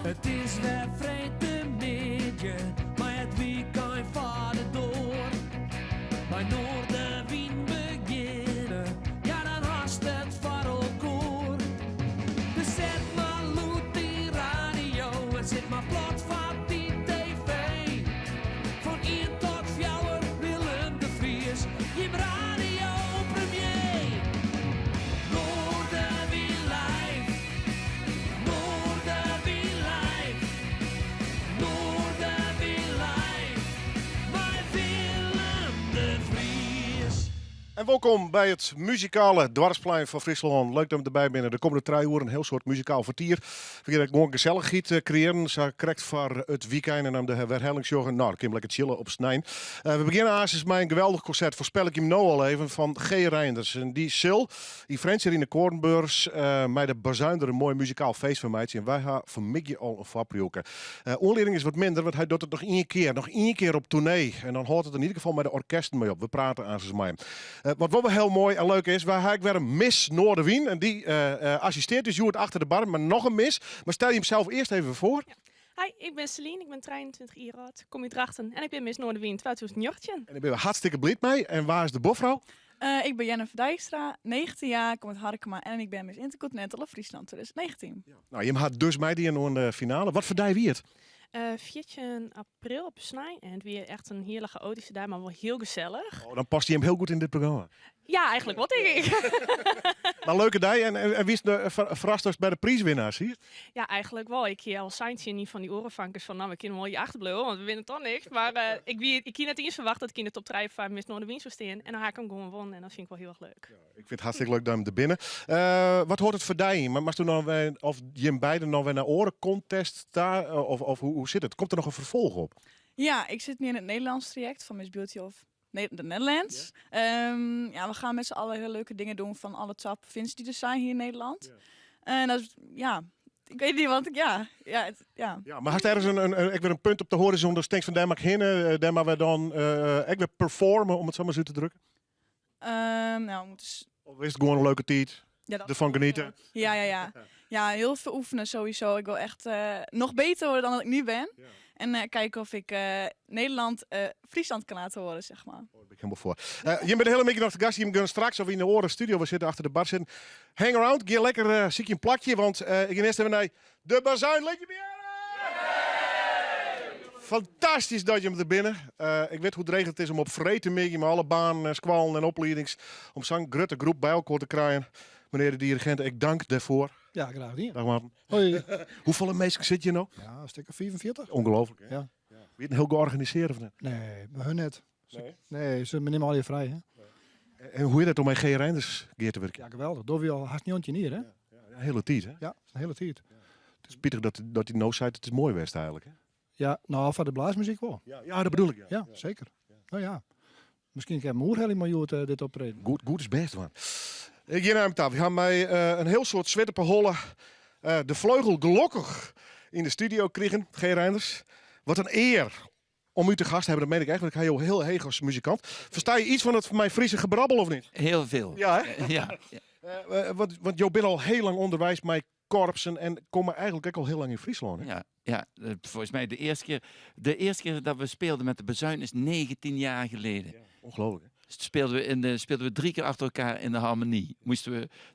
It is wer freedtemiddei, mei it wykein foar de doar. Mei Noardewyn begjinne, ja dan hast it foar elkoar. Dus set mar lûd dyn radio en sit mar plat foar dyn TV. Fan ien tot fjouwer, Willem de Vries, jim radiopremier. Noardewyn live, Noardewyn live, Noardewyn live, mei Willem de Vries. En wolkom by it muzikale doarpsplein fan Fryslân. Leuk dat we derby binne. De kommende trije oeren in hiel soad muzikaal fertier. We gean gewoan gesellichheid eh, kreëaren, sa krekt foar it wykein en dan de werhelling sjogge. Nou, dan kin we lekker chillen op snein. Eh, we begjinne aansens mei in geweldich konsert, foarspel ik jim no al even, fan G. Reinders. En dy sil yn Frjentsjer yn de Koornbeurs eh, mei de Bazuin der in moai muzikaal feest fan meitsje. En wy ha fanmiddei al in foarpriuwke. Eh, oanlieding is wat minder, want hy docht it noch ien kear. Noch ien kear op toernee. En dan hâldt it yn ieder gefal mei de orkesten mei op. We prate aansens mei him. Eh, wat wol wer hiel moai en leuk is, wy ha ek wer in Miss Noardewyn. En dy eh, assisteart ús hjoed achter de bar, mar noch in Miss. Mar stel jimsels earst even foar. Hi, ik bin Celine, ik bin 23 jier âld, kom út Drachten en ik bin Miss Noardewyn 2019. En dêr binne we hartstikke bliid mei. En wa is de buorfrou? Ik bin Jennifer Dijkstra, 19 jaar, kom út Harkema en ik bin Miss Intercontinental of Friesland 2019. Nou, jim ha dus meidien oan de finale. Wat foar dei wie it? 14 april op snein en it wie echt in hiele chaotyske dei, mar wol hiel gesellich. Oh, dan past jim hiel goed yn dit programma. Ja, eigentlik wol, tink ik. Mar leuke dei en, en, en wiest ferrast by de priiswinnaars hier? Ja, eigentlik wol. Ik hie al sein tsjin ien fan dy oare famkes fan, nou, we kinne wol hjir achterbliuwe, want we winne toch niks. Mar ik hie net iens ferwachte dat ik yn de top 3 foar Miss Noardewyn soe stean. En dan ha ik him gewoan wûn en dat fyn ik wol hiel erch leuk. Ik fyn it hartstikke leuk dat jim der binne. Wat hâldt it foar dy yn? Moatsto no wer, of jim beiden noch wer nei oare contests ta? Of, of hoe, hoe sit it? Komt der noch in ferfolch op? Ja, ik sit nu in het Nederlands traject van Miss Beauty of de Netherlands. Ja, we gaan met z'n allen hele leuke dingen doen van alle 12 provincies die er zijn hier in Nederland. En dat is, ja, ik weet niet wat ik, ja, het, ja. Ja, mar hast ergens ek wer in punt op de hoarizon dat tinkst fan dêr moat ik hinne, dêr moatte we dan ek wer performe, om it sa mar út te drukken? Nou, we moeten Of is it gewoan in leuke tiid? Ja, dat Derfan geniete? Ja. Ja, heel veel oefenen sowieso. Ik wil echt nog beter worden dan dat ik nu ben. En kijken of ik Nederland, Friesland kan laten horen, zeg maar. Oh, dêr bin ik hielendal foar. Jim binne de hiele middei noch te gast. Jim gean straks of yn de oare studio, we sitte achter de bar sitten. Hang around, gean lekker, sykje in plakje, want ik gean earst even nei de Bazuin. Lit jim hearre! Fantastysk dat jim der binne. Ik wit hoe dreech it is om op freedtemiddei mei alle banen en skoallen en opliedings om sa'n grutte groep by elkoar te krijen. Menear de dirigint, ik dank dêrfoar. Ja, graach dien. Dag Marten. Hoi. Hoefolle minsken sit hjir no? Ja, in stik of 45. Ongelooflijk, hè? Ja. Wie it hiel georganisearre of net? Nee, by hun net. Nee? Nee, se nimme allegear frij, hè? En hoe is it om mei G. Reinders gear te wurkjen? Ja, geweldich. Dogge we al hast 19 jier, hè? Ja, ja, hiele tiid, hè? Ja, in hiele tiid. It is spitich dat hy no seit it is moai west eigentlik, hè? Ja, no, foar de blaasmuzyk wol. Ja, ja, dat bedoel ik, ja. Ja, seker. No ja, miskien kin ik oerhelje mei hjoed dit optreden. Goed, goed is bêst dwaan. Ik gean nei him ta. We ha mei in hiel soad swit op 'e holle de fleugel gelokkich yn de studio krigen. G. Reinders, wat in ear om u te gast te hebben. Dat meen ik echt, want ik ha jo hiel heech as muzikant. Fersta je iets fan it myn Fryske gebrabbel of net? Hiel folle. Ja, hè? Ja. Want jo binne al hiel lang ûnderweis mei korpsen en komme eigentlik ek al hiel lang yn Fryslân. Hè? Ja, volgens mij de eerste keer dat we speelden met de Bazuin is 19 jaar geleden. Ja, ongelooflijk. Hè? Speelden we drie keer achter elkaar in de harmonie.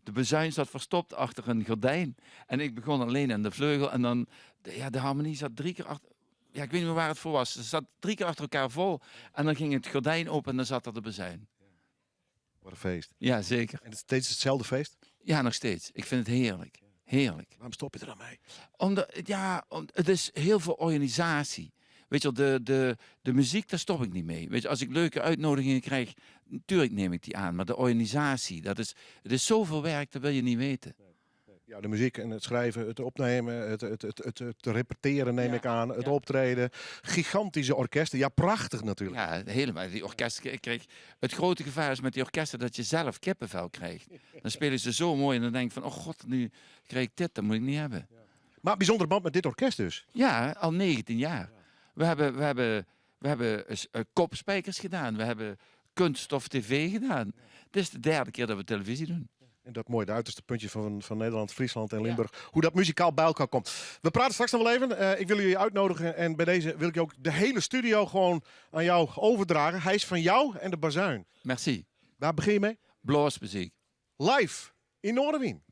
De bazuin zat verstopt achter een gordijn. En ik begon alleen aan de vleugel. En dan, ja, de harmonie zat drie keer achter... Ja, ik weet niet meer waar het voor was. Ze zat drie keer achter elkaar vol. En dan ging het gordijn open en dan zat er de bazuin. Wat in feest. Ja, zeker. En het is steeds hetzelfde feest? Ja, nog steeds. Ik vind het heerlijk. Heerlijk. Waarom stop je er dan mee? Omdat, ja, het is heel veel organisatie. Weet je wel, de muziek, daar stop ik niet mee. Weet je, als ik leuke uitnodigingen krijg, natuurlijk neem ik die aan. Maar de organisatie, het is zoveel werk, dat wil je niet weten. Ja, de muziek en het schrijven, het opnemen, het repeteren neem ik aan, het optreden. Gigantische orkesten, ja prachtig natuurlijk. Ja, helemaal. Die orkesten, ik kreeg, het grote gevaar is met die orkesten dat je zelf kippenvel krijgt. Dan spelen ze zo mooi en dan denk ik van, oh god, nu krijg ik dit, dat moet ik niet hebben. Maar bijzondere band met dit orkest dus? Ja, al 19 jaar. We hebben kopspijkers gedaan, we hebben kunststof tv gedaan. Dit is de derde keer dat we televisie doen. En dat moai, de uiterste puntje van Nederland, Friesland en Limburg. Hoe dat muzikaal bij elkaar komt. We praten straks nog wel even. Ik wil jullie uitnodigen en bij deze wil ik ook de hele studio gewoon aan jou overdragen. Hij is van jou en de bazuin. Merci. Waar begin je mee? Blaasmuziek. Live in Noardewyn.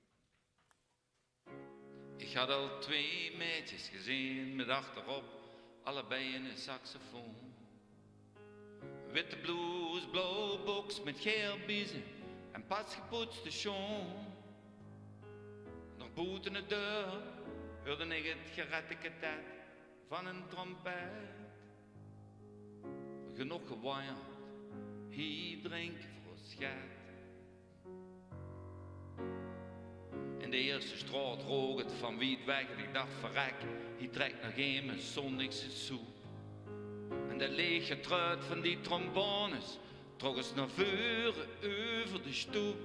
Ik had al twee meisjes gezien met achterop allebei een saxofoon. Witte blouse, blauw box met geel biezen en pas gepoetste schoen. Nog buiten de deur hoorde ik het geratteketet van een trompet. Genoeg gewaaid, hier drink voor schat. In de eerste straat rook het van wiet weg en ik dacht verrek, hier trekt nog een mijn zondagse soep. En de lege truit van die trombones trok eens naar voren over de stoep.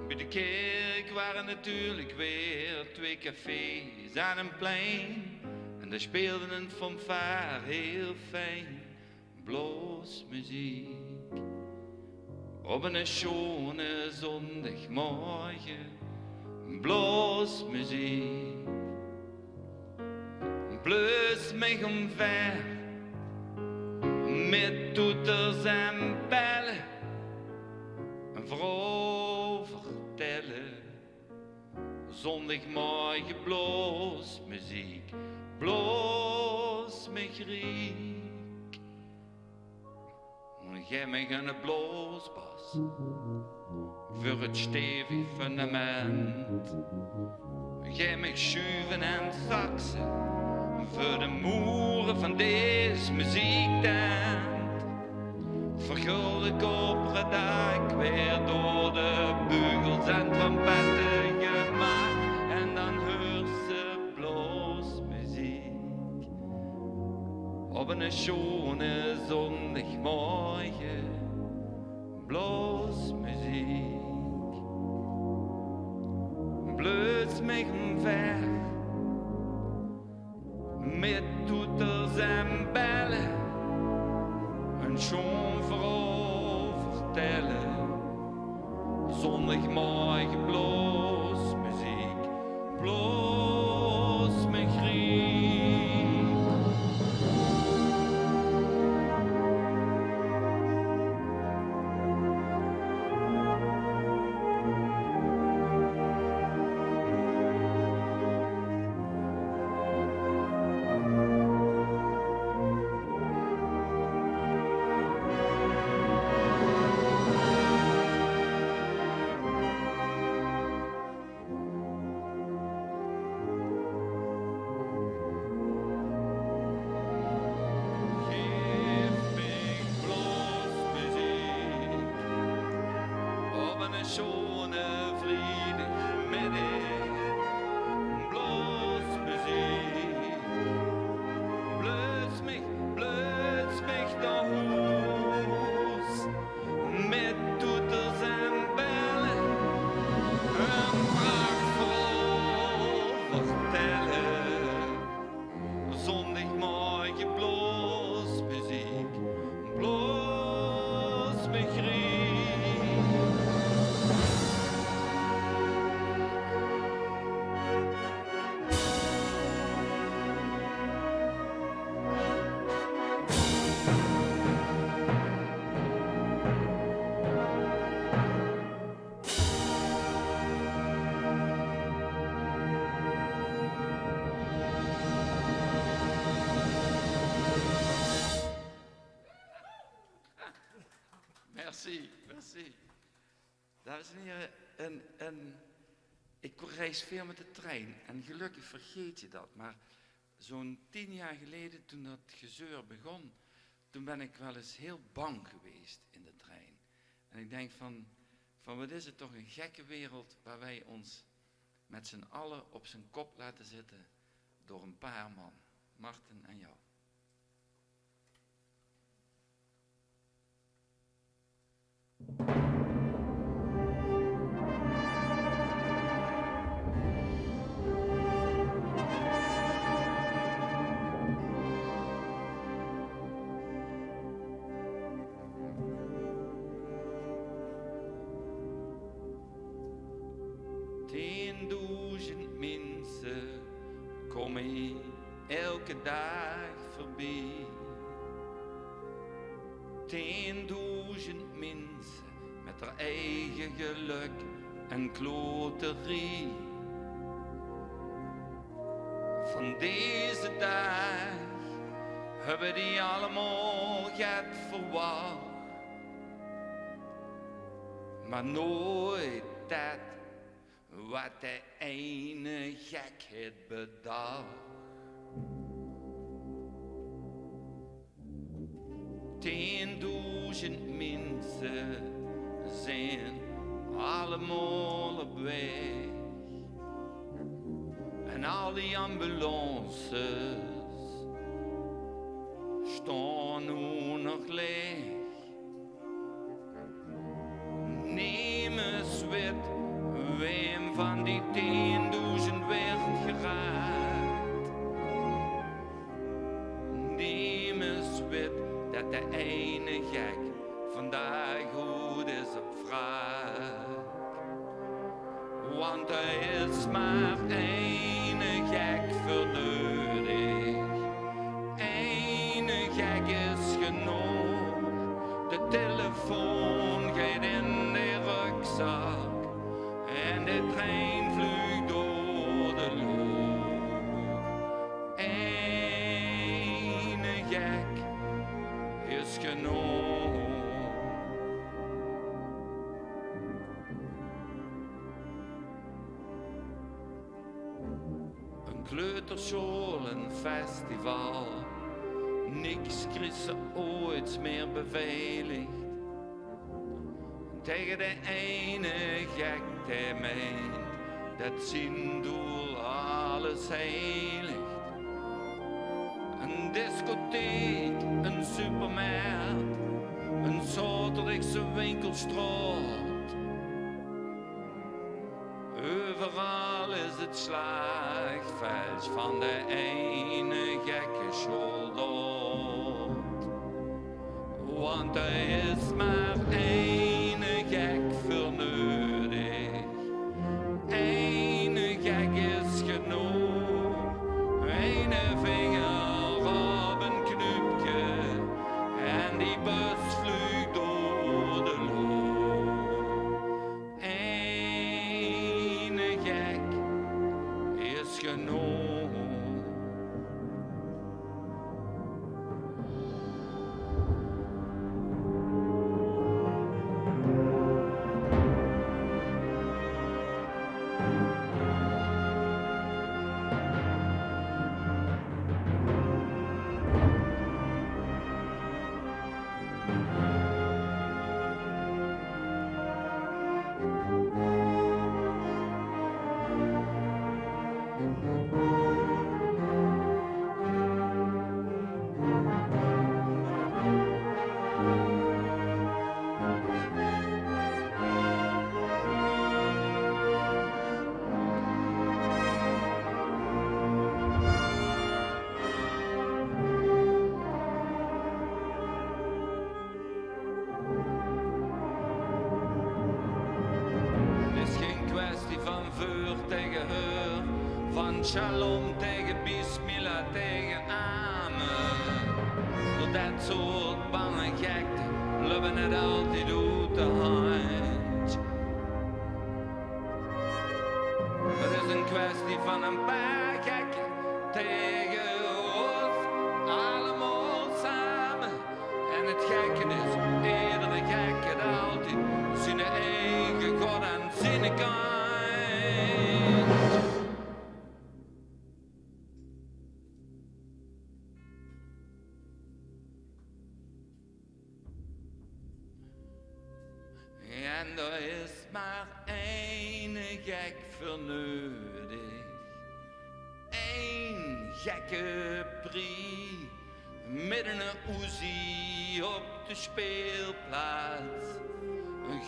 Bij de kerk waren natuurlijk weer twee cafés aan een plein. En daar speelde een fanfare heel fijn, blaasmuziek. Op een schone zondagmorgen, blaasmuziek. Blus mij omver, met toeters en bellen, een vrouw vertellen. Zondagmorgen blaasmuziek, blaas mij riek. Geef mij een blaasbas voor het stevig fundament. Geef mij schuiven en saxen voor de moeren van deze muziektent. Vergulde koperen dak weer door de bugels en trompetten gemaakt. En dan hoort ze blaasmuziek op een schone zondagmorgen. Blaasmuziek. Blus mij omver met toeters en bellen, een schoon verhaal vertellen. Zondagmorgen blaasmuziek, blaas me griep. Geef mij blaasmuziek op een schone vrijdagmiddag. Blaasmuziek, blus mich, blus mich naar huis met toeters en bellen, een prachtverhaal vertellen. Zondagmorgen blaasmuziek, blaas me griep. Merci, merci. Dames en heren, ik reis veel met de trein en gelukkig vergeet je dat. Maar zo'n 10 jaar geleden, toen dat gezeur begon, toen ben ik wel eens heel bang geweest in de trein. En ik denk van wat is het toch een gekke wereld waar wij ons met z'n allen op zijn kop laten zitten door een paar man. Martin en jou. Kom ik elke dag foarby. 10.000 mensen met haar eigen geluk en kloterie. Van deze dag hebben die allemaal het verwacht. Maar nooit dat wat de ene gek het bedacht. 10.000 mensen zijn allemaal op weg. En al die ambulances staan nu nog leeg. Neem eens wit, wem van die 10.000 werd geraakt. Neem eens wit dat de ene gek vandaag goed is op vraag. Want er is maar één gek voor nodig. Eén gek is genoeg. De telefoon gaat in de rugzak en de trein vliegt door de lucht. Eén gek is genoeg. Een kleuterschool, een festival. Niks kreeg ze ooit meer beveiligd. Tegen de ene gek die meent dat zijn doel alles heiligt. Een discotheek, een supermarkt, een zaterdagse winkelstraat. Overal is het slagveld van de ene gekke soldaat. Want er is maar één gek voor nodig. Eén gek is genoeg. Eén vinger op een knoopje en die bus vliegt door de lucht. Eén gek is genoeg. Het is geen kwestie van vuur tegen heur, van shalom tegen bismillah tegen amen. Door dat soort bange gekte lopen het altijd uit de hand. Het is een kwestie van een paar gekken tegen ons, allemaal samen. En het gekke is, iedere gek het altijd zijn eigen god en zijn kind. En er is maar één gek voor nodig. Eén gekke prie. Midden een Uzi op de speelplaats.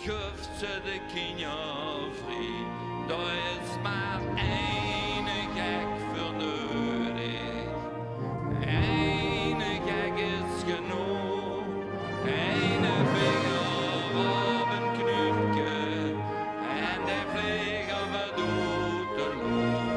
Guft ze de kinderen vrij. Er is maar één gek voor nodig. Eén gek is genoeg. Eén vinger op een knoopje. En de vlieger verdoet de loop.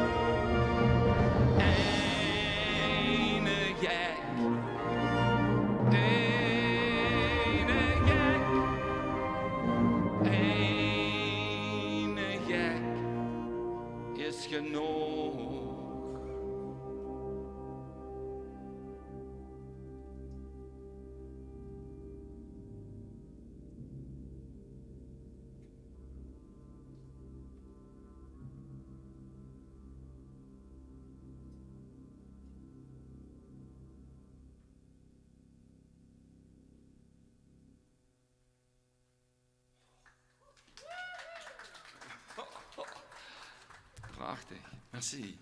Prachtig. Merci.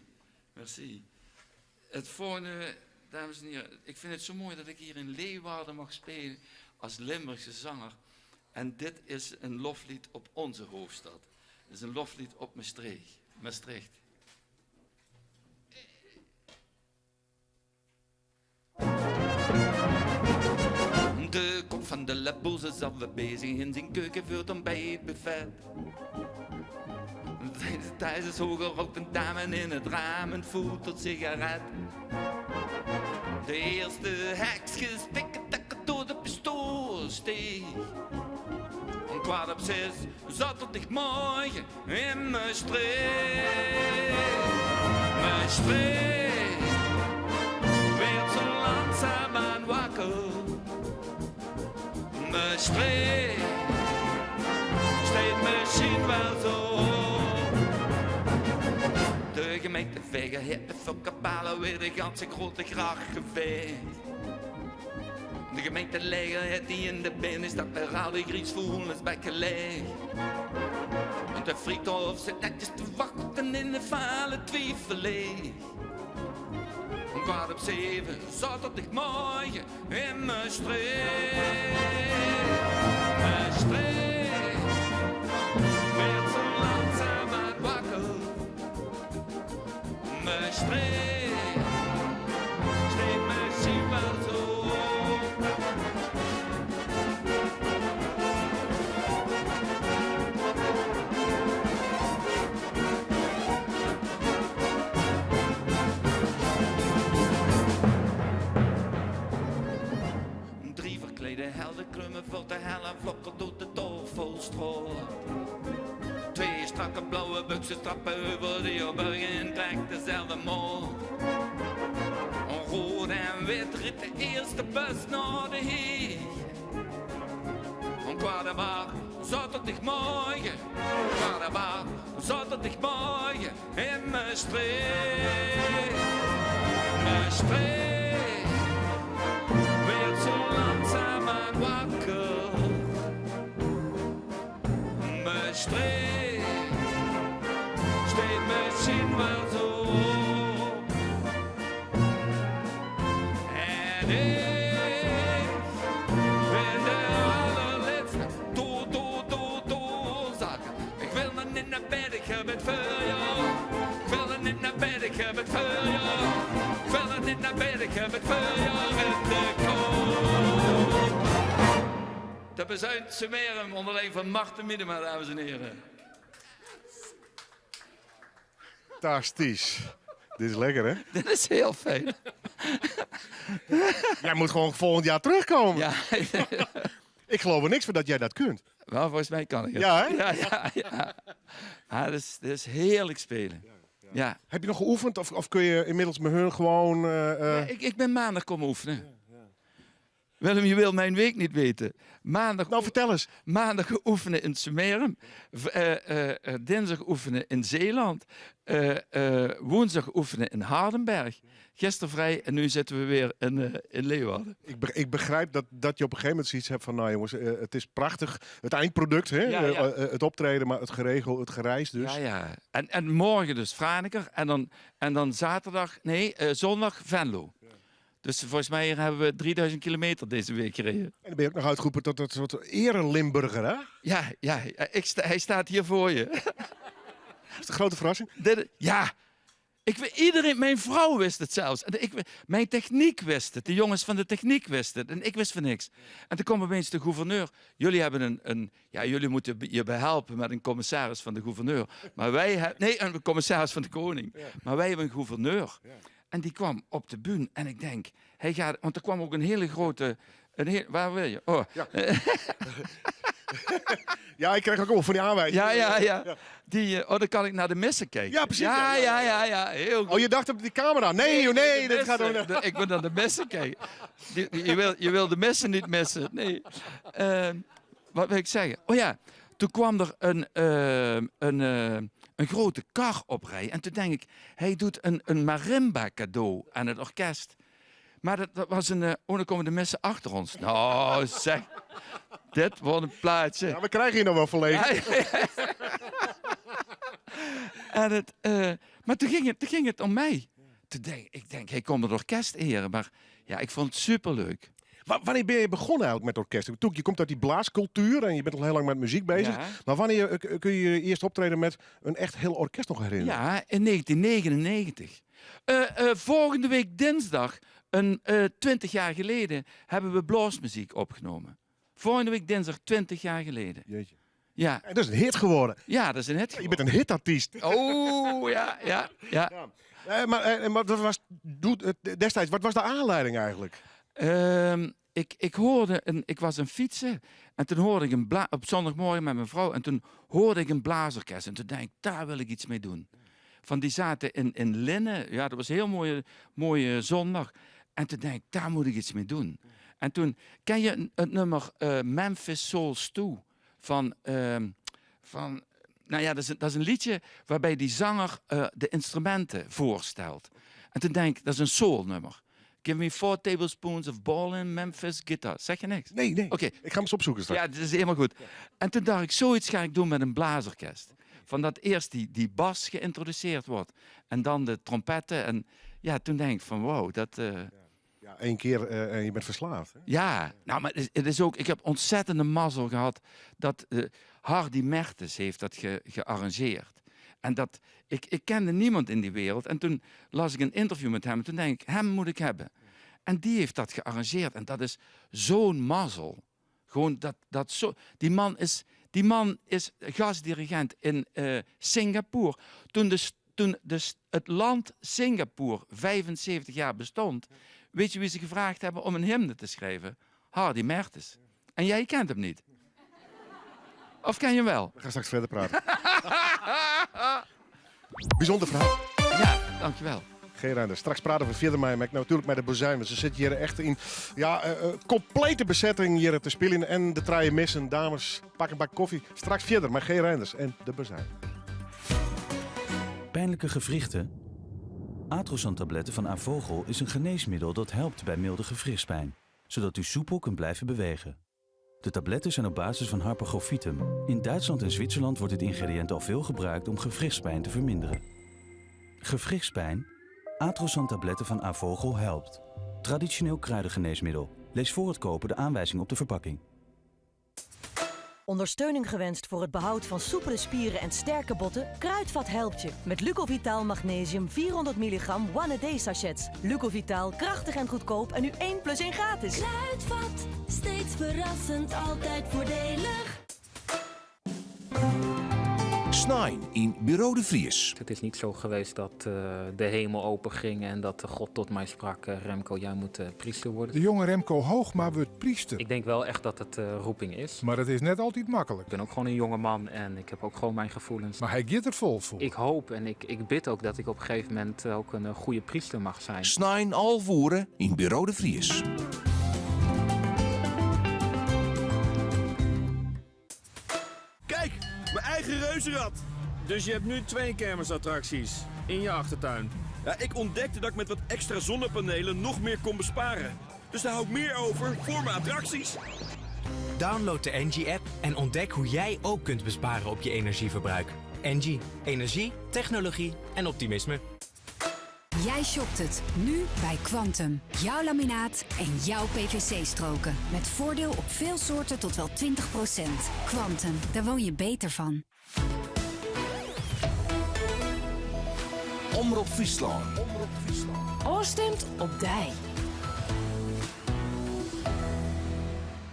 Merci. Het volgende, dames en heren, ik vind het zo mooi dat ik hier in Leeuwarden mag spelen als Limburgse zanger. En dit is een loflied op onze hoofdstad. Het is een loflied op Maastricht. Maastricht. De kok van de Lepels is alweer bezig in zijn keuken voor het ontbijtbuffet. Thuis is hoger rookt een dame in het raam en voelt tot sigaret. De eerste hekjes tikken takken door de pistoolsteeg. Om 6:15 zaterdagmorgen in Maastricht. Maastricht werd zo langzaamaan wakker. Maastricht steekt misschien wel zo. De gemeente Vegen heeft de kapalen weer de ganse grote gracht geveegd. De gemeente Leger heeft die in de binnenstad weer al die griesvoelens bij gelegd. Want de Friedhof zit netjes te wachten in de vale twijfeleeg. Om 7:15, zaterdagmorgen in Maastricht. Maastricht werd zo langzaamaan wakker. Maastricht steekt misschien wel zo. Drie verklede helden klommen voor de helle vlokken door de toffelstraat. Twee strakke blauwe buksen trappen over de Joburg en trekt dezelfde moord. Rood en wit rit de eerste bus naar de Heeg. Om 8:15, zaterdagmorgen, 8:15, zaterdagmorgen in Maastricht. Maastricht werd zo langzaamaan wakker. Maastricht steekt misschien wel zo. En ik ben de allerlaatste dood, dood, dood, doodzaak. Ik wil nog niet naar bed, ik heb het voor jou. Ik wil nog niet naar bed, ik heb het voor jou. Ik wil nog niet naar bed, ik heb het voor jou in de koop. Dat bezuint Sumerum onder leiding van Marten Miedema, dames en heren. Fantastisch. Dit is lekker, hè? Dit is heel fijn. Jij moet gewoon volgend jaar terugkomen. Ja. Ik geloof er niks van dat jij dat kunt. Nou, volgens mij kan ik het. Ja, hè? Ja, ja, ja. Ah, dat is heerlijk spelen. Ja. Heb je nog geoefend of kun je inmiddels met hun gewoon, Ja, ik ben maandag komen oefenen. Willem, je wil mijn week niet weten. Nou, vertel eens. Maandag oefenen in Sumerum. Dinsdag oefenen in Zeeland. Woensdag oefenen in Hardenberg. Gisteren vrij en nu zitten we weer in Leeuwarden. Ik begrijp dat je op een gegeven moment zoiets hebt van... Nou jongens, het is prachtig. Het eindproduct, hè? Ja, ja. Het optreden, maar het geregel, het gereis dus. Ja, ja. En morgen dus Franeker. En dan zaterdag, nee, zondag Venlo. Dus volgens mij hebben we 3000 kilometer deze week gereden. En dan ben je ook nog uitgeroepen tot dat soort ere-Limburger, hè? Ja, ja, hij staat hier voor je. Is het een grote verrassing? Dit, ja. Ik iedereen, mijn vrouw wist het zelfs. En ik, mijn techniek wist het. De jongens van de techniek wisten het. En ik wist van niks. En toen kwam opeens de gouverneur. Jullie hebben een, een, ja, jullie moeten je behelpen met een commissaris van de gouverneur. Maar wij nee, een commissaris van de koning. Maar wij hebben een gouverneur. En die kwam op de bühne en ik denk, hij gaat, want er kwam ook een hele grote, een heel, waar wil je? Oh. Ja. Ja, ik kreeg ook al van die aanwijzingen. Ja, ja, ja. Die oh, dan kan ik naar de missen kijken. Ja, precies. Ja, Ja, ja, ja, ja. Heel goed. Oh, je dacht op die camera. Nee, joh, nee, de dat gaat missen. om De, ik moet naar de missen kijken. Je wil de missen niet missen. Nee. Wat wil ik zeggen? Oh ja, toen kwam er een grote kar oprijden. En toen denk ik, hij doet een marimba cadeau aan het orkest. Maar dat was een... oh, dan komen de messen achter ons. Nou, zeg. Dit wordt een plaatje. Ja, we krijgen hier nog wel verlegen. Ja, ja, ja. En het, eh, maar toen ging het, toen ging het om mij. Toen denk, ik denk, hij komt het orkest eren. Maar ja, ik vond het superleuk. Wanneer ben je begonnen eigenlijk met orkest? Ik bedoel, je komt uit die blaascultuur en je bent al heel lang met muziek bezig. Ja. Maar wanneer kun je je eerst optreden met een echt heel orkest nog herinneren? Ja, in 1999. Volgende week dinsdag, een, 20 jaar geleden, hebben we blaasmuziek opgenomen. Volgende week dinsdag, 20 jaar geleden. Jeetje. Ja. En dat is een hit geworden. Ja, dat is een hit Je bent een hitartiest. Oh, ja, ja, ja. Ja. Maar dat was, doet, destijds, wat was de aanleiding eigenlijk? Ik hoorde een, ik was aan het fietsen en toen hoorde ik een bla-, op zondagmorgen met mijn vrouw en toen hoorde ik een blaasorkest en toen dacht ik, daar wil ik iets mee doen. Van die zaten in Linnen, ja, dat was een heel mooie zondag. En toen dacht ik, daar moet ik iets mee doen. En toen, ken je het nummer Memphis Soul Stew? Van, nou ja, dat is een liedje waarbij die zanger de instrumenten voorstelt. En toen denk ik, dat is een soulnummer. Give me 4 tablespoons of ballin' Memphis guitar. Zeg je niks? Nee, nee. Oké. Ik ga hem eens opzoeken straks. Ja, dat is helemaal goed. En toen dacht ik, zoiets ga ik doen met een blaasorkest. Van dat eerst die bas geïntroduceerd wordt. En dan de trompetten. En ja, toen denk ik van wow, dat Ja, 1 keer en je bent verslaafd. Hè? Ja, nou, maar het is ook, ik heb ontzettende mazzel gehad dat Hardy Mertens heeft dat gearrangeerd. En dat, ik kende niemand in die wereld. En toen las ik een interview met hem en toen denk ik, hem moet ik hebben. En die heeft dat gearrangeerd. En dat is zo'n mazzel. Gewoon dat, dat zo, die man is, die man is gastdirigent in Singapore. Toen het land Singapore 75 jaar bestond, weet je wie ze gevraagd hebben om een hymne te schrijven? Hardy Mertens. En jij kent hem niet. Of ken je hem wel? We gaan straks verder praten. Bijzonder verhaal. Ja, dankjewel. G. Reinders. Straks praten we verder met hem. Natuurlijk met de Bazuin. Want ze zitten hier echt in, complete bezetting hier te spelen. En de traaien missen. Dames, pak een bak koffie. Straks verder met G. Reinders en de Bazuin. Pijnlijke gewrichten? Atrosan-tabletten van A.Vogel is een geneesmiddel dat helpt bij milde gewrichtspijn, zodat u soepel kunt blijven bewegen. De tabletten zijn op basis van harpagophytum. In Duitsland en Zwitserland wordt dit ingrediënt al veel gebruikt om gewrichtspijn te verminderen. Gewrichtspijn? Atrosan-tabletten van A.Vogel helpt. Traditioneel kruidengeneesmiddel. Lees voor het kopen de aanwijzing op de verpakking. Ondersteuning gewenst voor het behoud van soepele spieren en sterke botten? Kruidvat helpt je met Lucovitaal Magnesium 400 milligram One A Day sachets. Lucovitaal, krachtig en goedkoop en nu 1 plus 1 gratis. Kruidvat, steeds verrassend, altijd voordelig. Snein in Bureau de Vries. Het is niet zo geweest dat de hemel open ging en dat de God tot mij sprak. Remco, jij moet priester worden. De jonge Remco Hoogma wordt priester. Ik denk wel echt dat het roeping is. Maar het is net altijd makkelijk. Ik ben ook gewoon een jonge man en ik heb ook gewoon mijn gevoelens. Maar hij gaat er vol voor. Ik hoop en ik bid ook dat ik op een gegeven moment ook een goede priester mag zijn. Snein Alvoeren in Bureau de Vries. Kijk, mijn eigen reuzenrad. Dus je hebt nu 2 kermisattracties in je achtertuin. Ja, ik ontdekte dat ik met wat extra zonnepanelen nog meer kon besparen. Dus daar hou ik meer over voor mijn attracties. Download de Engie-app en ontdek hoe jij ook kunt besparen op je energieverbruik. Engie. Energie, technologie en optimisme. Jij shopt het nu bij Kwantum. Jouw laminaat en jouw P V C-stroken. Met voordeel op veel soorten tot wel 20%. Kwantum, daar woon je beter van. Omrop Fryslân. Omrop Fryslân. Oorstemt op dij.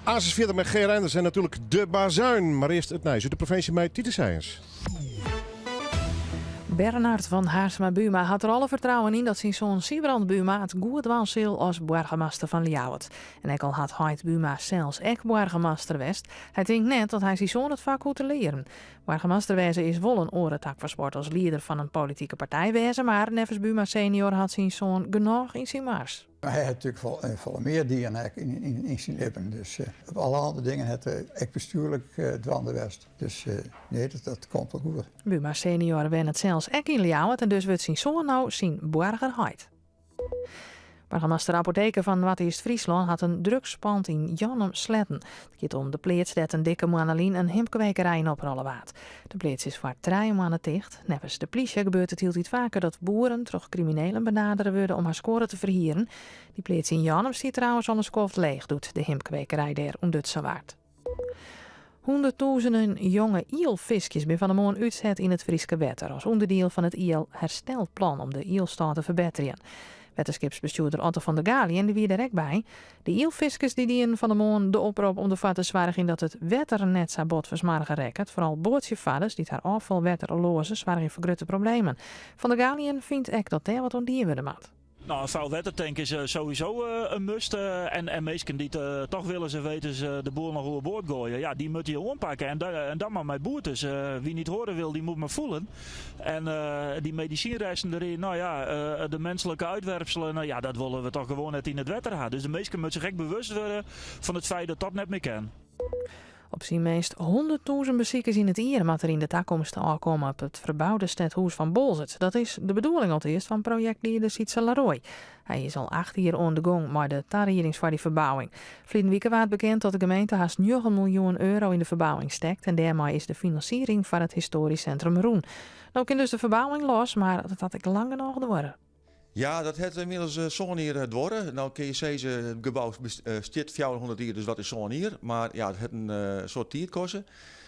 ASS 40 met G. Reinders en natuurlijk de Bazuin. Maar eerst het nieuws uit de provincie met Titus Seijers. Bernard van Haersma Buma had er alle vertrouwen in dat zijn zoon Sybrand Buma het goed was als burgemeester van Ljouwert. En ook al had Heit Buma zelfs ek burgemeester west, hij denkt net dat hij zijn zoon het vak goed te leren. Burgemeester wezen is wel een orentak voor sport als leider van een politieke partij wezen, maar nevens Buma senior had zijn zoon genoeg in zijn mars. Maar hij had natuurlijk wel meer dieren in zijn leven. Dus op alle andere dingen had hij echt bestuurlijk dwang west. Dus nee, dat komt wel goed. Buma senior wen het zelfs ek in Ljouwert en dus wordt zijn zoon nou zijn burgerheid. Boargemaster Apotheker fan Noardeast-Fryslân hat in drugspand yn Jannum sletten. It giet om de pleats dêr't in dikke moanne lyn in himpkwekerij yn oprolle waard. De pleats is foar trije moanne ticht. Neffens de plysje gebeurt it hieltyd faker dat boeren troch kriminelen benadere wurde om har skuorre te ferhieren. Dy pleats yn Jannum stie trouwens al in skoft leech doe't de himpkwekerij dêr ûntdutsen waard. Hûnderttûzenen jonge ielfiskjes binne fan 'e moarn útset yn it Fryske wetter as ûnderdiel fan it ielherstelplan om de ielstân te ferbetterjen. Wetterskipsbestjoerder Otto van der Galiën wie dêr ek by. De ielfiskers dy dienen fan 'e moarn de oprop om derfoar te soargjen dat it wetter net sa bot fersmoarge rekket. Foaral boatsjefarders dy't har ôffalwetter loaze soargje foar grutte problemen. Van der Galiën fynt ek dat dêr wat oan dien wurde moat. Nou, een vuilwettertank is sowieso een must. En minsken dy't toch willens en wetens de boel noch oerboard goaie, ja, dy moatte je oanpakke. En dan mar mei boetes. Wie niet horen wil, die moet maar voelen. En dy medisynresten deryn, nou ja, de menselijke uitwerpselen, nou ja, dat wolle we toch gewoan net yn it wetter ha. Dus de minsken moatte sich ek bewust wurde fan it feit dat dat net mear kin. Op syn minst 100.000 besikers yn it jier moat der yn de takomst ôfkomme op it ferboude stedhûs fan Boalsert. Dat is de bedoeling alteast fan projektlieder Sietse Laroy. Hy is al acht jier oan de gong mei de tariedings foar dy ferbouwing. Ferliden wike waard bekend dat de gemeente hast njoggen miljoen euro yn de ferbouwing stekt en dêrmei is de finansiering foar it histoarysk sintrum rûn. No kin dus de ferbouwing los, mar dat hat ek lang genôch duorre. Ja, dat hat ynmiddels sân jier duorre. No kinne je sizze, it gebou stiet 400 jier, dus wat is sân jier? Mar ja, it hat in soad tiid koste.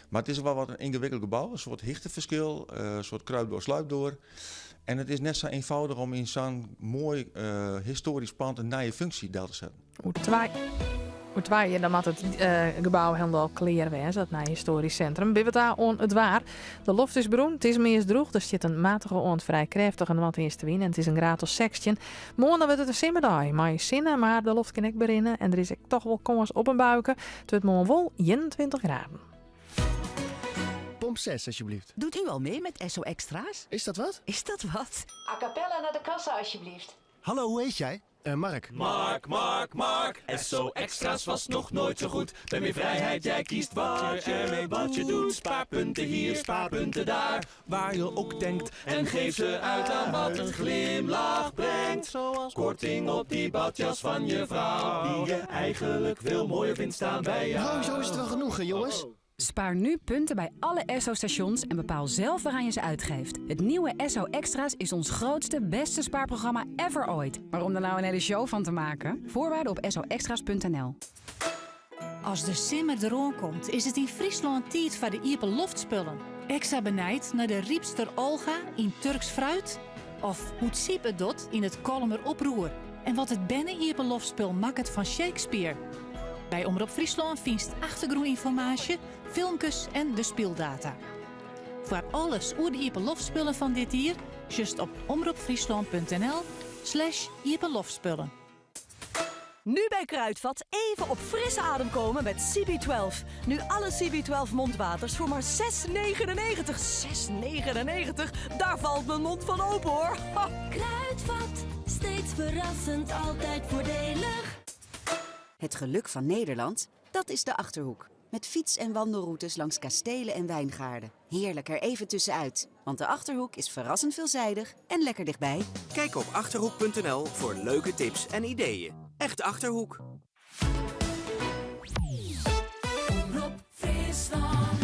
Mar it is wol wat in yngewikkeld gebou, in soad hichteferskil, in soad kruip door, sluip door. En it is net sa eenvoudig om yn sa'n moai histoarysk pand in nije funksje del te setten. Oer twa jier dan moat it gebou hielendal klear wêze, it nije histoarysk sintrum. Binne we ta oan it waar. De loft is berûn, it is meast drûch, der stiet in matige oant frij krêftige noardeastewyn en it is in graad as 16. Moarn dan wurdt it in simmerdei mei sinne, mar de loft kin ek berinne en der is ek toch wol kâns op in buike. It wurdt moarn wol 21 graden. Pomp 6, alsjeblieft. Doet u al mee met Esso Extra's? Is dat wat? Is dat wat? A cappella naar de kassa, alsjeblieft. Hallo, hoe heet jij? Mark. Mark, Mark, Mark. Esso Extra's was nog nooit zo goed. Bij meer vrijheid, jij kiest wat je ermee wat je doet. Spaarpunten hier, spaarpunten daar. Waar je ook denkt. En geef ze uit aan wat een glimlach brengt. Zoals korting op die badjas van je vrouw. Die je eigenlijk veel mooier vindt staan bij jou. Nou, zo is het wel genoeg, hè, jongens. Spaar nu punten bij alle Esso-stations en bepaal zelf waaraan je ze uitgeeft. Het nieuwe Esso Extra's is ons grootste, beste spaarprogramma ever ooit. Maar om er nou een hele show van te maken? Voorwaarden op essoextra's.nl. As de simmer deroan komt, is it yn Fryslân tiid foar de iepenloftspullen. Ek sa benijd nei de Rypster Olga yn Turks Fruit? Of hoe't Syb it docht yn it Kollumer Oproer? En wat it berne-iepenloftspul makket fan Shakespeare? By Omrop Fryslân fynst achtergrûnynformaasje, filmkes en de spyldata. Foar alles oer de iepenloftspullen fan dit jier sjochst op omropfryslân.nl slash iepenloftspullen. Nu bij Kruidvat even op frisse adem komen met CB12. Nu alle CB12 mondwaters voor maar 6,99. 6,99? Daar valt mijn mond van open hoor. Ha. Kruidvat, steeds verrassend, altijd voordelig. Het geluk van Nederland, dat is de Achterhoek. Met fiets- en wandelroutes langs kastelen en wijngaarden. Heerlijk er even tussenuit. Want de Achterhoek is verrassend veelzijdig en lekker dichtbij. Kijk op achterhoek.nl voor leuke tips en ideeën. Echt Achterhoek. Omrop Fryslân,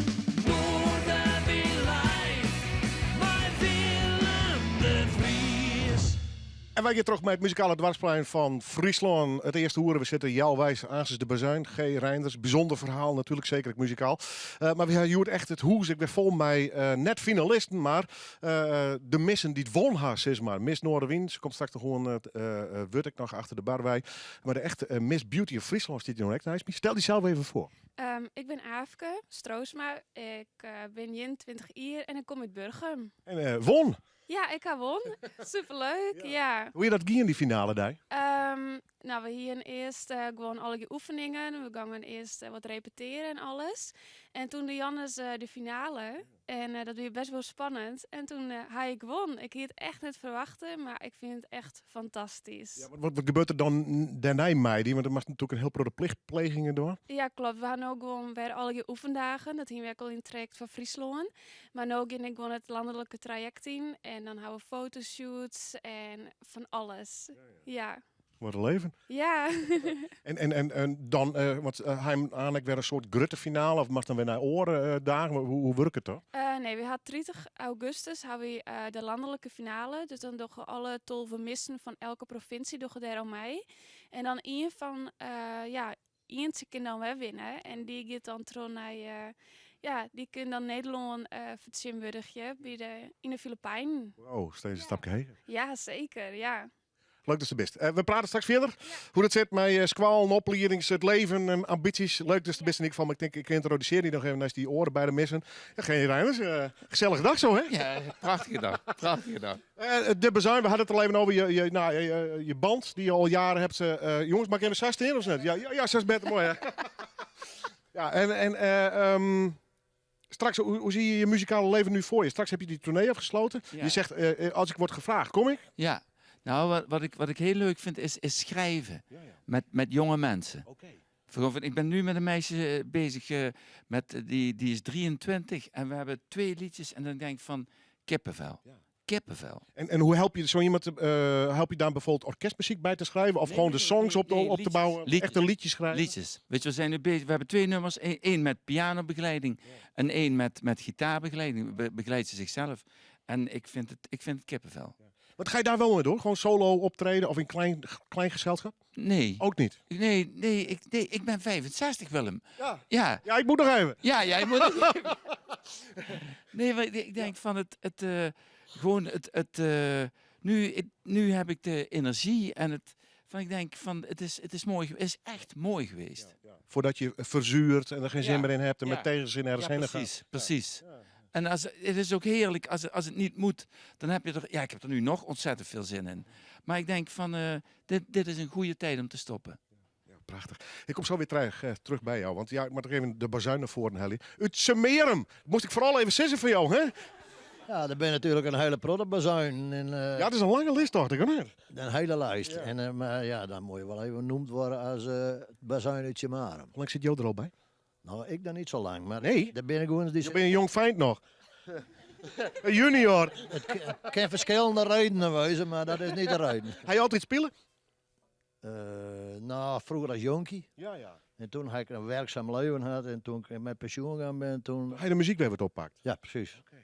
Noardewyn live, mei Willem de Vries. En wy gean troch mei it muzikale doarpsplein fan Fryslân. It earste oere, we sitte healweis aansens de bazuin. G. Reinders, bysûnder ferhaal natuerlik, seker ek muzikaal. Mar we ha hjoed echt it hûs ek wer fol mei net finalisten, mar de missen dy't won ha, sis mar. Miss Noardewyn, se komt straks noch oan it wurd ek noch achter de bar wei. Mar de echte Miss Beauty of Fryslân stiet hjir no ek neist my. Stel dysels even foar. Ik bin Aafke Stroosma, ik bin 21 jier en ik kom út Burgum. En won? Ja, ik ha won. Superleuk, ja. Hoe is dat gien, dy finale dei? Nou, we hienen earst gewoan allegear oefeningen. We gongen earst wat repetearjen en alles. En toen de Jannes de finale. En dat wie best wol spannend. En toen ha ik won. Ik hie it echt net ferwachte, mar ik fyn it echt fantastysk. Ja, wat gebeurt der dan dêrnei mei dy? Want der moatst natuerlik in hiel protte plichtplegingen dwaan. Ja, kloppet. We ha no gewoan wer allegear oefendagen. Dat hiene we ek al yn it trajekt fan Fryslân. Mar no gean ik gewoan it lanlike trajekt yn. En dan ha we fotoshoots en fan alles. Ja. Wat in leven. Ja. En dan, want ha jim aanlik wer in soart grutte finale of moatst dan wer nei oare dagen? Hoe wurket dat? Nee, we ha 30 augustus ha we de landelijke finale. Dus dan dogge alle 12 missen fan elke provinsje dogge dêr oan mei. En dan ien fan, ja, ientsje kin dan wer winne. En dy giet dan troch nei, ja, dy kin dan Nederlân fertsjintwurdigje by de, yn de Filipijnen. Wow, steeds in stapke heger. Ja, seker, ja. Leuk datst der bist. We prate straks fierder hoe dat sit mei skoallen, opliedings, it leven en ambytsjes. Leuk datst der bist yn ieder gefal. Mar ik tink, ik yntrodusearje dy noch even neist dy oare beide missen. Ja, Gerry Reiners, gesellige dag zo, hè? Ja, prachtige dag. Prachtige dag. De Bazuin, we hadden het al even over je, je, nou, je, je band die je al jaren hebt. Jongens, mag ik even zo staan of net? Ja, ja, ja, zo is beter mooi, hè? Ja, en straks, hoe zie je je muzikale leven nu voor je? Straks heb je die tournee afgesloten. Ja. Je zegt, als ik word gevraagd, kom ik? Ja, nou, wat ik heel leuk vind is schrijven. Ja, ja. Met jonge mensen. Oké. Gewoon van, ik ben nu met een meisje bezig, die is 23 en we hebben 2 liedjes en dan denk ik van kippenvel. Ja. Kippenvel. En hoe help je zo iemand, help je daar bijvoorbeeld orkestmuziek bij te schrijven? Of Nee, gewoon de nee, songs nee, nee, op te liedjes. bouwen? Liedjes. Echte liedjes schrijven? Liedjes. Weet je, we zijn nu bezig. We hebben 2 nummers. Eén met pianobegeleiding en 1 met gitaarbegeleiding. Begeleidt ze zichzelf. En ik vind het kippenvel. Ja. Wat ga je daar wel mee door? Gewoon solo optreden of in klein gezelschap? Nee. Ook niet? Nee, nee, ik ben 65, Willem. Ja. Ja. Ja, ik moet nog even. Ja, jij moet nog even. Nee, maar ik denk van het, het, gewoon het, het nu, het, nu heb ik de energie en het, van ik denk van het is, het is mooi het is echt mooi geweest. Ja, ja. Voordat je verzuurt en er geen zin Ja. meer in hebt en Ja. met tegenzin ergens Ja, heen gaat. precies, precies. Ja. En het is ook heerlijk als het niet moet, dan heb je er, ja, ik heb er nu nog ontzettend veel zin in. Maar ik denk van, dit is een goede tijd om te stoppen. Ja, prachtig. Ik kom zo weer terug bij jou, want ja, ik moet nog even de bazuin naar voren, Helly. Uit Tzummarum. Moest ik vooral even sissen van jou, hè? Ja, daar ben je natuurlijk een hele prottenbazuin. En ja, het is een lange lijst, dacht ik, hoor. Een hele lijst. Ja. En maar ja, dan moet je wel even genoemd worden als bazuin uit Tzummarum. Hoe lang zit Jo er al bij? Nou, ik dan niet zo lang, maar Nee? daar ben ik gewoon die Je bent een jong feind nog. Een junior. Het kan verschillende redenen wezen, maar dat is niet de reden. Ga je altijd spelen? Nou, vroeger als jonkie. Ja, ja. En toen had ik een werkzaam leven gehad en toen ik met pensioen gegaan ben, toen Ga je de muziek weer wat oppakt? Ja, precies. Oké.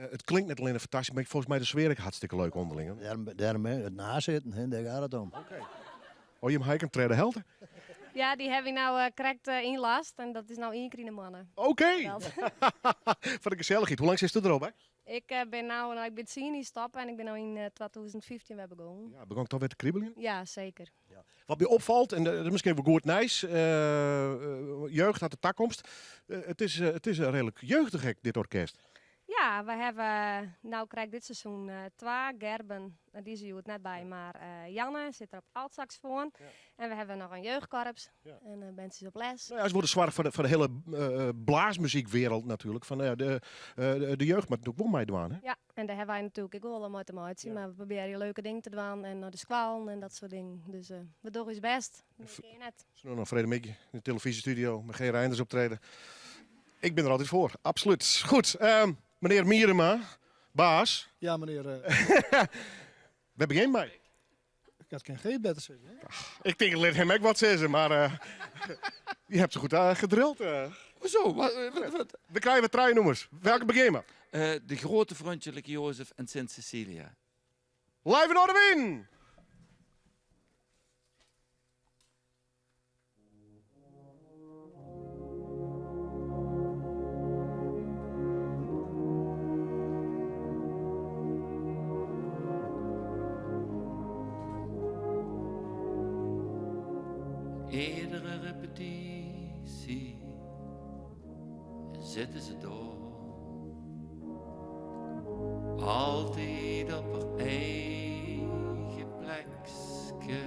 Het klinkt net alleen een fantastisch, maar volgens mij de sfeer ik hartstikke leuk onderling, hè? Daarom, hè, het nazitten, hè, daar gaat het om. Oké. Oh, je hebt een tweede held, hè? Ja, die heb ik nou correct inlast en dat is nou 1 keer in de mannen. Oké. Dat. Voor de gezelligheid. Hoe lang zit u er al bij? Ik ben nou, nou, ik ben zien in stappen en ik ben nou in 2015 weer begonnen. Ja, begon ik toch weer te kriebelen? Ja, zeker. Ja. Wat mij opvalt, en dat is misschien wel goed nieuws, jeugd had de toekomst. Het is redelijk jeugdig, hè, dit orkest. Ja, we hebben, nou krijg ik dit seizoen 2 Gerben, en die is er net bij, maar Janne zit er op altsaxofoon. Ja. En we hebben nog een jeugdkorps Ja. en mensen is op les. Nou ja, ze worden zwaar voor de hele blaasmuziekwereld natuurlijk. Van, de jeugd moet natuurlijk wel meedoen, hè? Ja, en daar hebben wij natuurlijk ook wel allemaal te maken, Ja. maar we proberen leuke dingen te doen en naar de squalen en dat soort dingen. Dus we doen ons best. En We kennen het. Zullen we nog Vrede Mickey in de televisiestudio met G. Reinders optreden? Ik ben er altijd voor, absoluut. Goed, meneer Mierema, baas. Ja, meneer. We hebben geen bij. Ik had geen G beter zeggen, hè? Ach, ik denk, let hem ook wat zeggen, maar je hebt ze goed gedrild. Hoezo? Wat? We krijgen treinnoemers. Welke begin we? De grote vriendelijke Jozef en Sint Cecilia. Live in Orde Win! Iedere repetitie zitten ze door. Altijd op haar eigen plekje.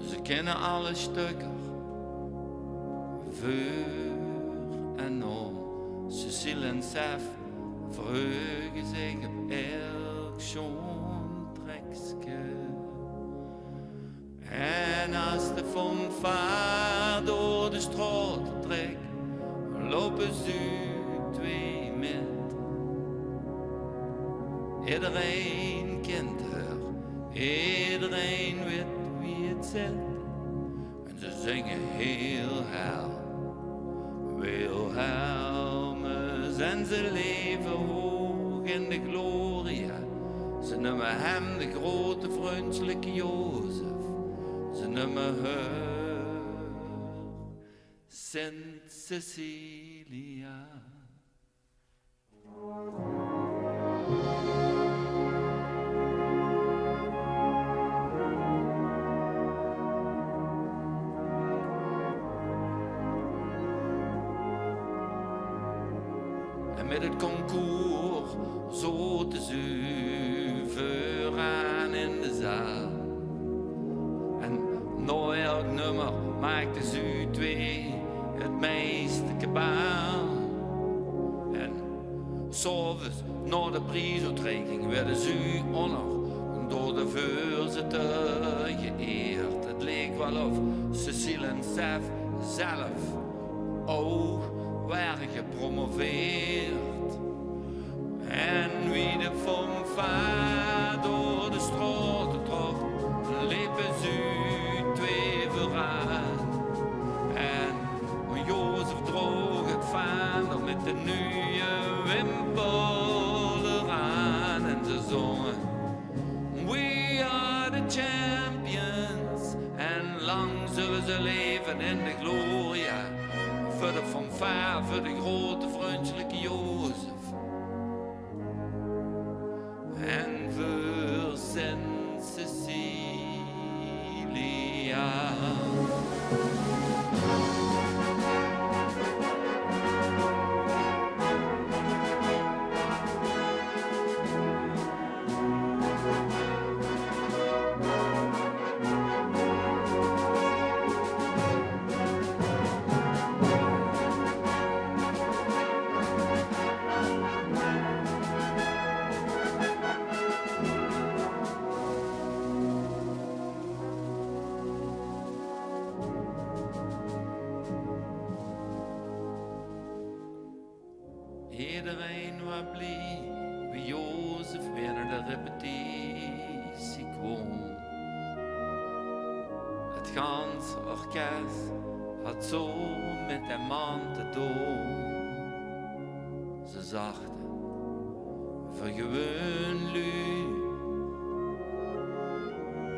Ze kennen alle stukken, voor en na. Cecile en Sef verheugen zich op elk schoon trekske. En als de fanfare door de straat trekt, lopen ze twee met. Iedereen kent haar, iedereen weet wie het zit. En ze zingen heel hel, Wilhelmus. En ze leven hoog in de gloria. Ze noemen hem de grote vriendelijke Jozef. Ze noemen haar Sint Cecilia. En met het concours zo te zuiver aan in de zaal. En na elk nummer maakte ze twee het meeste kabaal. En s'avonds na de prijsuitreiking werden ze onder door de voorzitter geëerd. Het leek wel of Cecile en Sef zelf ook waren gepromoveerd. En wie de fanfare door de straten trok, liepen ze twee vooraan. En Jozef droeg het vaandel met de nieuwe wimpel eraan. En ze zongen, We are the champions. En lang zullen ze leven in de gloria. Voor de fanfare, voor de grote vriendelijke Jozef. En voor Sint Cecilia. Iedereen was blij wie Jozef weer naar de repetitie kwam. Het gans orkest had zo met de man te doen. Ze zachten, vergewoon lui,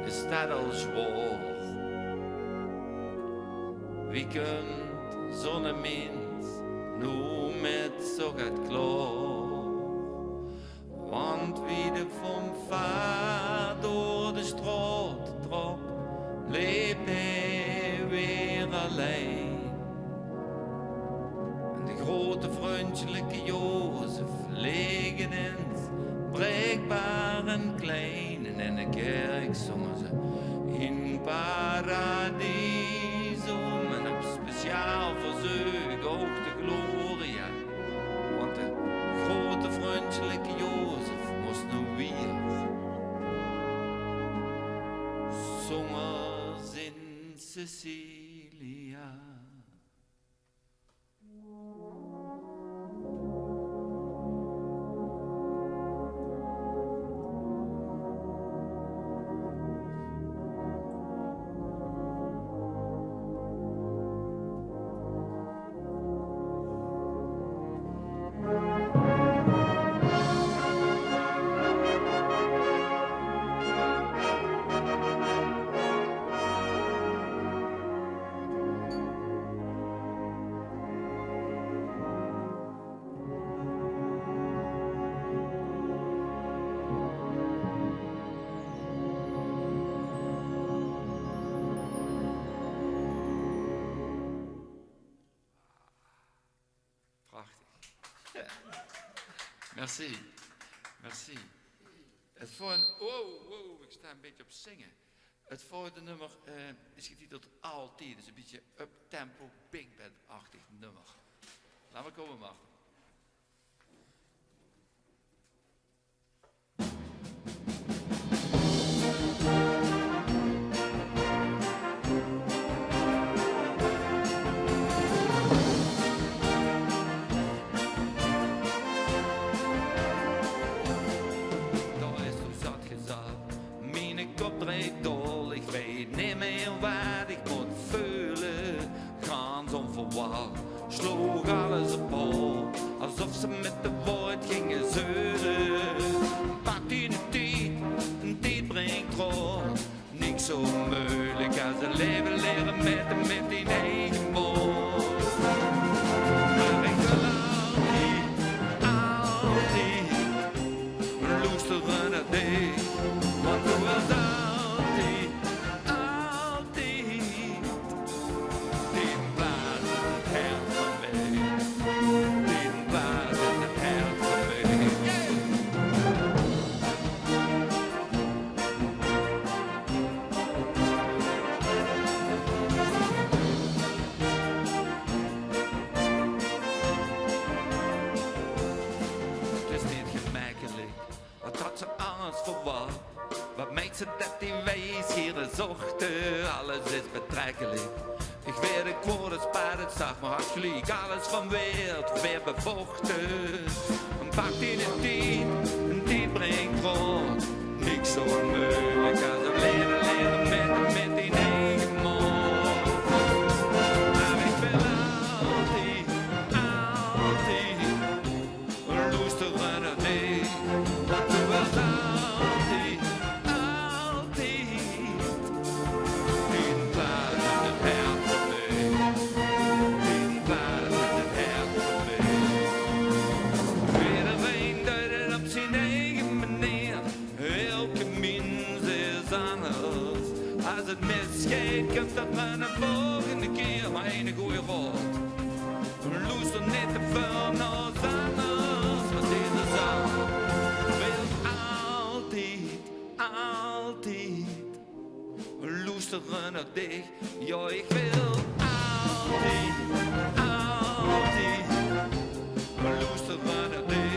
is dat al zwaar? Wie kunt zo'n mens nu met zo gaat klaar? Want wie de fanfare door de straat trok, liep hij weer alleen. En de grote vriendelijke Jozef liggen eens breekbaar en klein. En in de kerk zongen ze in paradisum en op speciaal verzoek ook de gloria. Want de grote vriendelijke Jozef moest nu weer zongen in Cecilia. Prachtig. Merci. Merci. Het volgende... Wow, wow, ik sta een beetje op zingen. Het volgende nummer is getiteld Altijd. Dus een beetje up-tempo, big band-achtig nummer. Laat maar komen, Martin. Had ze alles verwacht? Wat meent ze dat die wijsgeren zochten? Alles is betrekkelijk. Ik werd een kwart het zag maar had gelijk. Alles van wereld weer bevochten. Een pak in de tijd, een tijd brengt rond. Niks zo onmogelijk als een leren, leren met, met die eigen mond. Maar ik wil altijd, altijd luisteren naar dich. Want du wilt altijd, altijd die plaats in het hart van mij. Die plaats in het hart van mij. Iedereen doet het op zijn eigen manier. Elke mens is anders. Als het misgaat, komt dat maar de volgende keer. Maar één goeie raad. Luister niet te veel naar anders. Want deze zaal wil altijd, altijd luisteren naar dich. Ja, ik wil altijd, altijd luisteren naar dich.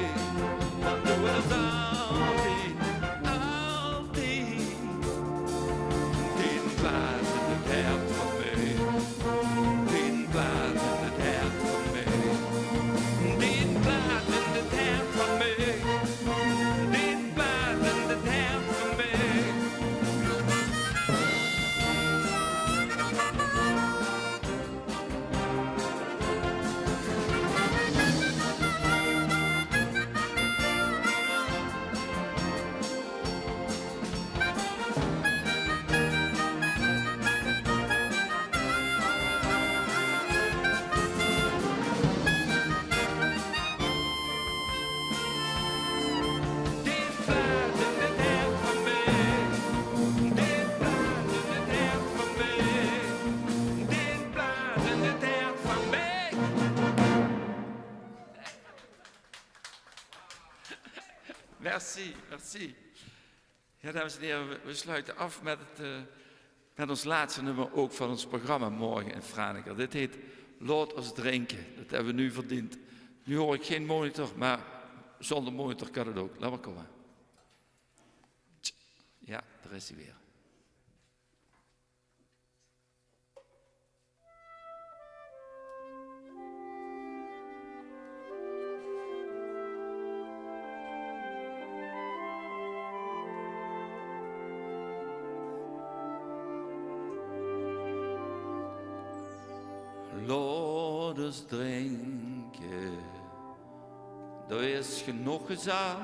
Want du wilt altijd, altijd die plaats in het hart van mij. Die plaats in het hart van mij. Die plaats in het hart van mij. Die plaats in het hart van mij. Dit plaat in het hart van mij. Dit plaat in het hart van mij. Dit plaat in het hart van mij. Merci, merci. Ja, dames en heren, we sluiten af met, het, met ons laatste nummer ook van ons programma morgen in Franeker. Dit heet Laat ons drinken. Dat hebben we nu verdiend. Nu hoor ik geen monitor, maar zonder monitor kan het ook. Laat maar komen. Tsk. Ja, daar is hij weer. Laat ons drinken, er is genoeg gezaal.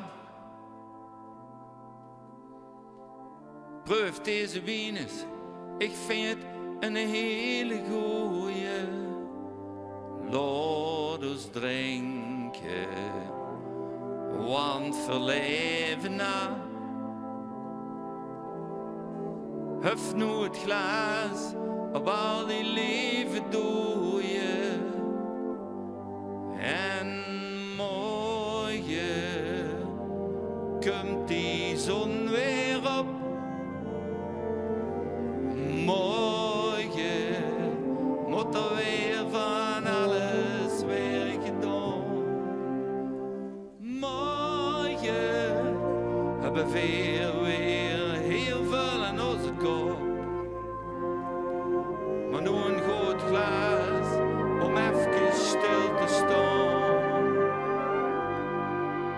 Proef deze wijn eens, ik vind het een hele goeie. Laat ons drinken, want verleven na. Hef nu het glas op al die leven dooien. En morgen komt die zon weer op. Morgen moet er weer van alles weer gedaan. Morgen hebben we weer heel veel aan onze kop. Maar nu een groot glas om even stil te staan.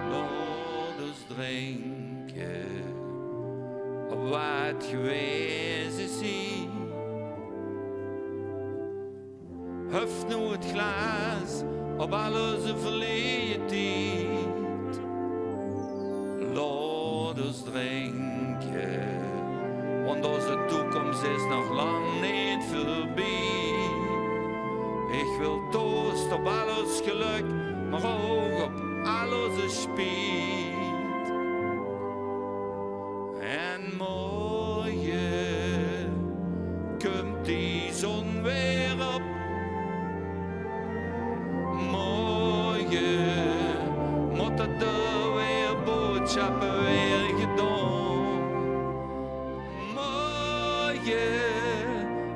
Laat ons drinken op wat geweest is hier. Hef nu het glas op al onze verleden tijd. Laat ons drinken, want onze toekomst is nog lang niet voorbij. Ik wil toast op al ons geluk, maar ook op al onze spijt. En morgen komt die zon weer op. Morgen moet het er weer boodschappen weer gedaan. Morgen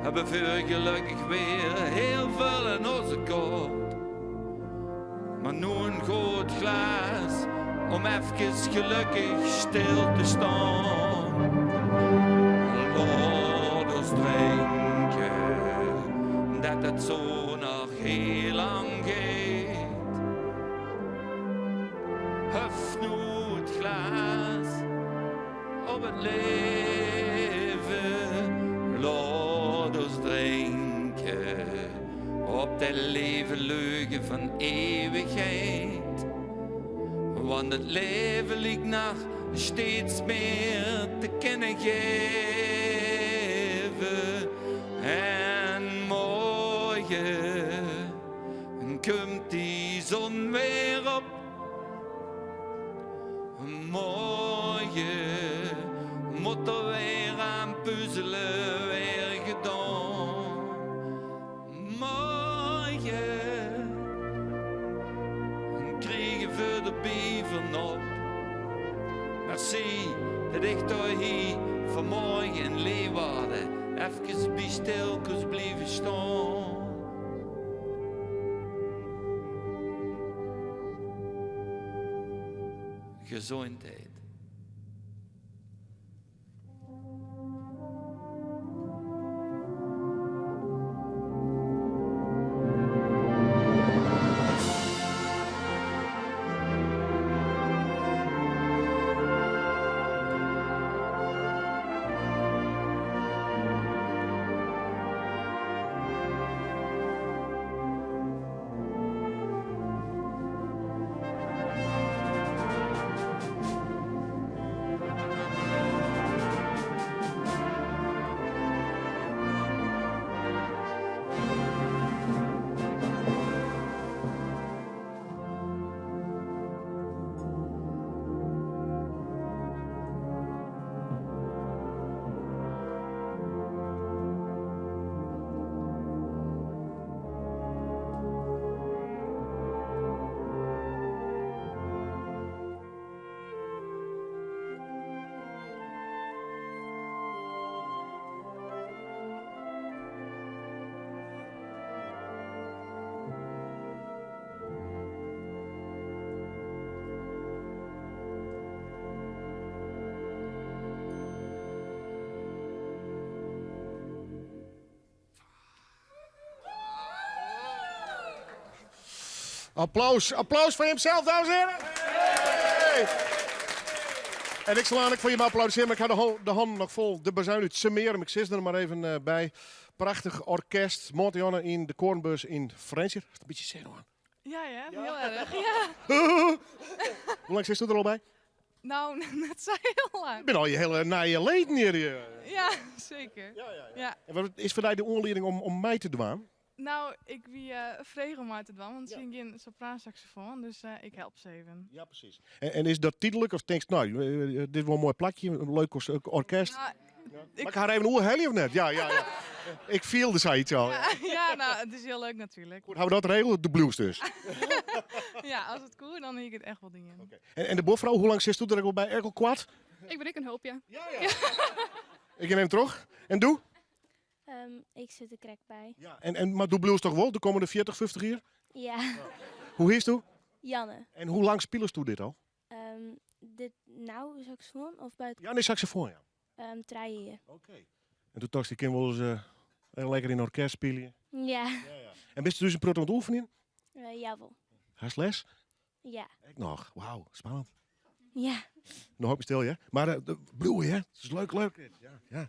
hebben we gelukkig weer heel veel in onze kop. Maar nu een groot glas Om efkes gelokkich stil te stean. Laat ons drinke, dat it sa noch hiel lang giet. Hef no it glas op it leven, laat ons drinke op de leven leugen fan eeuwichheid. Want it leven liket noch steeds mear te kinnen geven. En morgen komt die zon weer op. Morgen moet er weer aan puzzelen weer gedaan. Morgen kriegen we de bever op. Merci dat ik daar hier vanmorgen in Leeuwarden even bij stilkens blijven staan. Gezondheid. Applaus, applaus foar jimsels, dames en hearen. Hey! En ik sil eindelijk foar jimme applaudissearje, mar ik ha de, de hannen noch fol. De Bazuin út Tzummarum, ik sis der mar even eh, by. Prachtich orkest, Moarntemoarn yn de Koornbeurs yn Frjentsjer. Is it in bytsje senuwen? Ja, ja, hiel erch. Ja. Hoe lang sitsto der al by? Nou, net sa hiel lang. It binne al hiele nije leden hjir. Ja, seker. Ja. En wat is foar dy de oanlieding om, om mei te dwaan? Nou, ik wie frege om mei te dwaan, want se hiene gjin sopraansaxofoan, dus ik help se even. Ja, presys. En, en is dat tydlik of tinkst, nou, dit is wol in moai plakje, in leuk orkest? Nou, Moat ik har even oerhelje of net? Ja, ja, ja. Ik fielde sayts al. Ja, ja, nou, it is hiel leuk natuerlik. Goed, ha we dat regele? Do bliuwst dus. Ja, as it koe, dan hie ik it echt wol dien. En, en de buorfrou, hoe lang sitsto der ek al by? Ek al koart? Ik bin ek in help, ja. Ja, ja. Ik gean even troch. En do? Ik sit der krekt by. Ja, en, en, mar do bliuwst toch wol de kommende 40, 50 jier? Ja. Hoe hietsto? Janne. En hoe lang spilest do dit al? Dit nou, saxofoon of buiten? Ja, nee, saxofoon, ja. 3 jier. Oké. En doe tochtst, ik kin wolris eh, lekker yn orkest spylje. Ja. En bist dus in protte oan it oefenjen? Jawol. Hast les? Ja. Ek noch. Wauw, spannend. Ja. No hâld ik my stil, ja. Mar uh, bliuwe, hè. It is leuk, leuk. Ja, ja.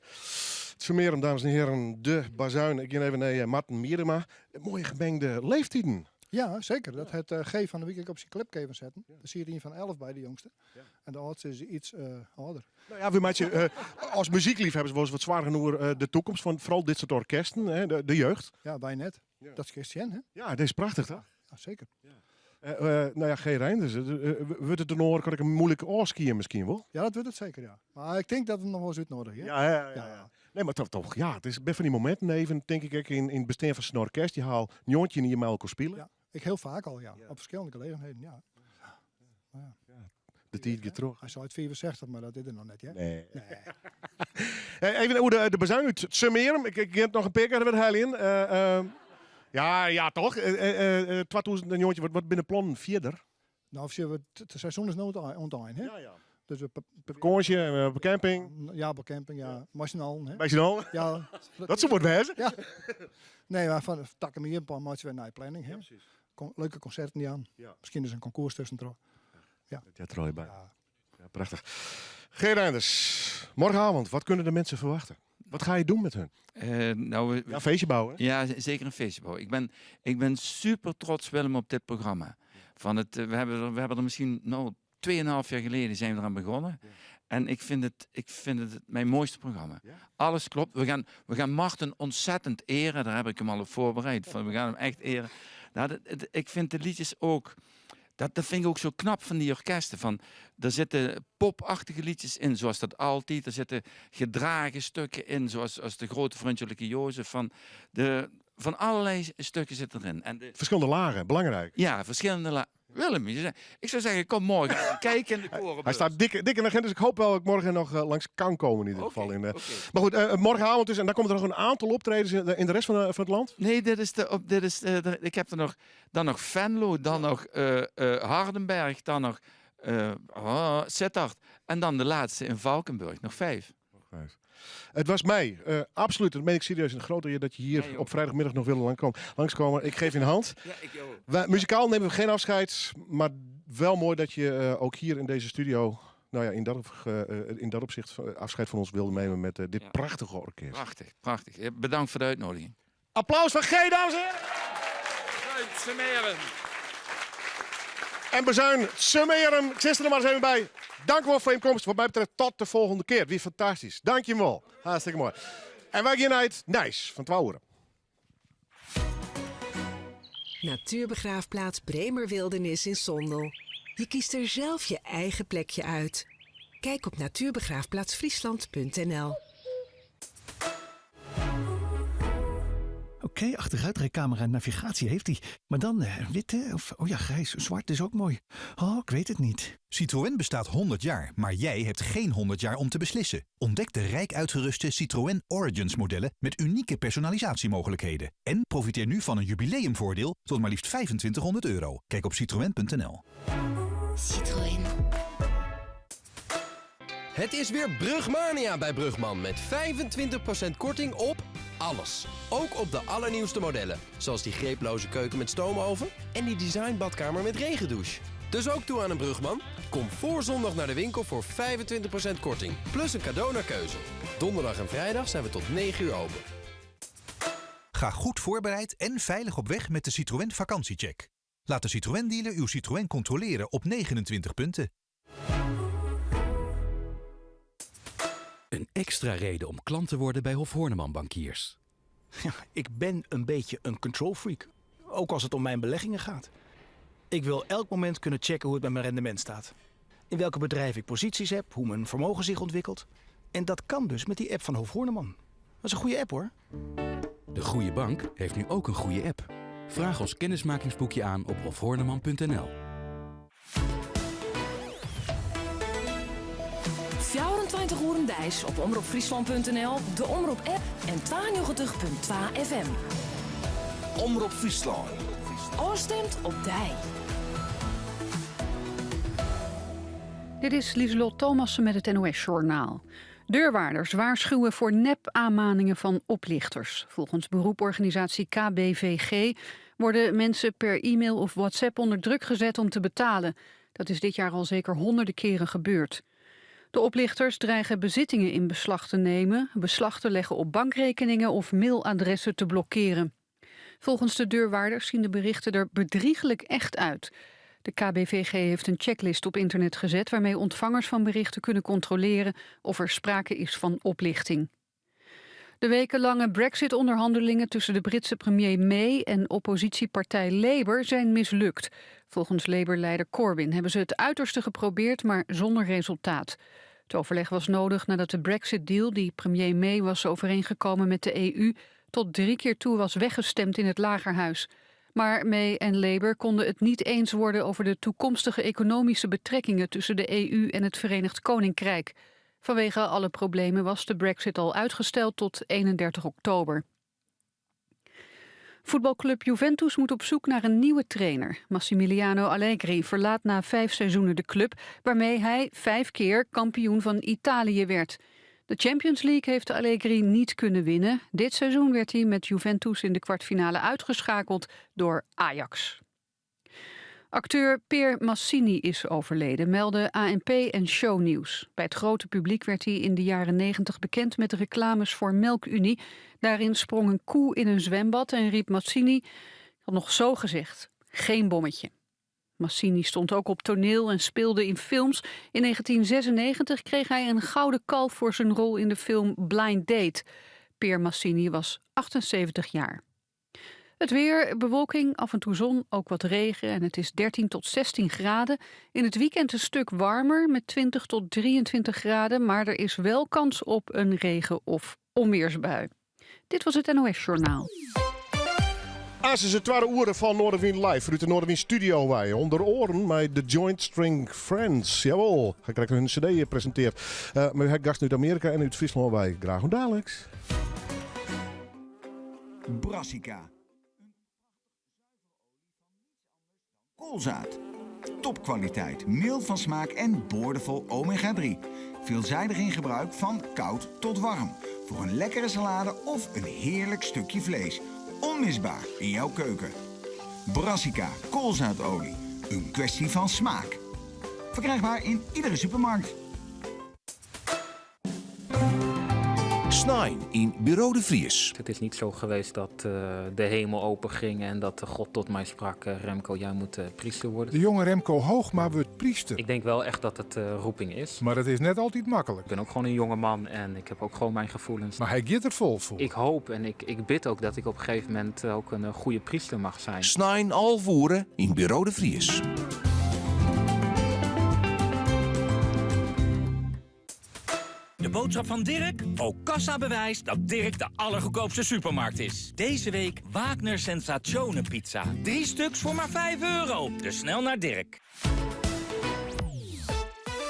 Tzummarum, dames en heren, de Bazuin. Ik gean even nei eh, Marten Miedema. Moaie gemengde leeftiden. Ja, seker. Dat hat G fan de wike ek op syn clipke even setten. Der siet ien fan 11 by, de jongste. En de âldste is iets âlder. Nou ja, we meitsje as muzykleafhawwers wolris wat soargen oer de takomst fan foaral dit soart orkesten, hè, de jeugd. Ja, wy net. Dat kinst sjen, hè? Ja, dit is prachtich, toch? Ja, seker. Nou ja, G. Reinders, wurdt it in oare kant ek in moeilik ôfskie miskien wol? Ja, dat wurdt it seker, ja. Mar ik tink dat we him noch wolris útnoadigje. Ja, ja, ja, ja. Nee, mar toch, toch, ja, it is bin fan dy mominten even, tink ik ek, yn it bestean fan sa'n orkest. Je ha al 19 jier mei elkoar spile. Ja, ek hiel faak al, ja. Op ferskillende gelegenheden, ja. Ja. De tiid giet troch. Hy seit 65, mar dat is er noch net, hear. Nee. Nee. Even oer de, de bazuin út Tzummarum. Ik, ik gean it noch in pear kear werheljen. Ja, ja, toch? 2019, wat, wat binne de plannen fierder? Nou, sjoch, we, it seizoen is no oan it ein, hè? Ja, ja. Dus we Fakânsje en eh, op de camping. Ja, op de camping, ja. Mei syn allen, hè? Mei syn allen? Ja. Dat soe wat wêze. Ja. Nee, mar fan takom jier meitsje we in nije planning, hè? Ja, presys. Leuke konserten jaan. Ja. Miskien is in konkoers tuskentroch. Ja. Dat heart der al by. Ja, prachtig. Geert Reinders, morgenavond, wat kunnen de mensen verwachten? Wat ga je doen met hun? Eh, nou, we, Ja, feestje bouwen. hè? Ja, zeker een feestje bouwen. Ik ben super trots, Willem, op dit programma. Van het, eh, we hebben er misschien nou, 2,5 jaar geleden zijn we eraan begonnen. En ik vind het mijn mooiste programma. Alles klopt. We gaan Martin ontzettend eren. Daar heb ik hem al op voorbereid. Van, we gaan hem echt eren. Nou, ik vind de liedjes ook... Dat vind ik ook zo knap van die orkesten. Van, er zitten popachtige liedjes in, zoals dat altijd. Er zitten gedragen stukken in, zoals als de grote vriendelijke Jozef. Van allerlei stukken zitten erin. En de, Verschillende lagen, belangrijk. Ja, verschillende lagen. Willem, ik zou zeggen, kom morgen kijken in de korenbeurs. Hij staat dik, dik in de agenda, dus ik hoop wel dat ik morgen nog eh, langs kan komen in ieder geval. In, eh. Maar goed, eh, morgenavond dus, en dan komt er nog een aantal optredens in de rest van het land? Nee, dit is de, op, dit is, de, ik heb er nog, dan nog Venlo, dan nog Hardenberg, dan nog oh, Sittard en dan de laatste in Valkenburg, nog 5. Nog 5. Het was mij, absoluut, dat meen ik serieus, een grote eer dat je hier Ja, joh. op vrijdagmiddag nog wilde langskomen. Ik geef je een hand. Ja, ik ook. Wij, muzikaal nemen we geen afscheid, maar wel mooi dat je ook hier in deze studio, nou ja, in dat opzicht afscheid van ons wilde nemen met dit prachtige orkest. Prachtig, prachtig. Bedankt voor de uitnodiging. Applaus voor G, dames en heren. Bazuin En Bazuin Sumeren. Ik zit er maar eens even bij. Dank u wel voor je komst. Wat mij betreft tot de volgende keer. Wie fantastisch. Dank je wel. Hartstikke mooi. En wij gaan naar het Nijs van 12 uur. Natuurbegraafplaats Bremerwildernis in Sondel. Je kiest er zelf je eigen plekje uit. Kijk op natuurbegraafplaatsfriesland punt N L. Oké, achteruitrijcamera en navigatie heeft hij. Maar dan witte of, oh ja, grijs, zwart is ook mooi. Oh, ik weet het niet. Citroën bestaat 100 jaar, maar jij hebt geen 100 jaar om te beslissen. Ontdek de rijk uitgeruste Citroën Origins modellen met unieke personalisatiemogelijkheden. En profiteer nu van een jubileumvoordeel tot maar liefst 2500 euro. Kijk op citroën punt N L. Citroën. Het is weer Brugmania bij Brugman met 25% korting op alles. Ook op de allernieuwste modellen, zoals die greeploze keuken met stoomoven en die designbadkamer met regendouche. Dus ook toe aan een Brugman? Kom voor zondag naar de winkel voor 25% korting, plus een cadeau naar keuze. Donderdag en vrijdag zijn we tot 9 uur open. Ga goed voorbereid en veilig op weg met de Citroën Vakantiecheck. Laat de Citroën dealer uw Citroën controleren op 29 punten. Een extra reden om klant te worden bij Hof Horneman Bankiers. Ja, ik ben een beetje een control freak. Ook als het om mijn beleggingen gaat. Ik wil elk moment kunnen checken hoe het met mijn rendement staat. In welke bedrijf ik posities heb, hoe mijn vermogen zich ontwikkelt. En dat kan dus met die app van Hof Horneman. Dat is een goede app hoor. De goede bank heeft nu ook een goede app. Vraag ons kennismakingsboekje aan op hofhorneman punt N L. 24 uur deis op omroep friesland punt N L, de Omroep app en 92.2 FM. Omroep Friesland. Oorstemt op dij. Dit is Lieselot Thomassen met het N O S-journaal. Deurwaarders waarschuwen voor nep-aanmaningen van oplichters. Volgens beroeporganisatie KBVG worden mensen per e-mail of WhatsApp onder druk gezet om te betalen. Dat is dit jaar al zeker honderden keren gebeurd. De oplichters dreigen bezittingen in beslag te nemen, beslag te leggen op bankrekeningen of mailadressen te blokkeren. Volgens de deurwaarders zien de berichten er bedrieglijk echt uit. De KBVG heeft een checklist op internet gezet waarmee ontvangers van berichten kunnen controleren of er sprake is van oplichting. De wekenlange Brexit-onderhandelingen tussen de Britse premier May en oppositiepartij Labour zijn mislukt. Volgens Labour-leider Corbyn hebben ze het uiterste geprobeerd, maar zonder resultaat. Het overleg was nodig nadat de Brexit-deal die premier May was overeengekomen met de EU tot 3 keer toe was weggestemd in het Lagerhuis. Maar May en Labour konden het niet eens worden over de toekomstige economische betrekkingen tussen de EU en het Verenigd Koninkrijk. Vanwege alle problemen was de Brexit al uitgesteld tot 31 oktober. Voetbalclub Juventus moet op zoek naar een nieuwe trainer. Massimiliano Allegri verlaat na vijf seizoenen de club... waarmee hij vijf keer kampioen van Italië werd. De Champions League heeft Allegri niet kunnen winnen. Dit seizoen werd hij met Juventus in de kwartfinale uitgeschakeld door Ajax. Acteur Peer Massini is overleden, melden ANP en Shownieuws. Bij het grote publiek werd hij in de jaren 90 bekend met reclames voor Melkunie. Daarin sprong een koe in een zwembad en riep Massini, had nog zo gezegd, geen bommetje. Massini stond ook op toneel en speelde in films. In 1996 kreeg hij een gouden kalf voor zijn rol in de film Blind Date. Peer Massini was 78 jaar. Het weer, bewolking, af en toe zon, ook wat regen en het is 13 tot 16 graden. In het weekend een stuk warmer met 20 tot 23 graden, maar er is wel kans op een regen- of onweersbui. Dit was het NOS Journaal. Aansens is het tweede oeren van Noardewyn Live, uit de Noardewyn Studio wij. Onder oren met de Joint String Friends. Jawel, hij krijgt hun cd gepresenteerd. Maar u hebt gasten uit Amerika en uit Friesland wij. Graag en dadelijks. Brassica. Koolzaad. Topkwaliteit, mild van smaak en boordevol omega-3. Veelzijdig in gebruik van koud tot warm. Voor een lekkere salade of een heerlijk stukje vlees. Onmisbaar in jouw keuken. Brassica koolzaadolie. Een kwestie van smaak. Verkrijgbaar in iedere supermarkt. Snein yn Buro de Vries. Het is niet zo geweest dat de hemel open ging en dat de God tot mij sprak. Remco, jij moet priester worden. De jonge Remco Hoogma wordt priester. Ik denk wel echt dat het roeping is. Maar het is net altijd makkelijk. Ik ben ook gewoon een jonge man en ik heb ook gewoon mijn gevoelens. Maar hij gaat er vol voor. Ik hoop en ik bid ook dat ik op een gegeven moment ook een goede priester mag zijn. Snein alvoeren in Bureau de Vries. De boodschap van Dirk? Okassa bewijst dat Dirk de allergoedkoopste supermarkt is. Deze week Wagner Sensatione Pizza. 3 stuks voor maar 5 euro. Dus snel naar Dirk.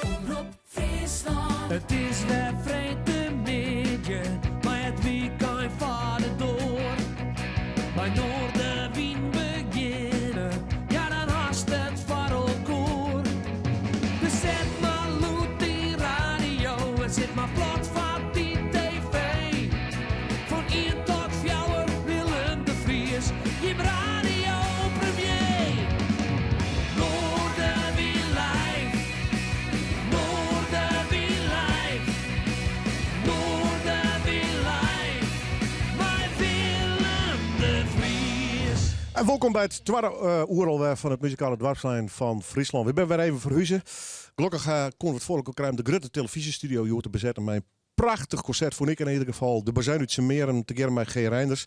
Omrop Fryslân. It is wer freedtemiddei, mei it wykein foar de doar. Mei Noardewyn begjinne, ja dan hast it foar elkoar. Dus set mar lûd dyn radio en sit mar plat foar dyn TV. Fan ien tot fjouwer Willem de Vries, jim radiopremier. Noardewyn live, Noardewyn live, Noardewyn live, mei Willem de Vries. En welkom by it twadde oere alwer fan it muzikale doarpsplein fan Fryslân. Wy binne wer even ferhuze. Gelokkich koene we it foar elkoar krije om de grutte telefyzjestudio hjoed te besetten mei in prachtich konsert, fûn ik yn ieder gefal. De Bazuin út Tsjummearum tegearre mei G. Reinders.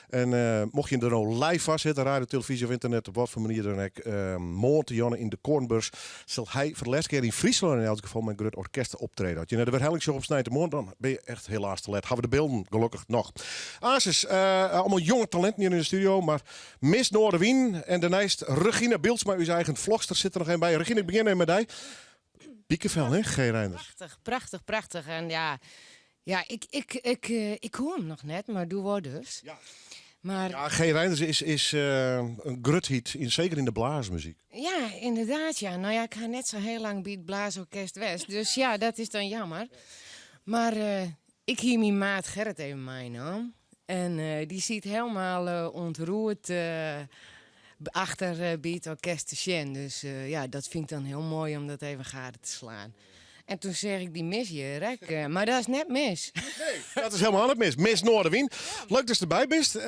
En mocht je der no live foar sitte, radio, televyzje of ynternet, op wat foar manier dan ek, moarntemoarn yn de Koornbeurs sil hy foar de lêste kear yn Fryslân yn elts gefal mei in grut orkest optrede. As je nei de werhelling sjogge op sneintemoarn, dan binne je echt helaas te let. Hawwe de bylden gelokkich noch. Aansens, allegear jonge talinten hjir yn de studio, mar Miss Noardewyn en dêrneist Regina Bilsma, ús eigen vlogster, sit der noch even by. Regina, ik begjin even mei dy. Pikefel, hè, G. Reinders? Prachtich, prachtich, prachtich. En ja, ja ik hoor him noch net, mar doe wol dus. Ja. Mar Ja, G. Reinders is in grutheid, seker yn de blaasmuzyk. Ja, ynderdaad, ja. No ja, ik ha net sa hiel lang by it blaasorkest west, dus ja, dat is dan jammer. Mar ik hie myn maat Gerrit even meinaam. En dy siet hielendal ûntroerd achter by it orkest te sjen. Dus ja, dat fyn ik dan hiel moai om dat even gade te slaan. En toen seach ik dy mis hjir ek, mar dat is net mis. Nee, dat is hielendal net mis. Miss Noardewyn. Leuk datst derby bist.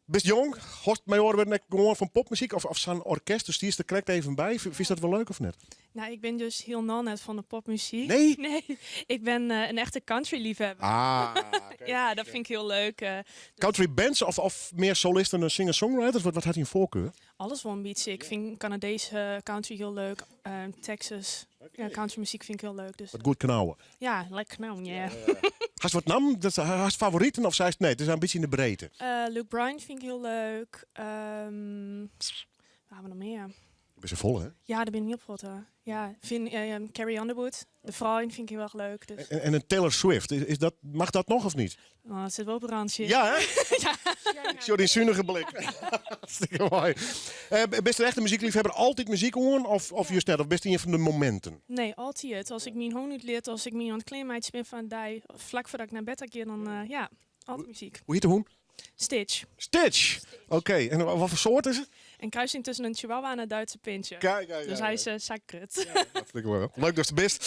Bist jong, hâldst mei oare wurden ek gewoan fan popmuzyk of sa'n orkest? Do stiest der krekt even by. Fynst dat wol leuk of net? Nou, ik bin dus hielendal net fan de popmuzyk. Nee? Nee, ik bin in echte country-leafhawwer. Ah, oké. Ja, dat fyn ik hiel leuk. Country bands of mear solisten en singer-songwriters? Wat hat dyn foarkar? Alles wol in bytsje. Ik fyn Kanadeeske country hiel leuk. Texas ja, countrymuzyk fyn ik hiel leuk. Dus. Wat goed knauwe. Ja, lekker knauwen, ja. Hast wat nammen? Hast favoriten of seist nee, it is in bytsje yn de breedte? Luke Bryan fyn ik hiel leuk. Wa hawwe we noch mear? Bist folle, hè? Ja, dêr bin ik hiel protte. Ja, fyn Carrie Underwood, de frou, fyn ik hiel erch leuk. Dus. En een Taylor Swift, is dat, mag dat noch of niet? Oh, dat sit wol op it rantsje. Ja, hè? ja. Ik sjoch dyn sunige blik. Hartstikke moai. Bist in echte muzykleafhawwer altyd muzyk oan of just net? Of bist ien fan de mominten? Nee, altyd. As ik myn hûn útlit, as ik my oan it klearmeitsjen bin foar in dei, flak foardat ik nei bed ta gean, dan ja, altyd muzyk. Hoe hjit de hûn? Stitch. Stitch! Oké, en wat foar soart is it? In kruising tusken in chihuahua en in Duitse pinscher. Kijk, kijk, Dus kijk, hy is uh, sa grut. Ja, hartstikke moai. Leuk datst der bist.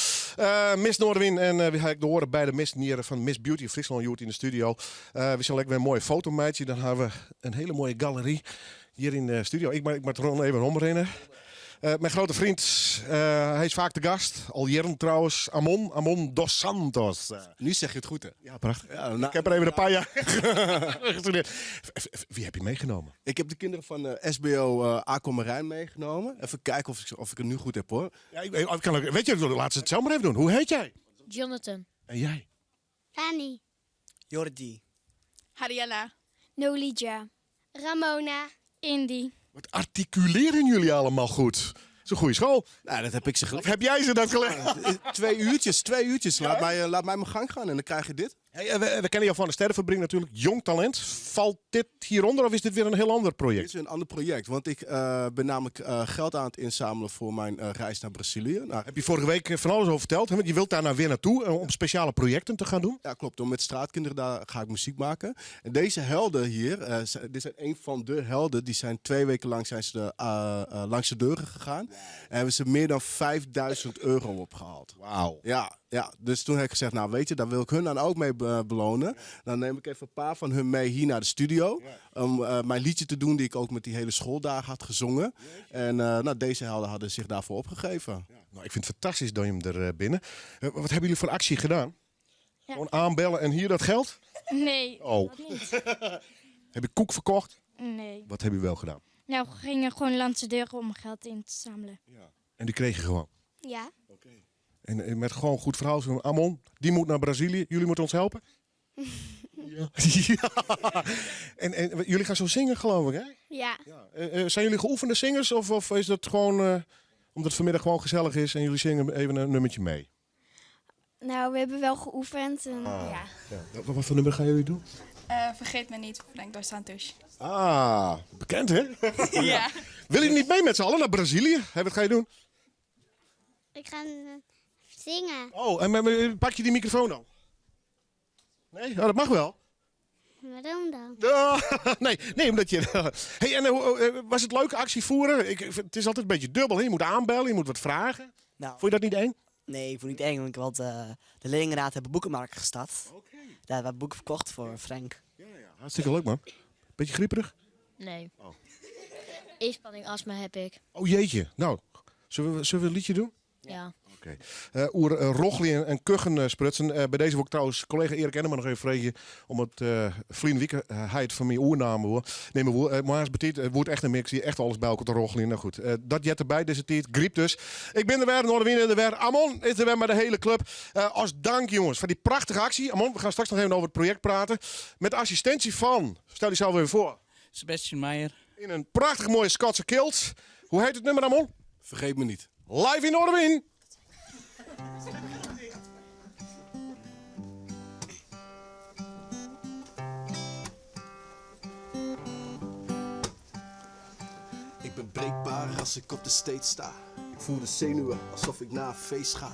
Miss Noardewyn en wy ha ek de oare beide missen hjir fan Miss Beauty Fryslân hjoed yn de studio. Wy sille ek wer in moaie foto meitsje. Dan ha we in hiele moaie galery hjir yn de studio. Ik moat rom even omrinne. Mijn grote vriend, hij is vaak te gast, al jaren trouwens, Amon, Amon dos Santos. Nu zeg je het goed, hè? Ja, prachtig. Ja, nou, ik heb er even een paar jaar gestudeerd. Wie heb je meegenomen? Ik heb de kinderen van SBO Aquamarijn meegenomen. Even kijken of ik het nu goed heb, hoor. Ja, ik kan ook, weet je, laat ze het zelf maar even doen. Hoe heet jij? Jonathan. En jij? Fanny. Jordi. Hariella. Nolija. Ramona. Indy. Wat articuleren jullie allemaal goed? Dat is een goede school. Nou, dat heb ik ze geleerd. Of heb jij ze dat geleerd? 2 uurtjes, 2 uurtjes. Laat mij mijn gang gaan en dan krijg je dit. Hey, we kennen jou van de Sterrenfabriek natuurlijk. Jong talent. Valt dit hieronder of is dit weer een heel ander project? Dit is een ander project, want ik ben namelijk geld aan het inzamelen voor mijn reis naar Brazilië. Nou, heb je vorige week van alles over verteld. Hè? Want je wilt daar nou weer naartoe om speciale projecten te gaan doen. Ja, klopt. Om met straatkinderen daar ga ik muziek maken. En deze helden hier, dit zijn een van de helden, die zijn 2 weken lang zijn ze langs de deuren gegaan. En hebben ze meer dan €5000 opgehaald. Wauw. Ja, dus toen heb ik gezegd, nou weet je, daar wil ik hun dan ook mee belonen. Dan neem ik even een paar van hun mee hier naar de studio. Om mijn liedje te doen die ik ook met die hele schooldagen had gezongen. En nou, deze helden hadden zich daarvoor opgegeven. Nou, ik vind het fantastisch dat je hem er binnen. Wat hebben jullie voor actie gedaan? Gewoon aanbellen en hier dat geld? Nee, Oh. dat niet. Heb je koek verkocht? Nee. Wat heb je wel gedaan? Nou, we gingen gewoon langs de deuren om geld in te zamelen. En die kreeg je gewoon? Ja. En met gewoon goed verhaal. Zo, Amon, die moet naar Brazilië. Jullie moeten ons helpen? Ja. ja. En jullie gaan zo zingen, geloof ik, hè? Ja. Zijn jullie geoefende zingers of is dat gewoon omdat het vanmiddag gewoon gezellig is en jullie zingen even een nummertje mee? Nou, we hebben wel geoefend. En, Ah. ja. Ja. Wat voor nummer gaan jullie doen? Vergeet me niet, Frank dos Santos. Ah, bekend hè? Ja. Willen jullie niet mee met z'n allen naar Brazilië? Hè, wat ga je doen? Ik ga zingen. Oh, en pak je die microfoon dan? Nee? Oh, dat mag wel. Waarom dan? Ah, nee, nee, omdat je. Hey, en was het leuke actie voeren? Het is altijd een beetje dubbel. Hè? Je moet aanbellen, je moet wat vragen. Nou, Vond je dat niet eng? Nee, ik vond het niet eng, want de leerlingenraad hebben boekenmarkt gestart. Daar hebben we boeken verkocht voor Frank. Hartstikke leuk, man. Beetje grieperig? Nee. Inspanning astma heb ik. Oh jeetje. Nou, zullen we een liedje doen? Ja. Oké. Oer Rochli en Kuchen sprutsen. Bij deze wil ik trouwens collega Erik Ennema nog even vragen om het verleden week hij het van mij oername hoor. Nee, maar maar eens betiet, het wordt echt een mix die echt alles bij elkaar te Rochli. Nou goed, dat jet erbij deze tijd. Griep dus. Ik ben er weer, Noardewyn er weer. Amon is er weer met de hele club. Als dank jongens voor die prachtige actie. Amon, we gaan straks nog even over het project praten. Met assistentie van, stel jezelf even voor. Sebastian Meijer. In een prachtig mooie Skotse kilt. Hoe heet het nummer, Amon? Vergeet me niet. Live in Noardewyn. Ik ben breekbaar als ik op de stage sta. Ik voel de zenuwen alsof ik naar een feest ga.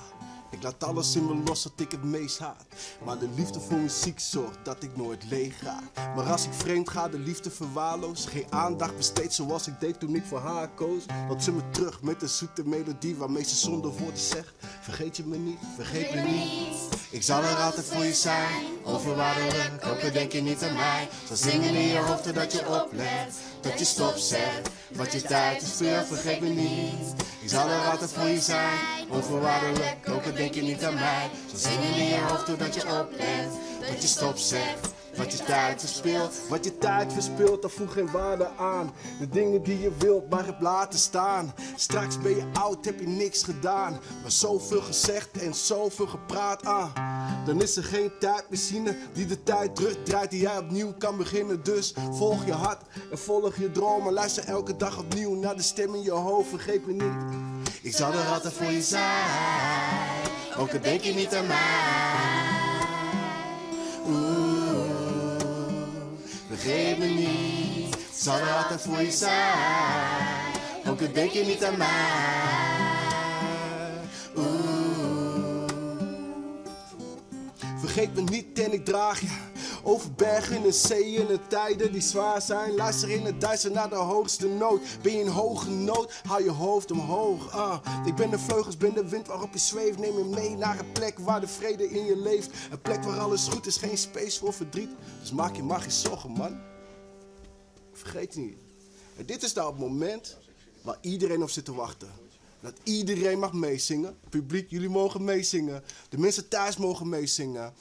Ik laat alles in me los wat ik het meest haat. Maar de liefde voor muziek zorgt dat ik nooit leeg raak. Maar als ik vreemd ga, de liefde verwaarloos. Geen aandacht besteed zoals ik deed toen ik voor haar koos. Want ze me terug met een zoete melodie waarmee ze zonder woorden zegt: Vergeet je me niet, vergeet me niet. Ik zal er altijd voor je zijn, onvoorwaardelijk, ook al denk je niet aan mij. Zal zingen in je hoofd totdat je oplet, dat je stopzet. Wat je tijd verspeelt, vergeet me niet. Ik zal er altijd voor je zijn, onvoorwaardelijk, ook al denk je niet aan mij. Zal zingen in je hoofd totdat je oplet, dat je stopzet. Wat je tijd verspeelt, wat je tijd verspeelt, daar voeg geen waarde aan. De dingen die je wilt, maar hebt laten staan. Straks ben je oud, heb je niks gedaan. Maar zoveel gezegd en zoveel gepraat aan. Dan is er geen tijdmachine die de tijd terugdraait die jij opnieuw kan beginnen. Dus volg je hart en volg je dromen. Luister elke dag opnieuw naar de stem in je hoofd. Vergeet me niet. Ik zal er altijd voor je zijn. Ook al denk je niet aan mij. Oeh, vergeet me niet. Ik zal er altijd voor je zijn. Ook al denk je niet aan mij. Oeh. Vergeet me niet en ik draag je over bergen en zeeën en tijden die zwaar zijn. Luister in het duister naar de hoogste noot. Ben je in hoge nood, hou je hoofd omhoog. Ah, ik ben de vleugels, ben de wind waarop je zweeft. Neem je mee naar een plek waar de vrede in je leeft. Een plek waar alles goed is, geen space voor verdriet. Dus maak je maar geen zorgen, man. Vergeet het niet. En dit is nou het moment waar iedereen op zit te wachten. Dat iedereen mag meezingen. Publiek, jullie mogen meezingen. De mensen thuis mogen meezingen.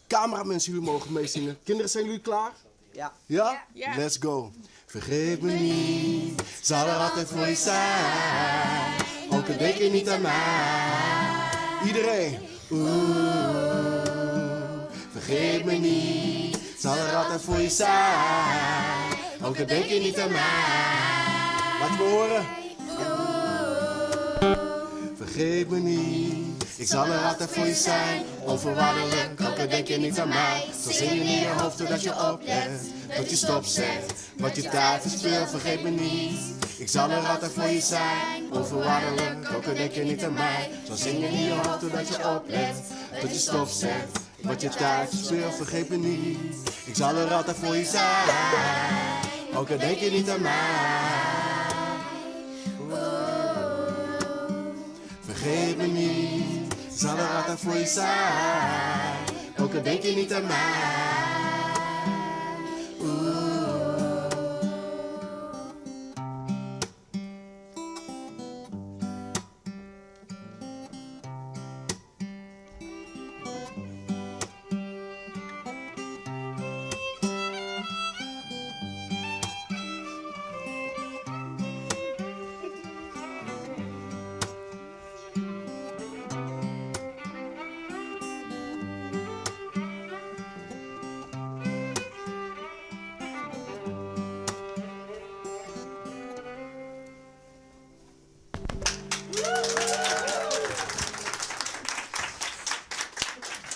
Cameramensen, jullie mogen meezingen. Kinderen, zijn jullie klaar? Ja. Ja? Ja. Let's go. Vergeet me niet, zal er altijd voor je zijn. Ook al denk je niet aan mij. Iedereen. Oeh, vergeet me niet, zal er altijd voor je zijn. Ook al denk je niet aan mij. Laat je me horen. Vergeet me niet, ik zal er altijd voor je zijn. Onvoorwaardelijk, ook al denk je niet aan mij. Zo zing je in je hoofd doordat je oplet, dat je stopzet. Wat je tijd verspeelt, vergeet me niet. Ik zal er altijd voor je zijn. Onvoorwaardelijk, ook al denk je niet aan mij. Zo zing je in je hoofd doordat je oplet, dat je stopzet. Wat je tijd verspeelt, vergeet me niet. Ik zal er altijd voor je zijn. Ook al denk je niet aan mij. Vergeet me niet, zal er altijd voor je zijn. Ook al denk je niet aan mij. Oeh.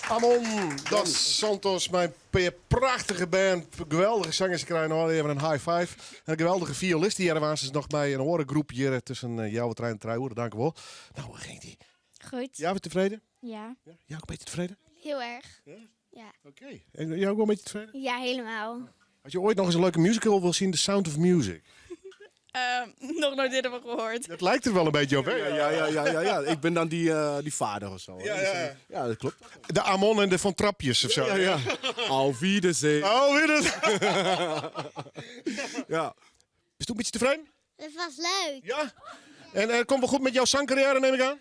Amon dos Santos, mijn prachtige band. Geweldige zangers. Ik krijg nog even een high five. En een geweldige violist die er was is nog bij een horengroep hier tussen jou en Trein Trouwen. Dank u wel. Nou, hoe ging die? Goed. Jij bent tevreden? Ja. Jij ook een beetje tevreden? Heel erg. Ja. Oké. En jij ook wel een beetje tevreden? Ja, helemaal. Had je ooit nog eens een leuke musical wil zien, The Sound of Music? Nog nooit eerder van gehoord. Dat lijkt er wel een beetje op, hè? Ja, ja, ja, ja, ja. Ik ben dan die vader of zo. hè. Ja, ja, ja. Ja, dat klopt. De Amon en de Van Trapjes of zo. Ja, ja. Auf Wiedersehen. Auf Wiedersehen. ja. Is het een beetje tevreden? Het was leuk. Ja? En komt wel goed met jouw zangcarrière, neem ik aan?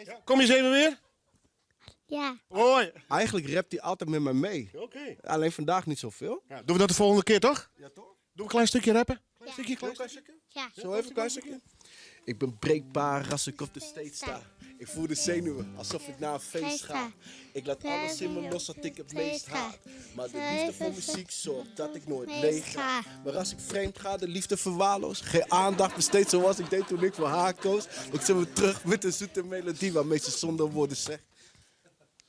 Ja. Kom je eens even weer? Ja. Hoi. Eigenlijk rapt hij altijd met mij mee. Oké. Alleen vandaag niet zoveel. Ja, doen we dat de volgende keer, toch? Ja, toch? Doen we een klein stukje rappen? Klein stukje, klein stukje? Ja. Zo even een klein stukje? Ik ben breekbaar als ik op de stage sta. Ik voel de zenuwen alsof ik naar een feest ga. Ik laat alles in me los wat ik het meest haat. Maar de liefde voor muziek zorgt dat ik nooit leeg ga. Maar als ik vreemd ga, de liefde verwaarloos. Geen aandacht besteed zoals ik deed toen ik voor haar koos. Ik zet me terug met een zoete melodie waarmee ze zonder woorden zegt.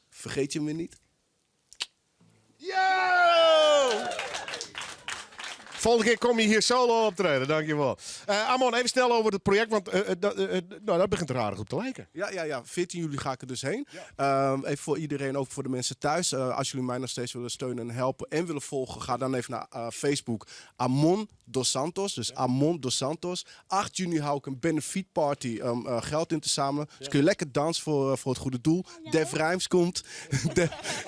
Vergeet je me niet? Yo! Volgende keer kom je hier solo optreden, dankjewel. Amon, even snel over het project, want nou, dat begint er aardig op te lijken. Ja, ja, ja. 14 juli ga ik er dus heen. Even voor iedereen, ook voor de mensen thuis. Als jullie mij nog steeds willen steunen en helpen en willen volgen, ga dan even naar Facebook. Amon dos Santos. Dus Amon dos Santos. 8 juni hou ik een benefietparty om geld in te zamelen. Dus kun je lekker dansen voor het goede doel. Def Rhymes komt.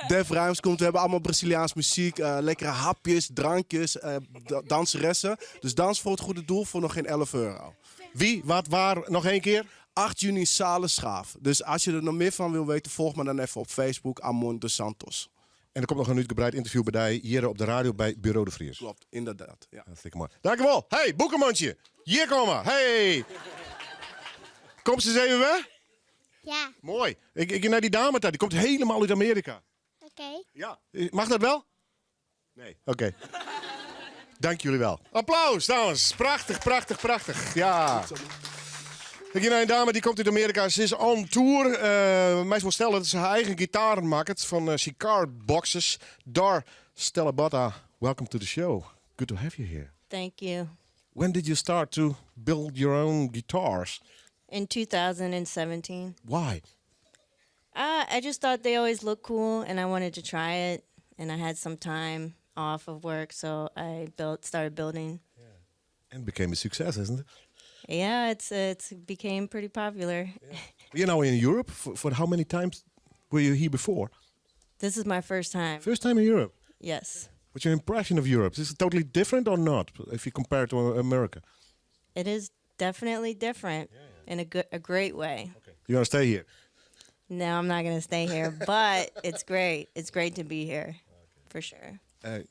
Def Rhymes komt. We hebben allemaal Braziliaans muziek. Lekkere hapjes, drankjes, danseressen. Dus dans voor het goede doel voor nog geen 11 euro. Wie, wat, waar, nog één keer? 8 juni Salenschaaf. Dus als je er nog meer van wil weten, volg me dan even op Facebook, Amon dos Santos. En er komt nog een uitgebreid interview bij die hier op de radio bij Bureau de Vries. Klopt, inderdaad. Ja. Hartstikke mooi. Dankjewel. Hey, boekenmandje. Hier komen. Hey. Kom ze eens even weg. Ja. Moai. Ik, ik gean nei dy dame ta, dy komt helemaal út Amearika. Oké. Ja. Mag dat wel? Nee. Oké. Dank jullie wel. Applaus, dames. Prachtig, prachtig, prachtig. Ja. Ik gean nei in dame dy komt út Amearika. Se is on tour. Uh, Meist wol stelle dat se har eigen gitaren makket fan uh, cigar boxes. Dar Stella Botta, welcome to the show. Good to have you here. Thank you. When did you start to build your own guitars? In 2017. Why? Uh, I just thought they always looked cool and I wanted to try it. And I had some time off of work, so I built started building. And became a success, isn't it? Yeah, it's it's became pretty popular. You're now in Europe. For how many times were you here before? This is my first time. First time in Europe? Yes. What's your impression of Europe? Is it totally different or not, if you compare it to America? It is definitely different in a good, a great way. You're gonna stay here? No, I'm not gonna stay here, but it's great. It's great to be here, for sure.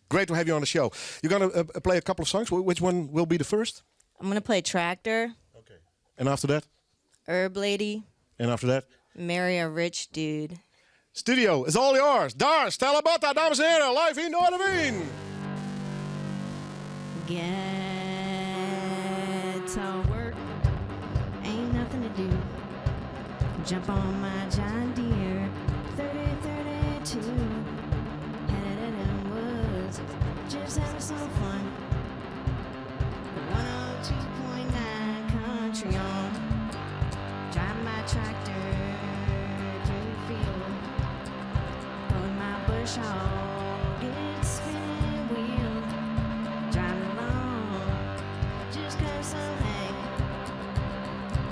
Great to have you on the show. You're gonna play a couple of songs. Which one will be the first? I'm gonna play Tractor. Okay. And after that? Herb Lady. And after that? Marry a Rich Dude. Studio is all yours. Dar Stella Botta, dames en heren, live in Noardewyn. Get to work, ain't nothing to do. Jump on my John Deere 3032. Headed in them woods, just having some fun. 102.9 country on. Drive my tractor through the field. Pulling my bush hog, it's spinning wheel. Driving along, just cut some hay.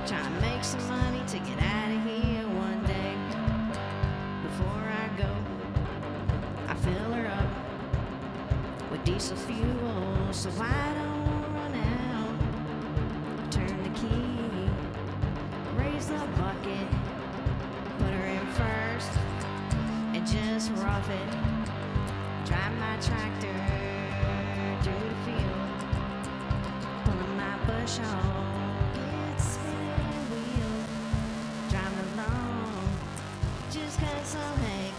Trying to make some money to get out of here one day. Before I go, I fill her up with diesel fuel so I don't run out. Turn the key, raise the bucket, put her in first, and just rough it. Drive my tractor through the field, pulling my bush hog, it's spinning wheel. Driving along, just cut some hay.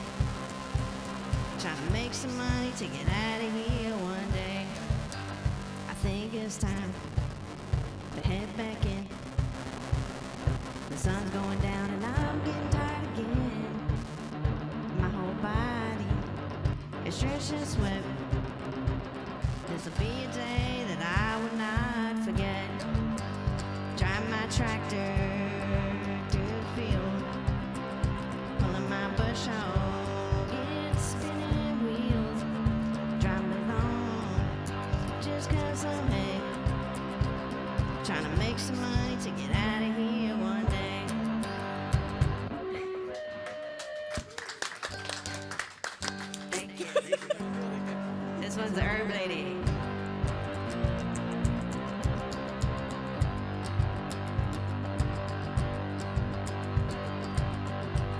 Trying to make some money to get out of here one day. I think it's time to head back in. The sun's going down and I'm getting tired again. My whole body is drenched in sweat. This'll be a day that I will not forget. Drive my tractor through the field, pulling my bush hog, it's spinning wheels. Driving along, just cut some hay. Trying to make some money to get out of here one day. Thank you. This one's the Herb Lady.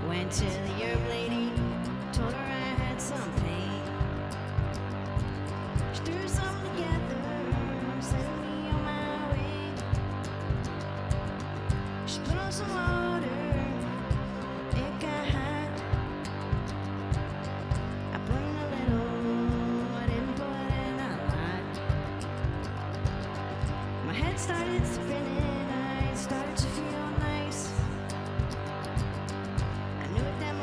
Went to the herb lady, told her I had some pain. She threw something together, sent me on my way. She put on some water, it got hot. I put in a little, I didn't put in a lot. My head started spinning, I started to feel nice. I knew at that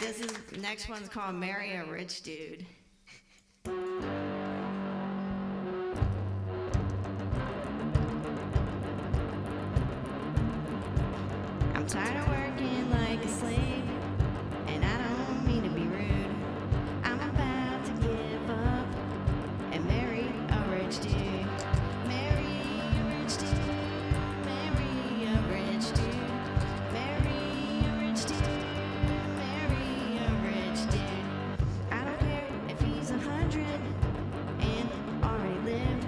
right, this is next one's called Marry a Rich Dude. I'm tired of working like a slave, and I don't mean to be rude. I'm about to give up and marry a rich dude. Marry a rich dude. Marry a rich dude. Marry a rich dude. Marry a rich dude. I don't care if he's 100 and already lived.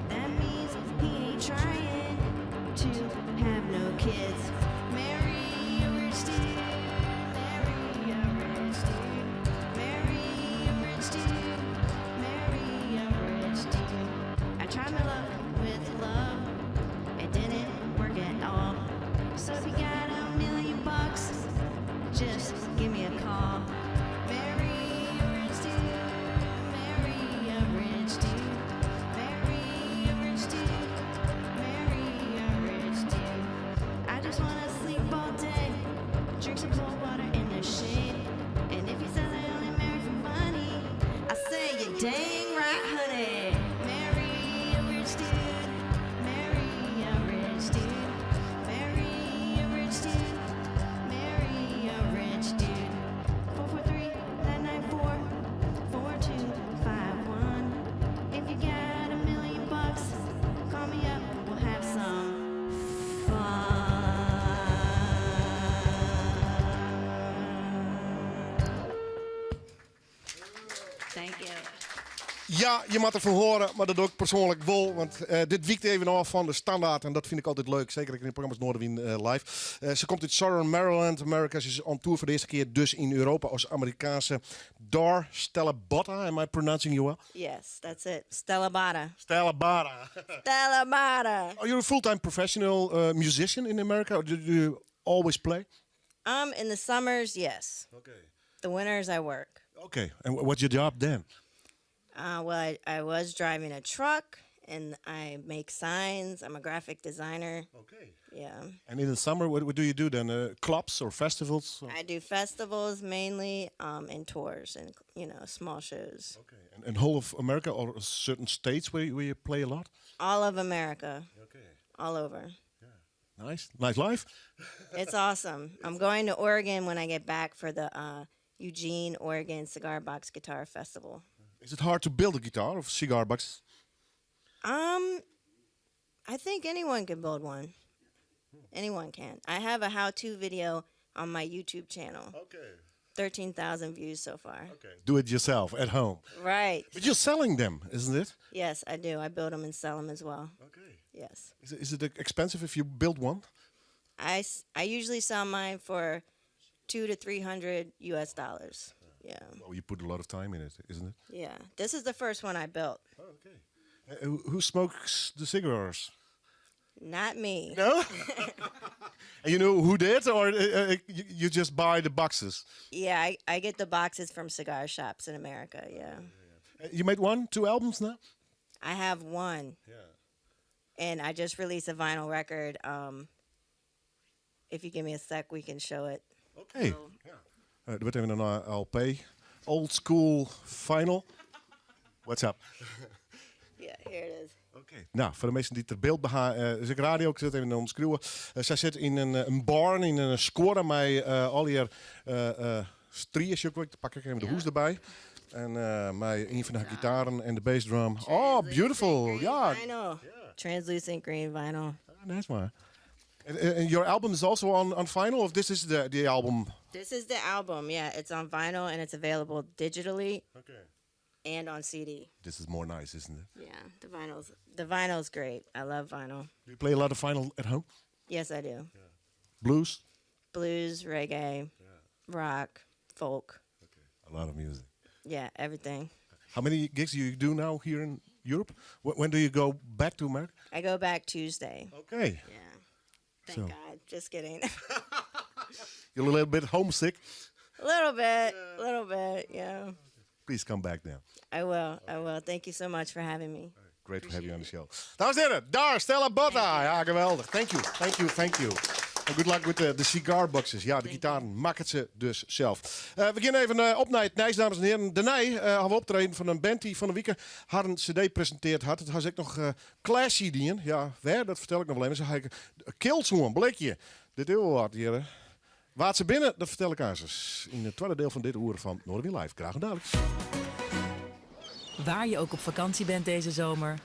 That means he ain't trying to have no kids. Marry a rich dude. Marry a rich dude. Marry a rich dude. Marry a rich dude. I tried my luck with love. It didn't work at all. So if you got $1 million, just give me a call. Marry a rich dude. Marry a rich dude. Marry a rich dude. Marry a rich dude. I just wanna sleep all day, drink some cold water in the shade. And if he says I only marry for money, I say you're dang right, honey. Marry a rich dude. Marry a rich dude. Marry a rich dude. Marry a rich dude. 443 994 4251. If you got $1 million, call me up. We'll have some fun. Thank you. Ja, je moat derfan hearre, mar dat doch ik persoanlik wol. Want dit wykt even ôf fan de standaard en dat fyn ik altyd leuk. Seker yn de programma's Noardewyn live. Se komt út Southern Maryland, Amerika. Se is on tour foar de earste kear dus yn Europa as Amerikaanse Dar Stella Botta. Am I pronouncing you well? Yes, that's it. Stella Botta. Stella Botta. Stella Botta. Are you a full-time professional musician in America? Or do you always play? In the summers, yes. Okay. The winters, I work. Okay. And what's your job then? Well, I was driving a truck, and I make signs. I'm a graphic designer. Okay. Yeah. And in the summer, what do you do then? Clubs or festivals? I do festivals mainly, and tours and small shows. Okay. And whole of America or certain states where you play a lot? All of America. Okay. All over. Yeah. Nice. Nice life. It's awesome. I'm going to Oregon when I get back for the Eugene, Oregon Cigar Box Guitar Festival. Is it hard to build a guitar of cigar box? I think anyone can build one. Anyone can. I have a how-to video on my YouTube channel. Okay. 13,000 views so far. Okay. Do it yourself at home. Right. But you're selling them, isn't it? Yes, I do. I build them and sell them as well. Okay. Yes. Is it expensive if you build one? I usually sell mine for two to 300 US dollars. Yeah. Well, you put a lot of time in it, isn't it? Yeah. This is the first one I built. Oh, okay. Who smokes the cigars? Not me. No? And you know who did, or you just buy the boxes? Yeah, I get the boxes from cigar shops in America, yeah. You made one, two albums now? I have one. Yeah. And I just released a vinyl record. If you give me a sec, we can show it. Okay. So. Ja. Er wurdt even in LP. Old school vinyl. What's up? Yeah, here it is. Oké. Nou, foar de minsken dy't der byld by ha, is ek radio, ik sil it even omskriuwe. Sy sit yn in barn, yn in skuorre mei allegear strie, ik pak even de hoes derby. En mei ien fan de gitaren en de bassdrum. Oh, beautiful. Ja. Vinyl. Translucent green vinyl. Ah, nice man. And your album is also on vinyl, or this is the album? This is the album, yeah. It's on vinyl and it's available digitally. Okay. And on CD. This is more nice, isn't it? Yeah, the vinyl's great. I love vinyl. Do you play a lot of vinyl at home? Yes, I do. Yeah. Blues? Blues, reggae, Yeah. rock, folk. Okay. A lot of music. Yeah, everything. How many gigs do you do now here in Europe? When do you go back to America? I go back Tuesday. Okay. Yeah. Thank So. God. Just kidding. You're a little bit homesick? A little bit. A little bit, yeah. Please come back now. I will. I will. Thank you so much for having me. Great to have you on the show. Dames en heren, daar Stella Botta. Ja, geweldig. Thank you, thank you, thank you. Good luck with the, the cigar boxes. Ja, de gitaren makket se dus sels. Uh, we gean even uh, op nei it nijs, dames en hearen. Dêrnei uh, ha we optreden fan in band dy't fan 'e wike harren CD presintearre hat. Dat ha se ek noch uh, classy dien. Ja, wêr? Dat fertel ik noch wol even. Se ha kilts oan, blikje. Dit is wol wat hjir. Wa't se binne, dat fertel ik aansens. Yn it twadde diel fan dit oere fan Noardewyn Live. Graach oant daliks. Waar je ook op vakantie bent deze zomer.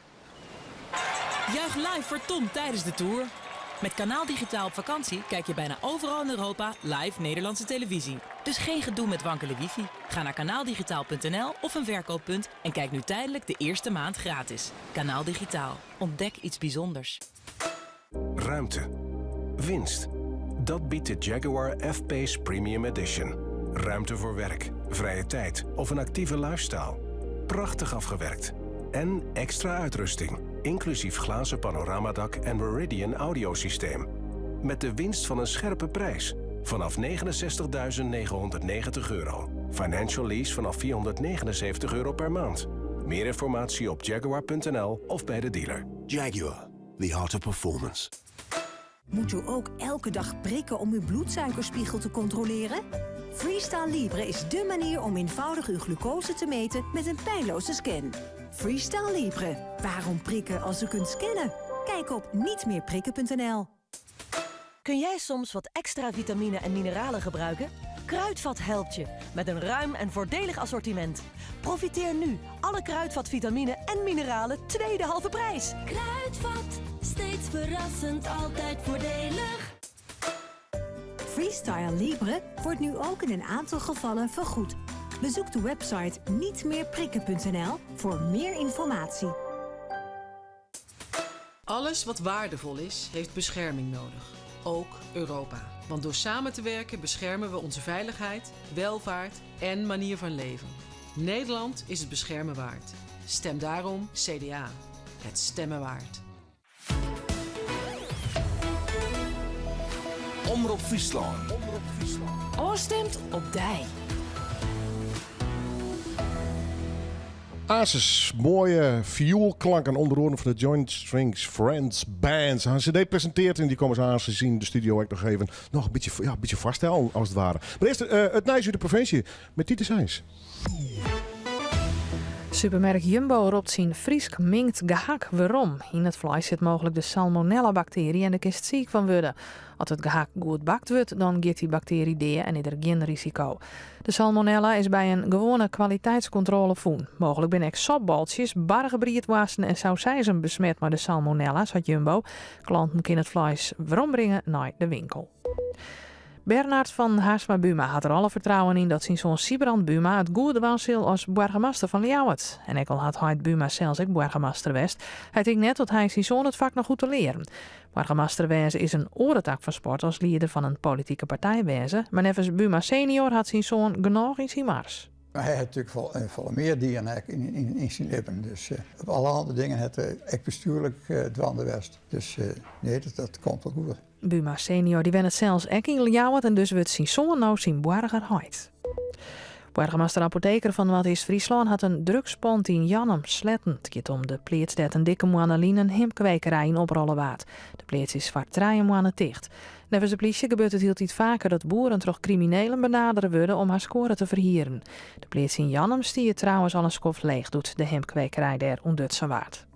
Juich live voor Tom tijdens de tour. Met Kanaal Digitaal op vakantie kijk je bijna overal in Europa live Nederlandse televisie. Dus geen gedoe met wankele wifi. Ga naar kanaaldigitaal.nl of een verkooppunt en kijk nu tijdelijk de eerste maand gratis. Kanaal Digitaal. Ontdek iets bijzonders. Ruimte. Winst. Dat biedt de Jaguar F-Pace Premium Edition. Ruimte voor werk, vrije tijd of een actieve lifestyle. Prachtig afgewerkt. En extra uitrusting, inclusief glazen panoramadak en Meridian audiosysteem. Met de winst van een scherpe prijs. Vanaf 69.990 euro. Financial lease vanaf 479 euro per maand. Meer informatie op jaguar.nl of bij de dealer. Jaguar, the art of performance. Moet u ook elke dag prikken om uw bloedsuikerspiegel te controleren? Freestyle Libre is dé manier om eenvoudig uw glucose te meten met een pijnloze scan. Freestyle Libre. Waarom prikken als u kunt scannen? Kijk op nietmeerprikken.nl. Kun jij soms wat extra vitamine en mineralen gebruiken? Kruidvat helpt je met een ruim en voordelig assortiment. Profiteer nu. Alle Kruidvat vitamine en mineralen tweede halve prijs. Kruidvat, steeds verrassend, altijd voordelig. Freestyle Libre wordt nu ook in een aantal gevallen vergoed. Bezoek de website nietmeerprikken.nl voor meer informatie. Alles wat waardevol is, heeft bescherming nodig. Ook Europa. Want door samen te werken beschermen we onze veiligheid, welvaart en manier van leven. Nederland is het beschermen waard. Stem daarom CDA. Het stemmen waard. Omrop Fryslân. Ofstimd op dy. Asus, moaie fioelklanken ûnder oaren fan de Joint Strings Friends Band. Se ha in CD presintearre en dy komme se aansens yn de studio ek noch even noch in bytsje, ja, in bytsje foarstelle, as it ware. Mar earst uh, it nijs út de provinsje mei Titus Heijns. Supermerk Jumbo ropt syn Frysk mingd gehak werom. Yn it fleis sit mooglik de salmonella-baktearje en dêr kinst siik fan wurde. As it gehak goed bakt wurdt, dan giet dy baktearje dea en is der gjin risiko. De salmonella is by in gewoane kwaliteitskontrôle fûn. Mooglik binne ek sopboltsjes, bargebriedwoarsten en sausizen besmet mei de salmonella, seit Jumbo. Klanten kinne it fleis werombringe nei de winkel. Bernard van Haersma Buma hat der alle fertrouwen yn dat syn soan Sybrand Buma it goed dwaan sil as boargemaster fan Ljouwert. En ek al hat heit Buma sels ek boargemaster west, hy tinkt net dat hy syn soan it fak noch goed te learen. Boargemaster wêze is in oare tak fan sport as lieder fan in politike partij wêze, mar neffens Buma senior hat syn soan genôch yn syn mars. Hy hat natuerlik wol folle mear dien ek yn syn libben. Dus op allerhande dingen hat er ek bestjoerlik dwaande west. Dus nee, dat komt wol goed. Buma senior dy wennet sels ek yn Ljouwert en dus wurdt syn soan no syn boargerheit. Boargemaster Apotheker fan Noardeast-Fryslân hat in drugspand yn Jannum sletten. It giet om de pleats dêr't in dikke moanne lyn in himpkwekerij yn oprolle waard. De pleats is foar trije moanne ticht. Neffens de plysje gebeurt it hieltyd faker dat boeren troch kriminelen benadere wurde om har skuorre te ferhieren. De pleats yn Jannum stie trouwens al in skoft leech doe't de himpkwekerij dêr ûntdutsen waard.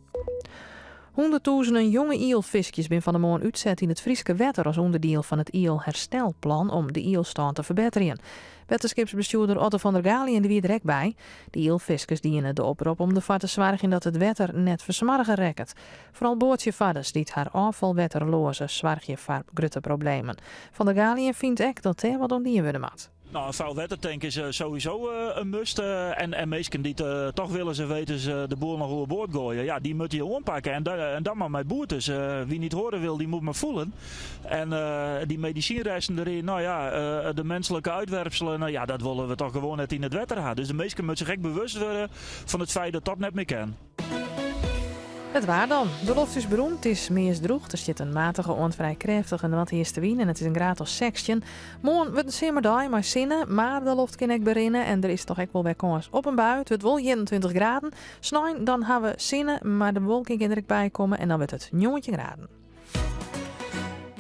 Hûnderttûzenen jonge ielfiskjes binne fan 'e moarn útset yn it Fryske wetter as ûnderdiel fan it ielherstelplan om de ielstân te ferbetterjen. Wetterskipsbestjoerder Otto van der Galiën wie der ek by. De ielfiskers diene de oprop om derfoar te soargjen dat it wetter net fersmoarge rekket. Foaral boatsjefarders dy't har ôffalwetter loaze soargje foar grutte problemen. Van der Galiën fynt ek dat dêr wat oan dien wurde moat. Nou, een vuilwettertank is sowieso een must. En, en minsken dy't toch willens en wetens de boel noch oerboard goaie, ja, dy moatte je oanpakke. En, en dan mar mei boetes. Wie niet horen wil, die moet maar voelen. En dy medisynresten deryn, nou ja, de menselijke uitwerpselen, nou ja, dat wolle we toch gewoan net yn it wetter ha. Dus de minsken moatte sich ek bewust wurde fan it feit dat dat net mear kin. It waar dan. De loft is berûn, it is meast drûch. Der stiet in matige oant frij krêftige noardeastewyn en it is in graad as 16. Moarn wurdt in simmerdei mei sinne, mar de loft kin ek berinne en der is toch ek wol wer kâns op in bui. It wurdt wol 21 graden. Snein dan ha we sinne, mar de bewolking kin der ek by komme en dan wurdt it 19 graden.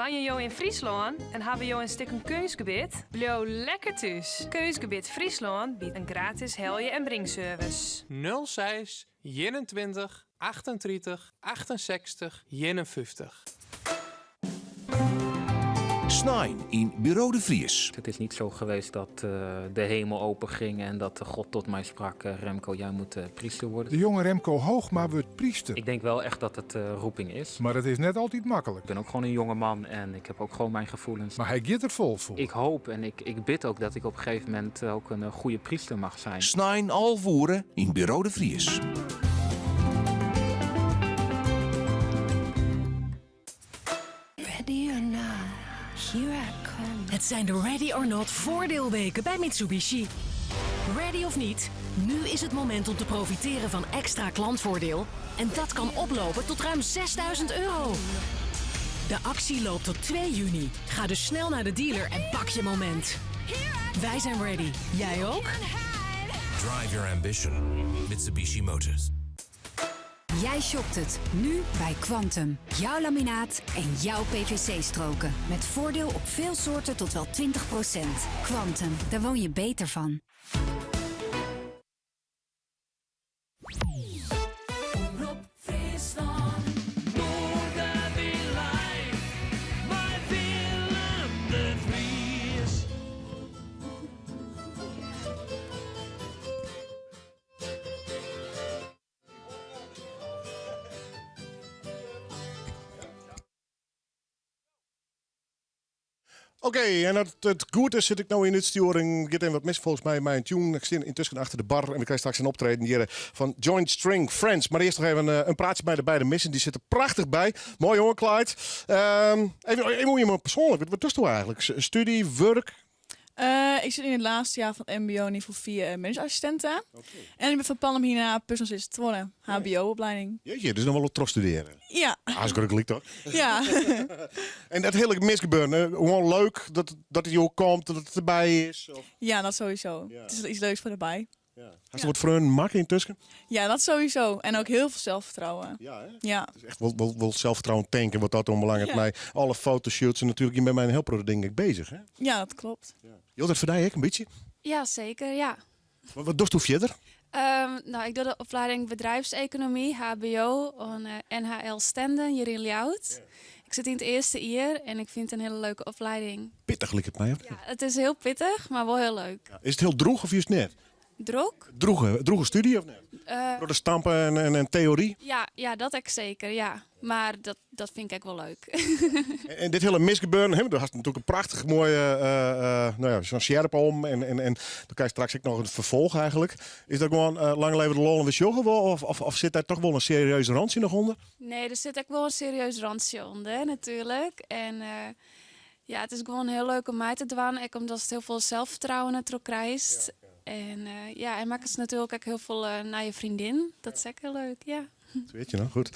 Wenje jo yn Fryslân en hawwe jo in stikken keunstgebit? Bliuw lekker thús. Keunstgebit Fryslân biedt in gratis helje en bringservice. 06 21 38 68 51. Snein yn Buro de Vries. Het is niet zo geweest dat eh, de hemel open ging en dat God tot mij sprak: eh, Remco, jij moet eh, priester worden. De jonge Remco Hoogma wordt priester. Ik denk wel echt dat het roeping is. Maar het is net altijd makkelijk. Ik ben ook gewoon een jonge man en ik heb ook gewoon mijn gevoelens. Maar hij gaat er vol voor. Ik hoop en ik, ik bid ook dat ik op een gegeven moment ook een goede priester mag zijn. Snein alve oere yn Buro de Vries. Ready or not, here I come. Het zijn de Ready or Not voordeelweken bij Mitsubishi. Ready of niet, nu is het moment om te profiteren van extra klantvoordeel. En dat kan oplopen tot ruim 6000 euro. De actie loopt tot 2 juni. Ga dus snel naar de dealer en pak je moment. Wij zijn ready. Jij ook? Drive your ambition. Mitsubishi Motors. Jij shopt het nu bij Kwantum. Jouw laminaat en jouw PVC-stroken. Met voordeel op veel soorten tot wel 20%. Kwantum, daar woon je beter van. Omrop Fryslân, Noardewyn live, mei Willem de Vries. Oké, en dat het goed is, zit ik nou in het sturing. Gaat even wat mis volgens mij mijn tune. Ik zit intussen achter de bar en we krijgen straks een optreden hier van Joint String Friends. Maar eerst nog even een praatje bij de beide missen. Die zitten prachtig bij. Mooi hoor, Clyde. Even hoe je me persoonlijk, wat doe je eigenlijk? Studie, werk? Ik zit in het laatste jaar van het MBO niveau 4 managementsassistenten. En ik ben van plan om hierna personal assistant te worden. HBO-opleiding. Jeetje, dus nog wel op trots studeren. Ja. Ah, is gelukkig toch? Ja. En dat hele misgebeuren, hè? Gewoon leuk dat het ook komt, dat het erbij is. Of... Ja, dat sowieso. Het is iets leuks voor erbij. Ja. Hast du wat voor een mak intussen? Ja, dat sowieso. En ook heel veel zelfvertrouwen. Ja, hè? Ja. Het is echt wel zelfvertrouwen tanken, wat dat onbelangrijk. Ja. Mij alle fotoshoots en natuurlijk, je bent mij een heel product denk ik bezig, hè? Ja, dat klopt. Ja. Je dat voor jou een beetje? Ja, zeker, ja. Wat doe je verder? Nou, ik doe de opleiding bedrijfseconomie, HBO, aan NHL Stenden, hier in Ljouwert. Ik zit in het eerste jaar en ik vind het een hele leuke opleiding. Pittig lijkt het mij, hè? Ja, het is heel pittig, maar wel heel leuk. Ja. Is het heel droeg of juist net? Droog? Droege studie of net? Door de stampen en theorie? Ja, ja, dat ik zeker, ja. Maar dat vind ik ook wel leuk. En dit hele misgebeuren, hè, daar had natuurlijk een prachtig mooie, nou ja, zo'n sjerp om. En dan krijg je straks ook nog een vervolg eigenlijk. Is dat gewoon lang leven de lol en we joggen wel? Of zit daar toch wel een serieus randje nog onder? Nee, er zit ook wel een serieus randje onder, natuurlijk. En ja, het is gewoon heel leuk om mij te doen. Ook omdat het heel veel zelfvertrouwen natuurlijk krijgt. En ja, en maakt het natuurlijk ook heel veel naar je vriendin. Dat is ook heel leuk, ja. Dat weet je nou, goed.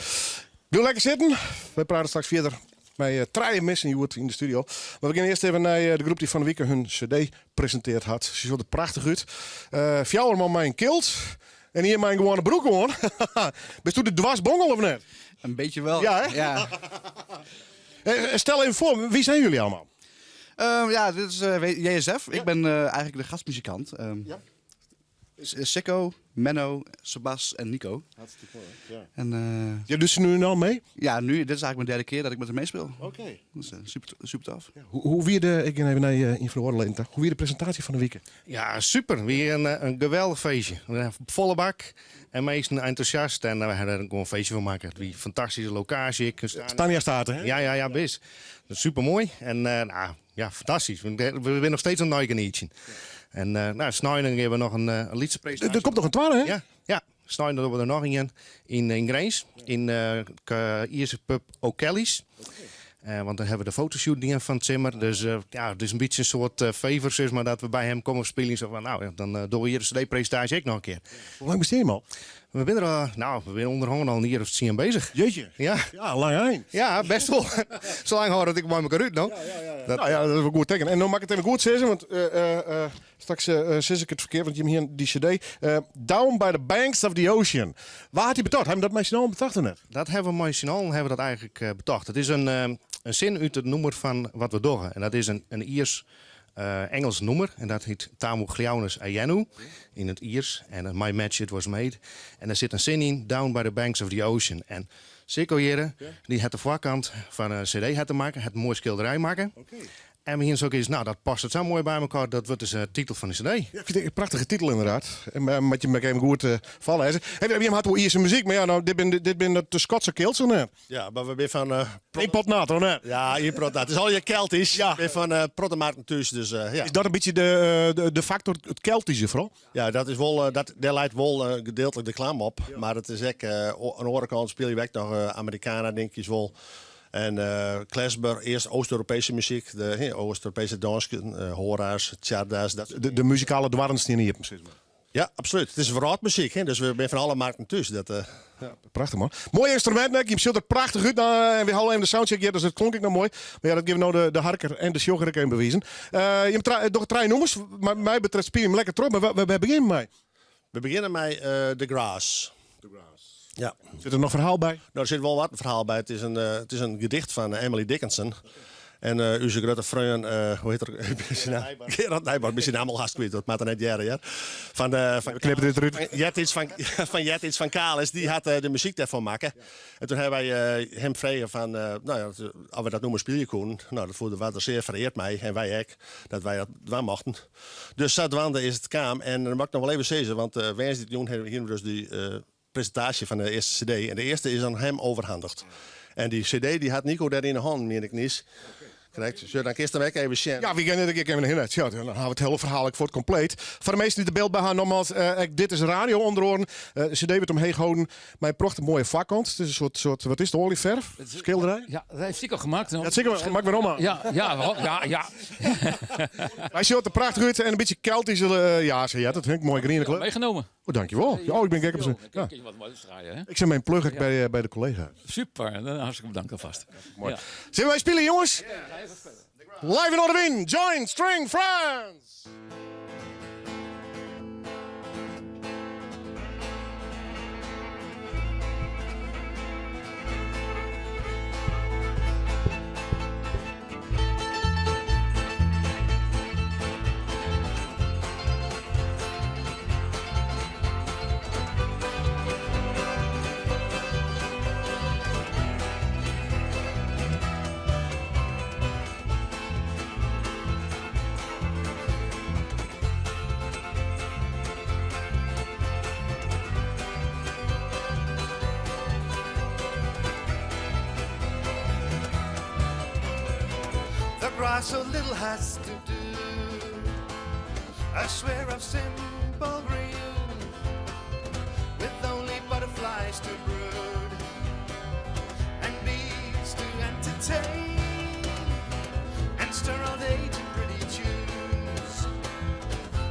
Doe lekker zitten. We praten straks verder met Trije Missen Joert in de studio. Maar we gaan eerst even naar de groep die van de week hun cd presenteerd had. Ze ziet er prachtig uit. Fjouwerman mijn kilt. En hier mijn gewone broek gewoon. Bist u de dwarsbongel of net? Een beetje wel. Ja, hè? Ja. Stel even voor, wie zijn jullie allemaal? Ja, dit is JSF. Ik ben eigenlijk de gastmuzikant. Sikko, Menno, Sebas en Nico. Hartstikke mooi, hè? Ja. En Jij doet ze nu al mee? Ja, nu, dit is eigenlijk mijn derde keer dat ik met hem meespeel. Oké. Dat is super, super tof. Ja, hoe wie de, ik ga even naar je in Verhoorlen, hoe wie de presentatie van de week? Ja, super. Weer een geweldig feestje. Volle bak en meesten enthousiast. En we hebben er gewoon een feestje van maken. Die fantastische locatie. Ik Stania staat, hè? Ja, ja, ja, best. Dat is super mooi. En nou, ja, fantastisch. We zijn nog steeds een nijgenietje. En nou, Snijden hebben we nog een liedse presentatie. Er komt nog een tweede, hè? Ja, ja. Snijden doen we er nog een in Grijns. In Ierse pub O'Kelly's. Want dan hebben we de fotoshoot dingen van Zimmer. Dus ja, het is een beetje een soort favor, zeg maar, dat we bij hem komen spelen. Zo van, nou, ja, dan doen we hier de cd-presentatie ook nog een keer. Hoe lang besteed je hem al? We zijn er nou, we zijn onderhand al een jaar of 10 bezig. Jeetje. Ja. Ja, lang heen. Ja, best wel. Zo lang hoor dat ik bij elkaar uit, nou. Ja, ja, ja, ja. Dat Nou ja, dat is wel goed teken. En dan mag ik het even goed zeggen, want straks zes ik het verkeerd, want je hebt hier die cd. Down by the Banks of the Ocean. Waar had hij betocht? Hebben we dat met z'n allen betocht net? Dat hebben we met z'n allen hebben we dat eigenlijk betocht. Het is een In sin út it nûmer fan wat we dogge. En dat is in in Iers Ingelsk nûmer en dat hjit Tá Mo Chleamhnas A Dhéanamh yn it Iers en My Match It Was Made. En der sit in sin yn, Down by the banks of the ocean. En Sikko hjirre, dy hat de foarkant fan de CD hat er makke, hat in moai skilderij makke. En we hiene sok iets, nou dat past sa moai by elkoar, dat wurdt dus de titel fan de CD. Ja, ik fyn it in prachtige titel ynderdaad. En moat je mar even goed foarlêze. Hey, jim hat wol Ierske muzyk, mar ja, no, dit binne dit binne de Skotske kilts of net? Ja, mar we binne fan... Ien pot nat, of net? Ja, ien pot nat. It is allegear Keltysk. Ja. We binne fan uh, protte marten thús, dus ja. Is dat in bytsje de, de faktor, it Keltyske foaral? Ja, dat is wol, dat, dêr leit wol gedeeltlik de klam op. Ja. Mar it is ek, oan de oare kant spylje we ek noch Americana, dinkjes wol. En klezmer, earst Oost-Europeeske muzyk, de Oost-Europeeske dânsken, hora's, czardas. Dat de muzikale doarren steane iepen, sis mar. Ja, absolút. It is wrâldmuzyk, hè? Dus we binne fan alle markten thús. Dat, Ja, prachtich man. Moai ynstrumint, ek. Jim sjocht der prachtich út. Nou, en we hawwe even de soundcheck hjir, dus it klonk ek noch moai. Mar ja, dat gean we no de, de harker en de sjogger ek even bewizen. Uh, jim dogge trije nûmers. Wat my betreft spylje jim lekker troch. Mar wêr begjinne we mei? We begjinne mei The Grass. The Grass. Ja. Sit der noch ferhaal by? No, der sit wol wat in ferhaal by. It is in gedicht fan Emily Dickinson. En ús grutte freon, hoe hjit er? Gerard Nijboer, ik bin syn namme al hast kwyt, dat moat er net hearre hear. Fan, We knippe dit derút. Fan eartiids fan Kalis, dy hat de muzyk dêrfoar makke. En doe hawwe wy him frege fan, no ja, oft we dat nûmer spylje koenen. No, dat fûn waard er sear fereard mei en wy ek, dat wy dat dwaan mochten. Dus sadwaande is it kaam. En dan moat ik noch wol even sizze, want woansdeitejûn hiene we dus dy presintaasje fan de earste CD. En de earste is oan him overhandigd. En dy CD dy hat Nico dêr yn 'e hannen, mien ik niis. Krekt. Sjoch, dan kinst him ek even sjen. Ja, wy gean net even hinne. Tsja, dan hawwe we it hiele ferhaal ek fuort kompleet. Foar de minsken dy't de byld by ha, nogmaals, ek dit is radio ûnder oaren. De CD wurdt omheech holden mei in prachtich moaie foarkant. It is in soart, soart wat is it, oaljeferf? Skilderij? Ja, dat heeft Sikko gemaakt. Dat Sikko, mag ik weer omhalen? Ja. Hy sjocht der prachtich út en in bytsje Keltyske, ja, se heart it, hè, moai griene kleur. Meegenomen. Oh, dankjewol. Ja, oh, ik bin gek op se. Ja. Kun je wat mooi draaien, hè? Ik set myn plug ek by de kollega. Super, dan hartstikke bedankt alvast. Moai. Ja. Sille wy spylje, jonges? Live yn Noardewyn, Join String Friends! The grass so little has to do. A sphere of simple green with only butterflies to brood and bees to entertain and stir all day to pretty tunes.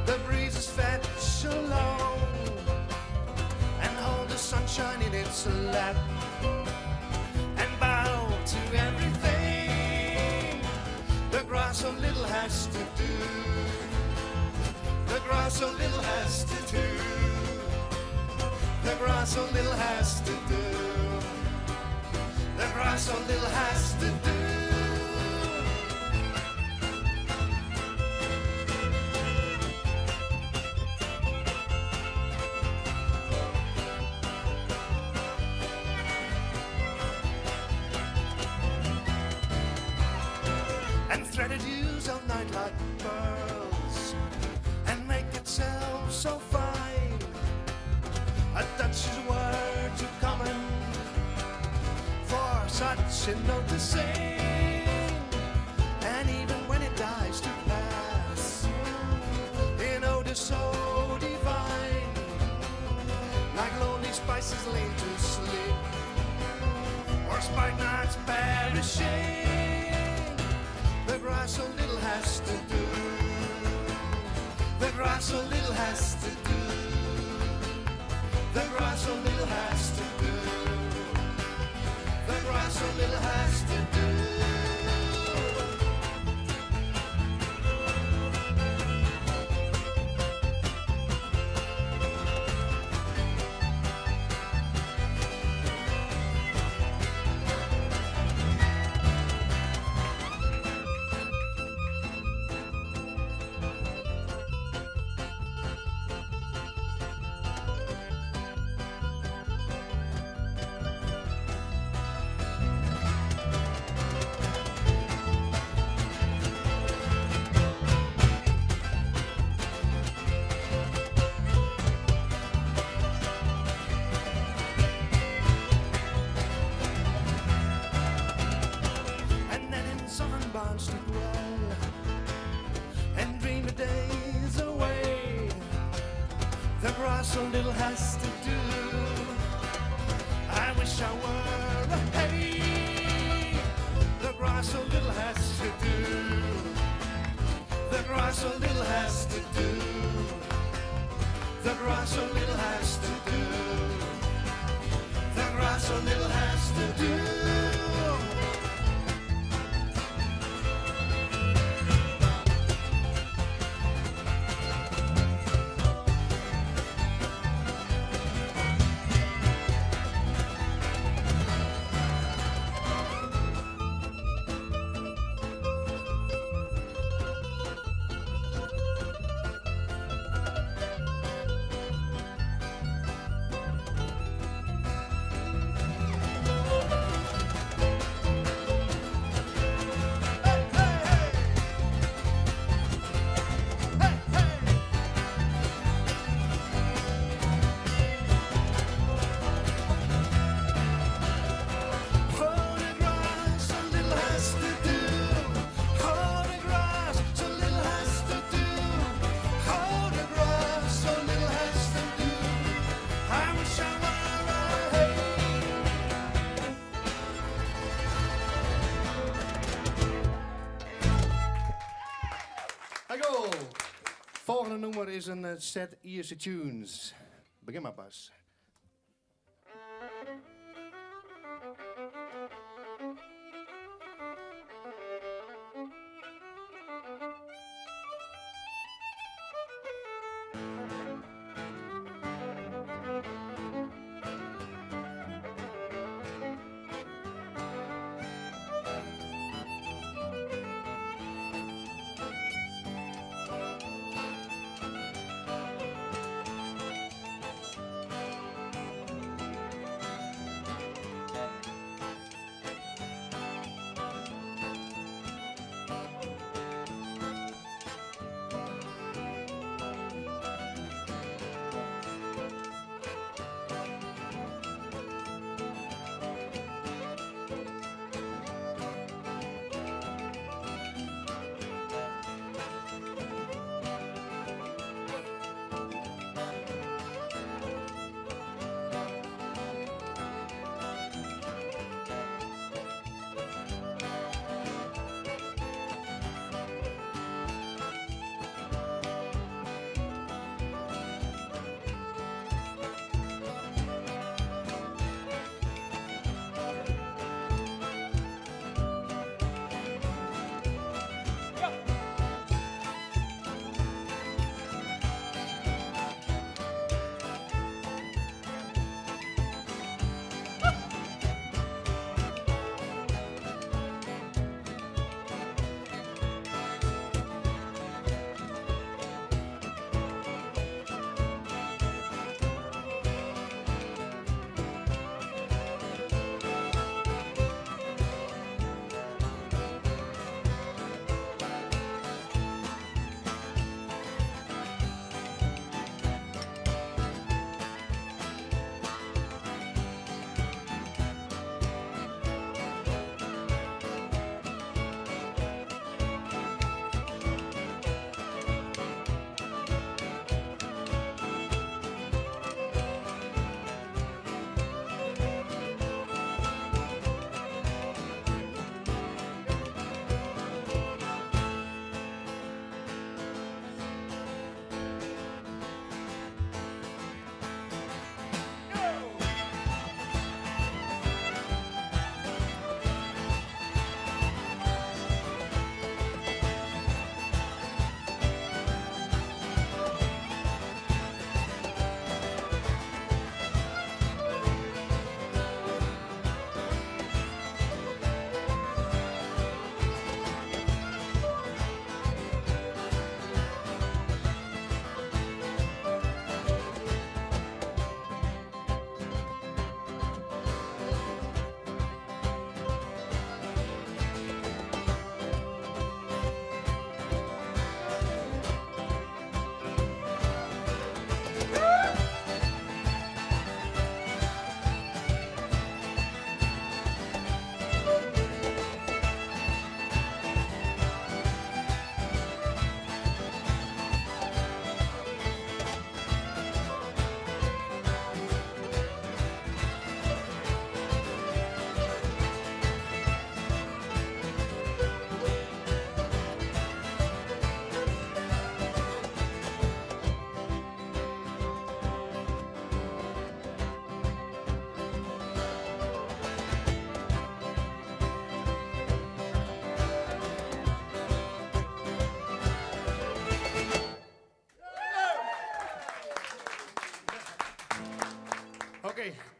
The breezes fetch along and hold the sunshine in its lap and bow to everything. The grass so little has to do. The grass so little has to do. The grass so little has to do. The grass so little has to do. And thread the dews all night like pearls and make itself so fine. A touch is a word too common for such a note to sing. And even when it dies to pass in odor so divine, like lonely spices lain to sleep, or spikenards perishing. The grass so little has to do. The grass so little has to do. The grass so little has to do. The grass so little has to do. so little has to do. I wish I were a hay. The grass so little has to do. The grass so little has to do. The grass so little has to do. The grass so little has to do. Oh, the grass so little has to do. Oh, the grass so little has to do. Oh, the grass so little has to do. I wish I were a hay. Go! Folgjende nûmer is in set Ierske tunes. Begjin mar, Bas.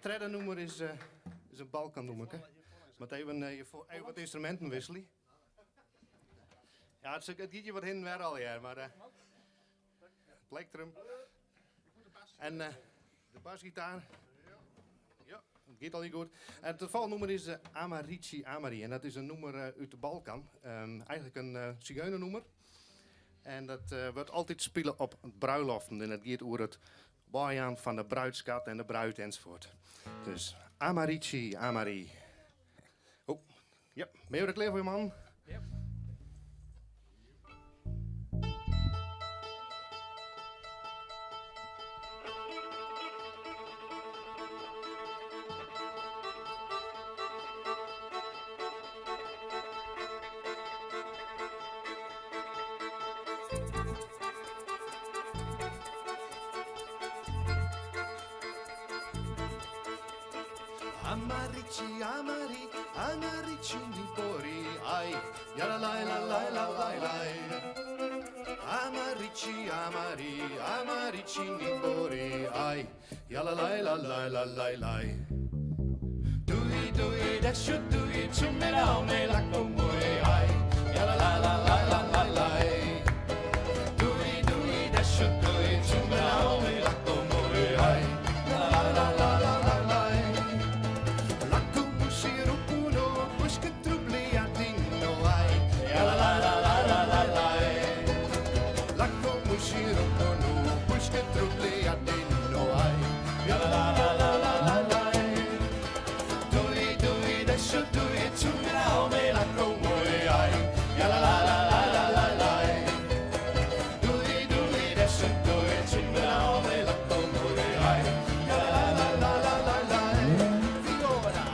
Tredde nûmer is, eh, is in Balkannûmerke. Moat even, eh, even wat ynstruminten wikselje. Ja, it, it giet hjir wat hinne en wer allegear, mar uh, plektrum. En uh, de basgitaar. Ja, it giet al goed. En it folgjende nûmer is uh, Amarici Amari. En dat is in nûmer uh, út de Balkan. Um, eigentlik in uh, sigeunernûmer. En dat uh, wurdt altyd spile op bruiloften. En it giet oer it weijaan fan de bruidskat en de bruid ensafoart. Dus Amarici Amari. Oh, ja. Binne jo der klear foar, man? Ja. Amarici, amari, amarici nipori, ai, ja la la la la la la la. Amarici, amari, amarici nipori, ai, ja la la la la la la la. Doei doei, desju doei, tsumera me la komoi, ai, ja la la la la la la la. Doei doei, desju doei, tsumera me la komoi, ai, ja la la la la la la. Lakubusi rupuno, buske trubliatino, ai, ja la la la la la la la. Lakubusi rupuno, buske trubliatino, ai, ja la la la la la la la. Doei doei, desju doei, tsumera me la komoi, ai, ja la la la la la la la. Doei doei, desju doei, tsumera me la komoi, ai, ja la la la la la la la. Viola.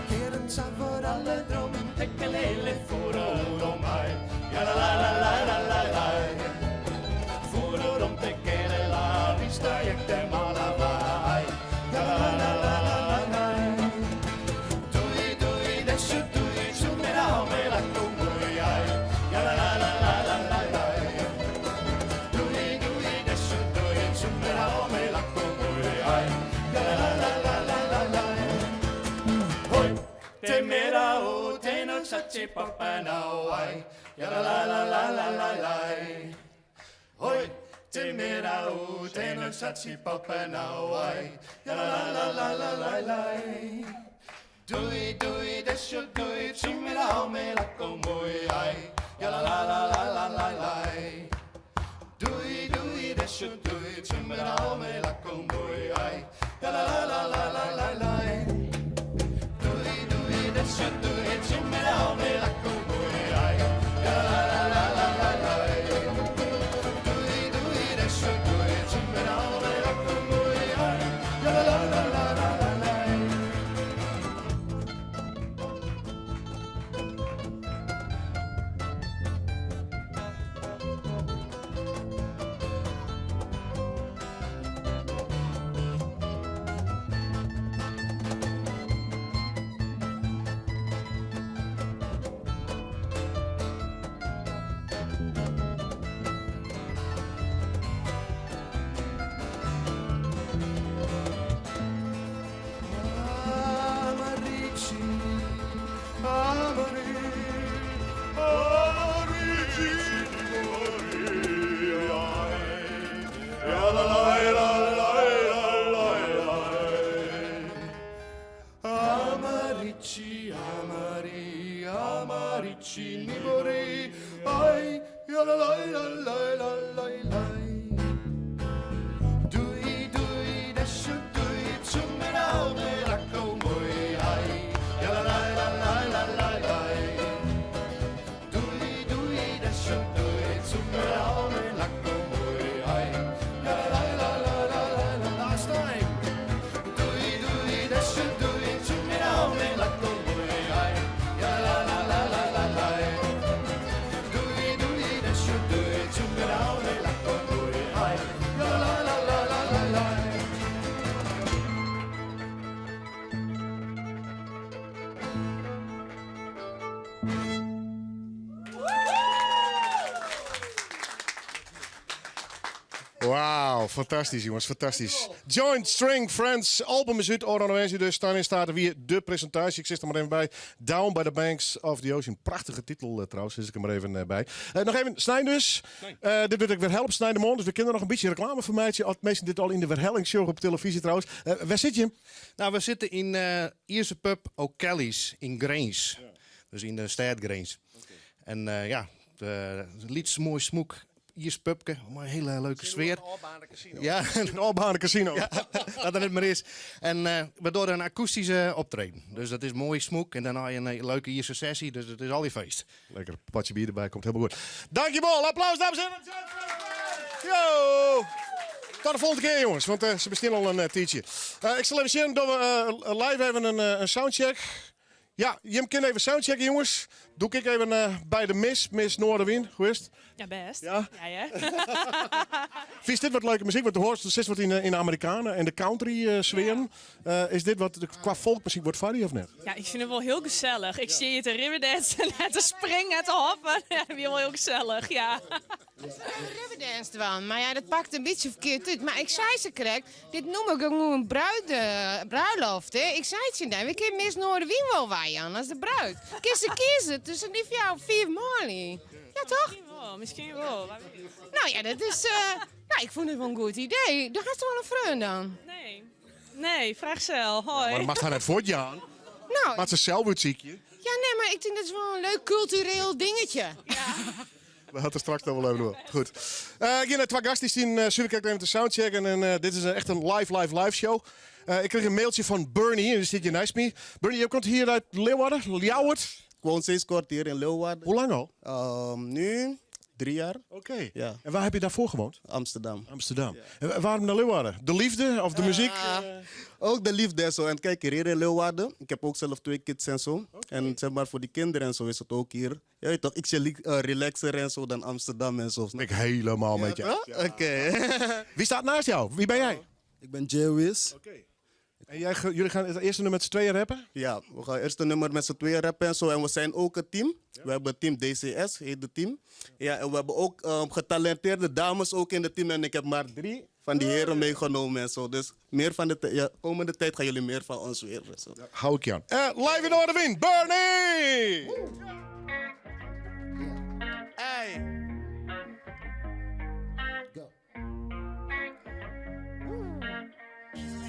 Keren sa voor alle drom, tekkelele voor om ai. Ja la la la la la la la. Voor om tekkelela, vista jekte malava ai. Ja la la la la la la la. Doei doei, desju doei, tsumera me la komoi ai. Ja la la la la la la la. Doei doei, desju doei, tsumera me la komoi ai. Ja la la la la la la la. Hoi, te mera o te no sachi papanao ai. Ja la la la la la la la. Hoi, te mera o te no sachi papanao ai. Ja la la la la la la la. Doei doei desju doei, tsumera me la komoi ai. Ja la la la la la la la. Doei doei desju doei, tsumera me la komoi ai. Ja la la la la la la la. Doei doei desju doei, tsumera me la komoi ai. Ja la la la la la la. Doei doei desju doei, tsumera me la komoi ai. Ja la la la la la la la. Wauw, fantastysk jonges, fantastysk. Joint String Friends, album is út, ôfrûne woansdei dus. Snein yn Staten wie de presintaasje. Ik sis der mar even by. Down by the Banks of the Ocean. Prachtige titel eh, trouwens, sis ik der mar even eh, by. Eh, noch even, snein dus. Eh, dit wurdt ek werhelle op sneintemoarn, dus we kinne der noch in bytsje reklame foar meitsje. As minsken dit al yn de werhelling sjogge op televyzje trouwens. Eh, wêr sitte je? Nou, we sitte yn eh Ierse pub O'Kelly's yn Grins. Dus yn de stêd Grins. En eh, ja, de, lyts moai smûk Iersk pubke, mei in hiele leuke sfear. Ja, in ôfbaarnde kasino. Ja, dat der net mear is. En eh, we dogge in akoestyske optreden. Dus dat is moai smûk en dêrnei in eh, leuke Ierse sessy. Dus it is allegear feest. Lekker potsje bier derby, komt hielendal goed. Dankjewol, applaus dames en heren. Yo! Tot de folgjende kear jonges, want eh, se bestean al in tiidsje. Ik sil even sjen, dogge we live even in soundcheck. Ja, jim kinne even soundchecken jonges. Doe ik even by de Miss, Miss Noardewyn. Hoe is it? Ja, bêst. Ja? Ja, ja. Fynst dit wat leuke muzyk? Want do hoarst sis wat yn de Amerikanen en de country sfearen. Is dit wat kwa folkmuzyk wat foar dy of net? Ja, ik fyn it wol hiel gesellich. Ik stean hjir te ribberdance en te springen en te hoppen. Ja, dat wie wol hiel gesellich, ja. Ribberdance dwaan, mar ja, dat pakt in bytsje ferkeard út. Mar ik sei se krekt, dit noem ik gewoan in bruid, bruiloft. Hè. Ik sei tsjin dy, we kinne Miss Noardewyn wol weijaan as de bruid. Kinst se kieze tusken dy fjouwer, fiif manlju. Ja, toch? Miskien wol, miskien wol. Nou ja, dat is. Nou, ik fûn it wol in goed idee. Do hast wol in freon dan? Nee. Nee, frijgesel. Hoi. Mar moatst har net fuortjaan. Nou. Moat se sels útsykje. Ja, nee, mar ik tink dat is wol in leuk kultureel dingetje. We hadden straks nog wel even door. Goed. Eh, ik gean twa gasten dy stean uh, krekt even te soundchecken. En eh, dit is echt in live, live, live show. Eh, ik kriich in mailtsje fan Bernie en dy stiet hjir neist my. Bernie, jo komt hjir út Leeuwarden, Ljouwert. Ik woon sinds kort hier in Leeuwarden. Hoe lang al? Nu 3 jaar. Oké. Ja. En waar heb je daarvoor gewoond? Amsterdam. Amsterdam. En waarom naar Leeuwarden? De liefde of de muziek? Ook de liefde en zo. En kijk, hier in Leeuwarden. Ik heb ook zelf twee kids en zo. En zeg maar voor die kinderen en zo is het ook hier. Je weet toch, ietsje relaxer en zo dan Amsterdam en zo. Ik helemaal met je. toch? Oké. Wie staat naast jou? Wie ben jij? Ik ben Jay Wiz. En jij, jullie gaan het eerste nummer met z'n tweeën rappen? Ja, we gaan eerst een nummer met z'n tweeën rappen en zo. En we zijn ook een team. We hebben het team DCS, heet het team. Ja, en we hebben ook getalenteerde dames ook in het team. En ik heb maar drie van die heren meegenomen en zo. Dus meer van de ja, komende tijd gaan jullie meer van ons weer. Zo. Hou ik je aan. Live in Noardewyn, Bernie! Hey. Go.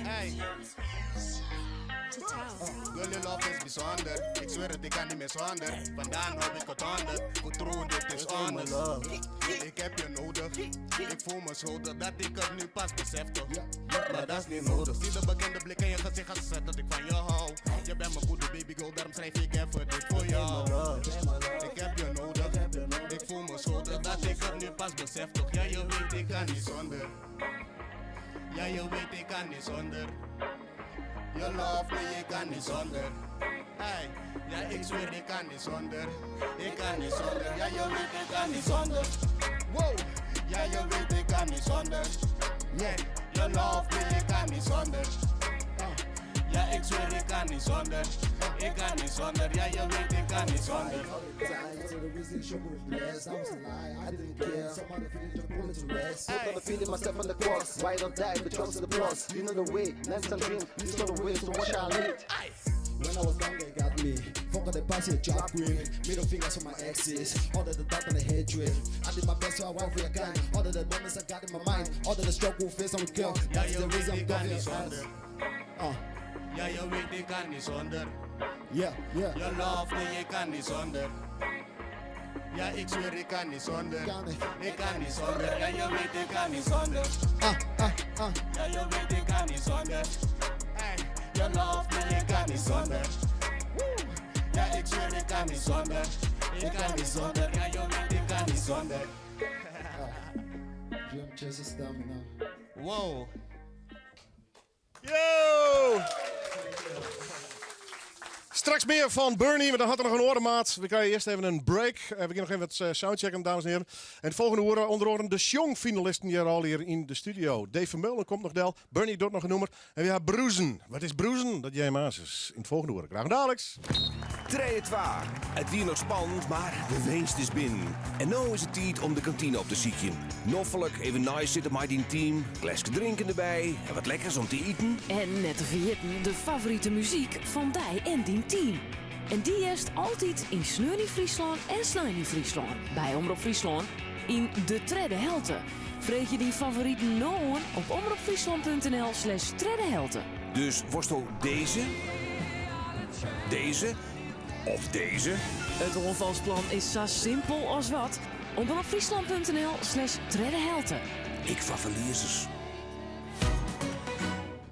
Hey. Girl, je love is bijzonder. Ik zweer het, ik kan niet meer zonder. Vandaan heb ik het onder. Goed true, dit is honest. Ik heb je nodig. Ik voel me schuldig dat ik het nu pas besef toch. Maar dat is niet nodig. Zie de bekende blik in je gezicht als ze zegt dat ik van je hou. Je bent mijn goede baby girl, daarom schrijf ik even dit voor jou. Ik heb je nodig. Ik voel me schuldig dat ik het nu pas besef toch. Ja, je weet ik kan niet zonder. Ja, je weet ik kan niet zonder. Je love me, ik kan niet zonder. Hey, ja, ik zweer ik kan niet zonder. Ik kan niet zonder. Ja, je weet ik kan niet zonder. Wow, ja, je weet ik kan niet zonder. Yeah, je love me, ik kan niet zonder. Ja, ik zweer ik kan niet zonder. Ik kan niet zonder. Ja, je weet ik kan niet zonder. I didn't care. Some other feeling just put it to rest. Put the feeling myself on the cross. Why don't die, but trust the plus. You know the way, nice and green. This not the way, so what shall I need? When I was young, they got me. Fuck all the past, job queen. Middle fingers for my exes. All of the dark and the hatred. I did my best, so I went for your kind. All of the moments I got in my mind. All of the struggle, face on girl. Ja, That's je the weet reason I'm ik kan going niet zonder. Ja, je weet ik kan niet zonder. Yeah. Je love me, ik kan niet zonder. Ja, ik zweer ik kan niet zonder. Ik kan niet zonder. Ja, je weet ik kan niet zonder. Ja, je weet ik kan niet zonder. Hey, je love me, ik kan niet zonder. Ja, ik zweer ik kan niet zonder. Ik kan niet zonder. Ja, je weet ik kan niet zonder. Dream chaser stamina. Wow. Yo! Straks meer van Bernie, want dan hat er noch in oare maat. We krije earst even in break. We gean noch even wat soundchecken, dames en heren. En de folgjende oere ûnder oaren de sjongfinalisten hjir al hjir yn de studio. Dave Vermeulen komt noch del, Bernie docht noch in nûmer. En we ha Brûzen. Wat is Brûzen? Dat hearre jim aansens yn it folgjende oere. Graach oant daliks. Trije twa. It wie noch spannend, mar de winst is binnen. En no is it tiid om de kantine op te sykjen. Noflik even neisitte mei dyn team, gleske drinken derby en wat lekkers om te iten. En net te ferjitten de favorite muzyk fan dy en dyn team. En dy hearst altyd yn Sneon yn Fryslân en Snein yn Fryslân by Omrop Fryslân yn De Tredde Helte. Freegje dyn favoriten no oan op omropfryslân.nl slash tredde helte. Dus wolsto dizze, dizze of dizze? It oanfalsplan is sa simpel as wat. Omropfryslân.nl slash tredde helte. Ek foar ferliezers.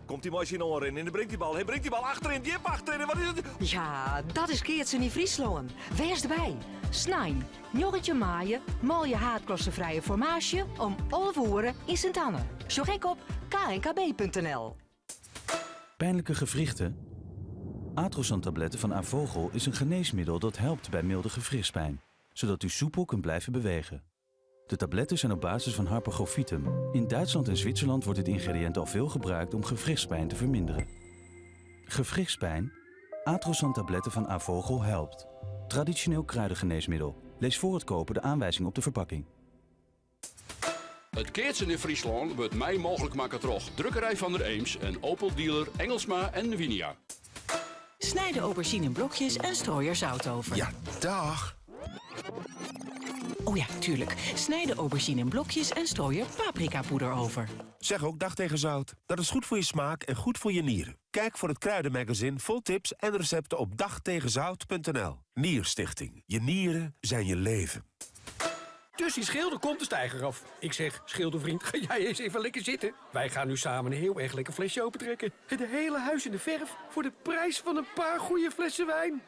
Komt hy mei syn oanrin en bringt dy bal. Hy bringt dy bal achteryn, djip achteryn. En wat is it? Ja, dat is keatsen yn Fryslân. Wês derby. Snein, 19 maaie, manlju haadklassefrije formaasje om 11 oere yn Sint Anne. Sjoch ek op knkb.nl. Pijnlijke gewrichten? Atrosan-tabletten van A.Vogel is een geneesmiddel dat helpt bij milde gewrichtspijn, zodat u soepel kunt blijven bewegen. De tabletten zijn op basis van harpagophytum. In Duitsland en Zwitserland wordt dit ingrediënt al veel gebruikt om gewrichtspijn te verminderen. Gewrichtspijn? Atrosan-tabletten van A.Vogel helpt. Traditioneel kruidengeneesmiddel. Lees voor het kopen de aanwijzing op de verpakking. It keatsen yn Fryslân wurdt mei mooglik makke troch Drukkerij van der Eems en Opel dealer Engelsma en Winia. Snij de aubergine in blokjes en strooi er zout over. Ja, dag. Oh ja, tuurlijk. Snij de aubergine in blokjes en strooi er paprikapoeder over. Zeg ook dag tegen zout. Dat is goed voor je smaak en goed voor je nieren. Kijk voor het Kruidenmagazine vol tips en recepten op dagtegenzout.nl. Nierstichting. Je nieren zijn je leven. Dus die schilder komt de steiger af. Ik zeg, schildervriend, ga jij eens even lekker zitten. Wij gaan nu samen een heel erg lekker flesje opentrekken. Het hele huis in de verf voor de prijs van een paar goede flessen wijn.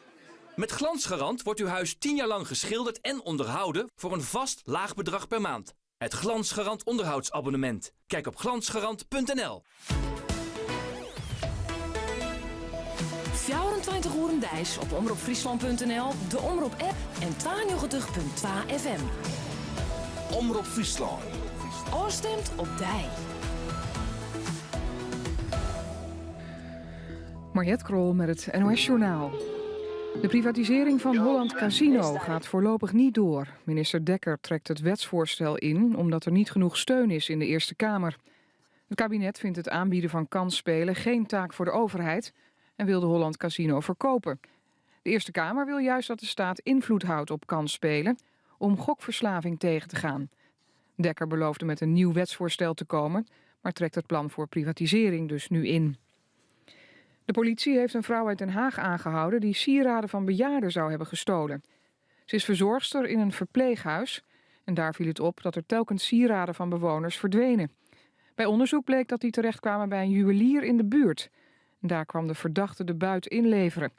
Met Glansgarant wordt uw huis 10 jaar lang geschilderd en onderhouden voor een vast laag bedrag per maand. Het Glansgarant onderhoudsabonnement. Kijk op glansgarant.nl. 24 oeren deis op omropfryslân.nl, de Omrop app en 92.2 FM. Omrop Fryslân. Ofstimd op dy. Mariette Krol met het NOS Journaal. De privatisering van Holland Casino gaat voorlopig niet door. Minister Dekker trekt het wetsvoorstel in omdat er niet genoeg steun is in de Eerste Kamer. Het kabinet vindt het aanbieden van kansspelen geen taak voor de overheid en wil de Holland Casino verkopen. De Eerste Kamer wil juist dat de staat invloed houdt op kansspelen om gokverslaving tegen te gaan. Dekker beloofde met een nieuw wetsvoorstel te komen, maar trekt het plan voor privatisering dus nu in. De politie heeft een vrouw uit Den Haag aangehouden die sieraden van bejaarden zou hebben gestolen. Ze is verzorgster in een verpleeghuis en daar viel het op dat er telkens sieraden van bewoners verdwenen. Bij onderzoek bleek dat die terechtkwamen bij een juwelier in de buurt. En daar kwam de verdachte de buit inleveren.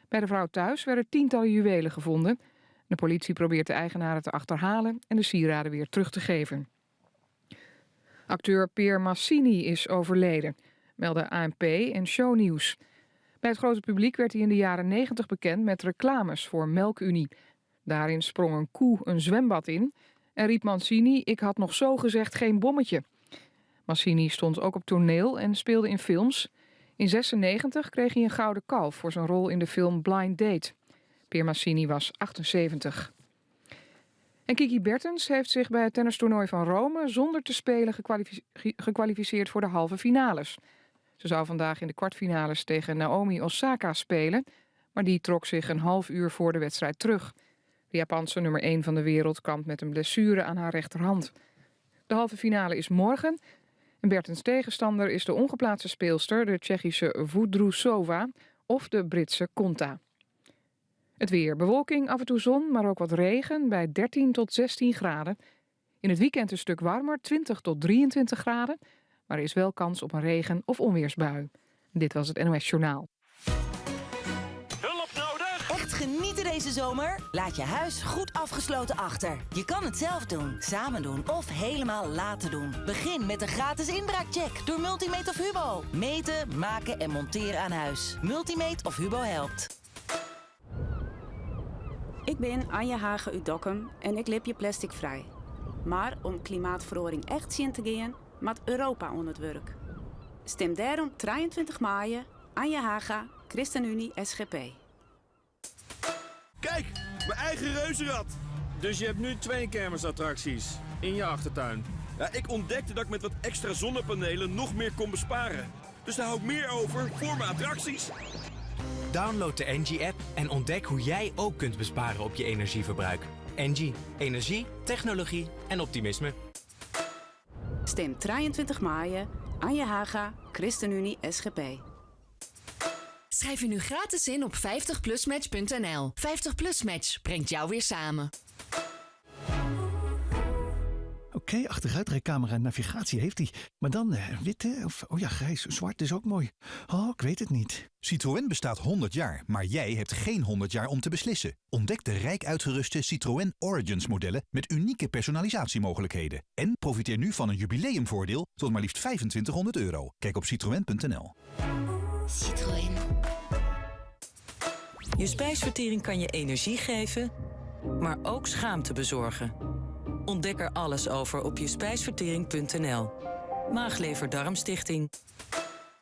Bij de vrouw thuis werden tientallen juwelen gevonden. De politie probeert de eigenaren te achterhalen en de sieraden weer terug te geven. Acteur Peer Massini is overleden, melden ANP en Shownieuws. Bij het grote publiek werd hij in de jaren 90 bekend met reclames voor Melkunie. Daarin sprong een koe een zwembad in en riep Mancini: Ik had nog zo gezegd geen bommetje. Massini stond ook op toneel en speelde in films. In 96 kreeg hij een gouden kalf voor zijn rol in de film Blind Date. Peer Massini was 78. En Kiki Bertens heeft zich bij het tennistoernooi van Rome zonder te spelen gekwalificeerd voor de halve finales. Ze zou vandaag in de kwartfinales tegen Naomi Osaka spelen, maar die trok zich een half uur voor de wedstrijd terug. De Japanse nummer 1 van de wereld kampt met een blessure aan haar rechterhand. De halve finale is morgen. En Bertens tegenstander is de ongeplaatste speelster, de Tsjechische Vondrousova of de Britse Konta. Het weer. Bewolking, af en toe zon, maar ook wat regen bij 13 tot 16 graden. In het weekend een stuk warmer, 20 tot 23 graden. Maar er is wel kans op een regen- of onweersbui. Dit was het NOS Journaal. Echt genieten deze zomer? Laat je huis goed afgesloten achter. Je kan het zelf doen, samen doen of helemaal laten doen. Begin met een gratis inbraakcheck door Multimeet of Hubo. Meten, maken en monteren aan huis. Multimeet of Hubo helpt. bin Anja Hagen út Dokkum en ik libje plasticfrij. Mar om klimaatferoaring echt tsjin te gean, moat Europa oan it wurk. Stim dêrom 23 maaie Anja Haga, ChristenUnie SGP. Kijk, mijn eigen reuzenrad! Dus je hebt nu twee kermisattracties in je achtertuin. Ja, ik ontdekte dat ik met wat extra zonnepanelen nog meer kon besparen. Dus daar hou ik meer over voor mijn attracties. Download de Engie-app en ontdek hoe jij ook kunt besparen op je energieverbruik. Engie, energie, technologie en optimisme. Stim 23 maaie Anja Haga, ChristenUnie SGP. Schrijf je nu gratis in op 50plusmatch.nl. 50PLUS Match brengt jou weer samen. Oké, achteruitrijcamera en navigatie heeft hij. Maar dan eh, wit, Of, oh ja, grijs. Zwart is ook mooi. Oh, ik weet het niet. Citroën bestaat 100 jaar, maar jij hebt geen 100 jaar om te beslissen. Ontdek de rijk uitgeruste Citroën Origins modellen met unieke personalisatiemogelijkheden. En profiteer nu van een jubileumvoordeel tot maar liefst 2500 euro. Kijk op citroën.nl. Citroën. Je spijsvertering kan je energie geven, maar ook schaamte bezorgen. Ontdek er alles over op jespijsvertering.nl. Maaglever-Darmstichting.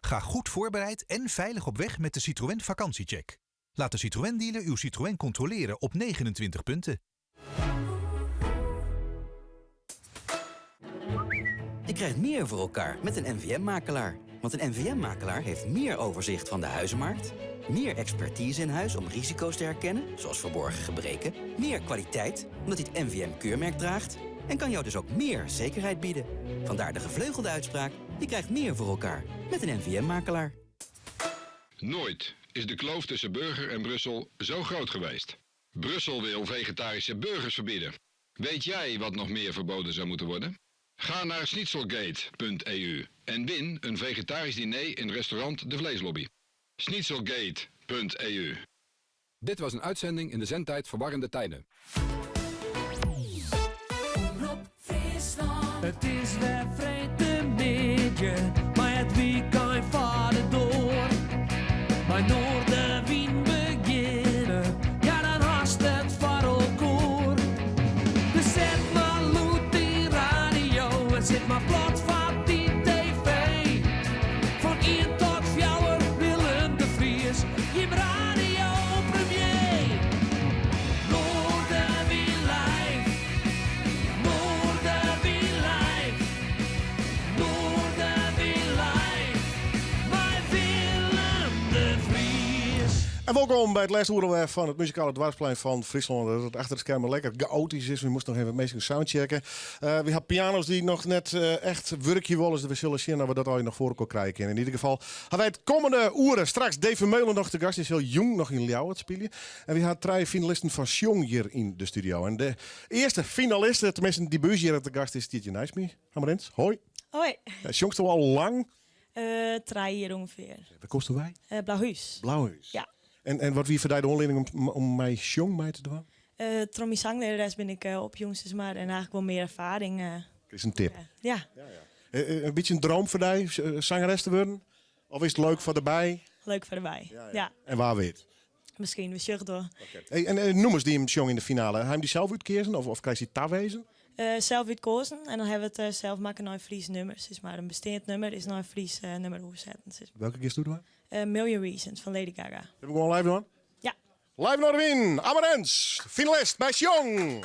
Ga goed voorbereid en veilig op weg met de Citroën Vakantiecheck. Laat de Citroën dealer uw Citroën controleren op 29 punten. Je krijgt meer voor elkaar met een NVM-makelaar. Want een NVM-makelaar heeft meer overzicht van de huizenmarkt... meer expertise in huis om risico's te herkennen, zoals verborgen gebreken... meer kwaliteit, omdat hij het NVM-keurmerk draagt... en kan jou dus ook meer zekerheid bieden. Vandaar de gevleugelde uitspraak, je krijgt meer voor elkaar met een NVM-makelaar. Nooit is de kloof tussen burger en Brussel zo groot geweest. Brussel wil vegetarische burgers verbieden. Weet jij wat nog meer verboden zou moeten worden? Ga naar schnitzelgate.eu en win een vegetarisch diner in restaurant De Vleeslobby. Schnitzelgate.eu Dit was een uitzending in de zendtijd Verwarrende Tijden. It is wer freedtemiddei, mei it wykein foar de doar. Mei Noardewyn begjinne, ja dan hast it foar elkoar. Dus set mar lûd dyn radio en sit mar plat foar dyn TV. Fan ien tot fjouwer Willem de Vries, jim radiopremier. Noardewyn live, Noardewyn live, Noardewyn live, mei Willem de Vries. En welkom by it lêste oere fan it muzikale doarpsplein fan Fryslân. Dat it achter de skermen lekker chaotysk is. We moasten noch even minsken soundchecken. Uh, we ha piano's dy't noch net eh, echt wurkje wolle. Dus we sille sjen oft we dat allegear noch foar elkoar krije kinne. Yn ieder gefal ha wy it kommende oere straks Dave Vermeulen noch te gast. Dy sil jûn noch yn Ljouwert spylje. En we ha trije finalisten fan Sjong hjir yn de studio. En de earste finaliste, teminsten dy by ús hjir te gast is, stiet hjir neist my. Amarins, hoi. Hoi. Ja, sjongsto al lang? Uh, 3 jier ûngefear. Wêr komsto wei? Uh, Blauhús. Blauhús. Ja. En, en wat wie foar dy de oanlieding om, om mei Sjong mei te dwaan? Uh, troch myn sanglearares bin ik uh, opjûn, sis mar. En eigentlik wol mear erfaring. Uh, is in tip. ja. In bytsje in dream foar dy, sangeres te wurden? Of is it leuk foar derby? Leuk foar derby, ja. ja. En wa wit? Miskien, we sjogge it. Hey, en, en nûmers dy't jim sjonge yn de finale, ha jim dy sels útkeazen of, of krijst dy tawiisd? Uh, sels útkeazen en dan ha we it uh, sels makke nei in Frysk nûmer. Sis mar in besteand nûmer is nei in Frysk uh, nûmer oersetten. Sis. Welke giest do dwaan? Uh, Million Reasons fan Lady Gaga. Sille we gewoan live dwaan? Ja. Live Noardewyn, Amarens, finalist by Sjong.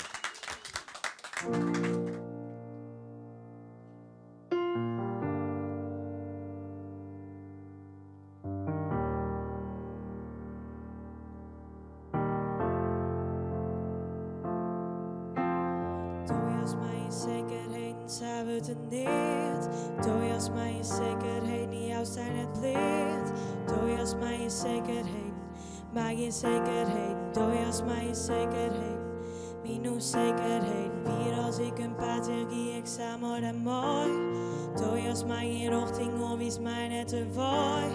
Do joust my gjin sekerheden, sa wurdt it neat. Do joust my gjin sekerheden, joust dy net bleat. Do joust my gjin sekerheden, mar gjin sekerheden. Do joust my gjin sekerheden, myn ûnsekerheden. Wier as ik in paad gie ik sa mei dy mei. Do joust my gjin rjochting oan, wiist my net de wei.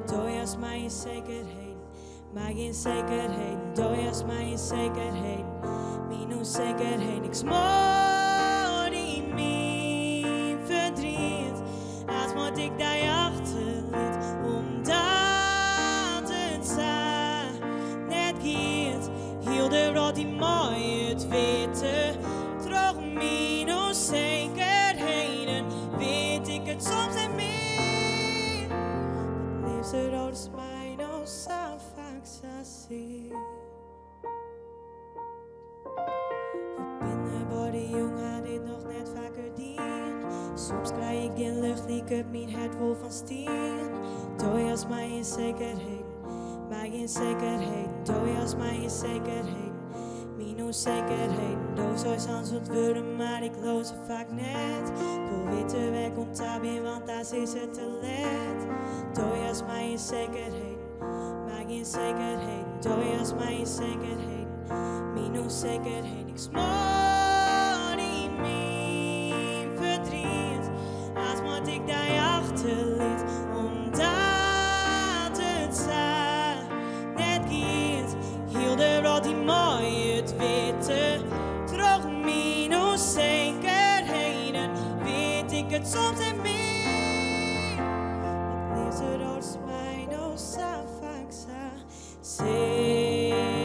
Do joust my gjin sekerheden, mar gjin sekerheden. Do joust my gjin sekerheden, myn ûnsekerheden. Ik smoar yn myn ferdriet, as moat ik dy achterlit, omdat it sa net giet. Hiel de wrâld yn. gjin lucht, liket myn hert wol fan stien. Do joust my gjin sekerheden, my gjin sekerheden. Do joust my gjin sekerheden, myn ûnsekerheden. Do seist soms wat wurden, mar ik leau se faak net. Ik wol witte wêr't ik oan ta bin, want aanst is it te let. Do joust my gjin sekerheden, my gjin sekerheden. Do joust my gjin sekerheden, myn ûnsekerheden. Ik smoar yn myn ferdriet, aanst moat ik dy achterlitte, omdat it sa net giet. Hiel de wrâld dy mei it witte, troch myn ûnsekerheden wit ik it soms net mear. Wat leafste dochst my no sa faak sa sear.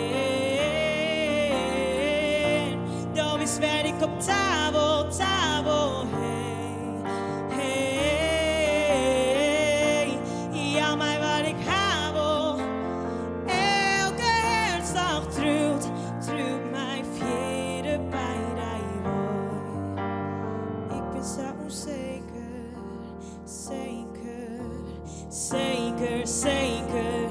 Do witst wêr't ik op ta wol, ta wol, hey, hey. Jou my wat ik ha wol. Elke hertslach triuwt, triuwt my fierder by dy wei. Ik bin sa ûnseker, seker, seker, seker.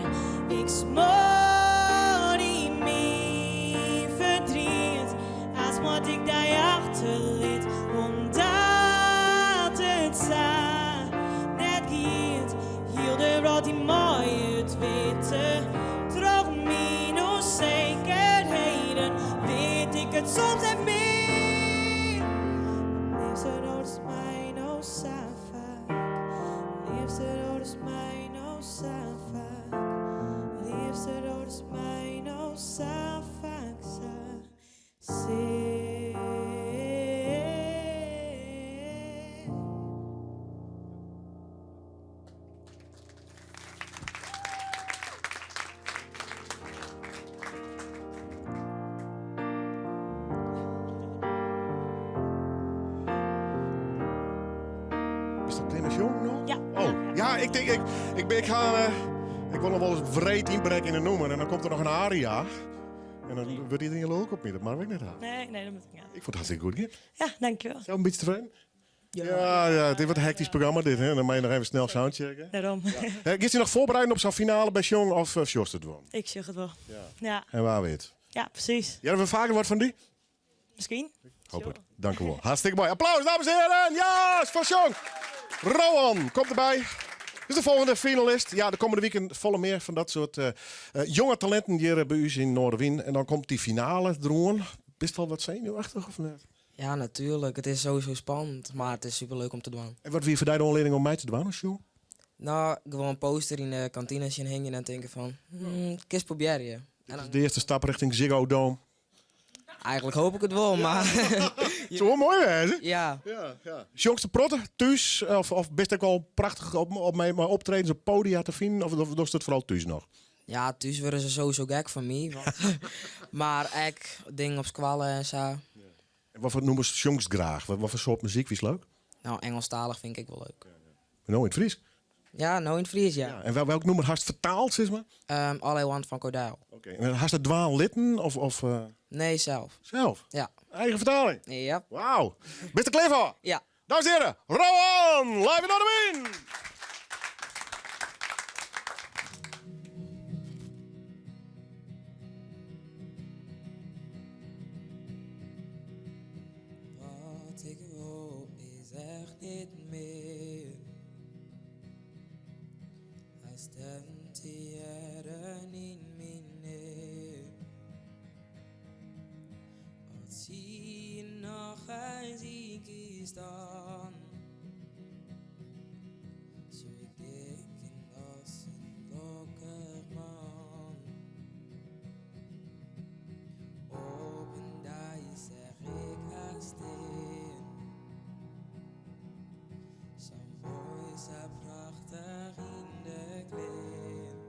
Ik smoar yn myn ferdriet, aanst moat ik dy achterlitte, omdat it sa net giet. Hiel de wrâld dy mei it witte, troch myn ûnsekerheden wit ik it soms net mear. Wat leafste dochst my no sa faak, leafste dochst my no sa faak, leafste dochst my no sa faak sa sear. Is dat Clemens Jong noch? Ja. Oh, ja, ik tink, ik, ik, ben, ik, ga, eh, ik wol noch wol ris wreed ynbrekke yn in nûmer en dan komt der noch in aria. En dan wurdt iderien lilk op my, dat moat ik net ha. Nee, nee, dat moat ik net. Ik fûn it hartstikke goed gean. Ja, dankjewel. Sels in bytsje tefreden? Ja, ja, it is wat in hektysk programma dit, hè. Dan moatte je noch even snel soundchecken. Dêrom. Ja. Giest dy noch foarbereiden op sa'n finale by Sjong of sjochst it wol? Ik sjoch it wol. Ja. Ja. En wa wit. Ja, presys. Hearre we faker wat fan dy? Miskien. Hoop it. Dank u wol. Hartstikke moai. Applaus, dames en heren. Ja, foar Sjong. Rowan komt derby. Dit is de folgjende finalist. Ja, de kommende wiken folle mear fan dat soart eh, eh, jonge talinten hjir by ús yn Noardewyn. En dan komt dy finale deroan. Bist al wat senuwachtich of net? Ja, natuerlik. It is sowieso spannend, mar it is superleuk om te dwaan. En wat wie foar dy de oanlieding om mei te dwaan as Sjong? No, gewoan poster yn de kantine sjen hingjen en tinke fan, hmm, kinst probearje. Dit is de earste stap richting Ziggo Dome. Eigenlik hoop ik it wol, mar... Soe wol moai wêze. Ja. Ja, ja. Sjongst in protte thús of bist ek al prachtich op mei optredens op podia te finen of dochst it foaral thús noch? Ja, thús wurde se sowieso gek fan my. Want, mar ek dingen op skoalle en sa. En wat foar nûmers sjongst graach? Wat foar soart muzyk fynst leuk? No, Ingelsktalich fyn ik ek wol leuk. Mar no yn it Frysk? Ja, no yn it Frysk, ja. Ja, en welk nûmer hast fertaald, sis mar? All I Want fan Kodail. Oké, en hast it dwaan litten? Of? Nee, sels. Sels? Ja. Eigen fertaling? Ja. Wauw. Bist der klear foar? Ja. Dames en heren, Rowan, live yn Noardewyn! Wat ik wol is echt net mear. Har stim te hearren yn myn ear. As sy noch ris ien kiest dan soe ik tinke dat is in lokkich man. Op in dei seach ik har stean. Sa moai, sa prachtich yn de klean.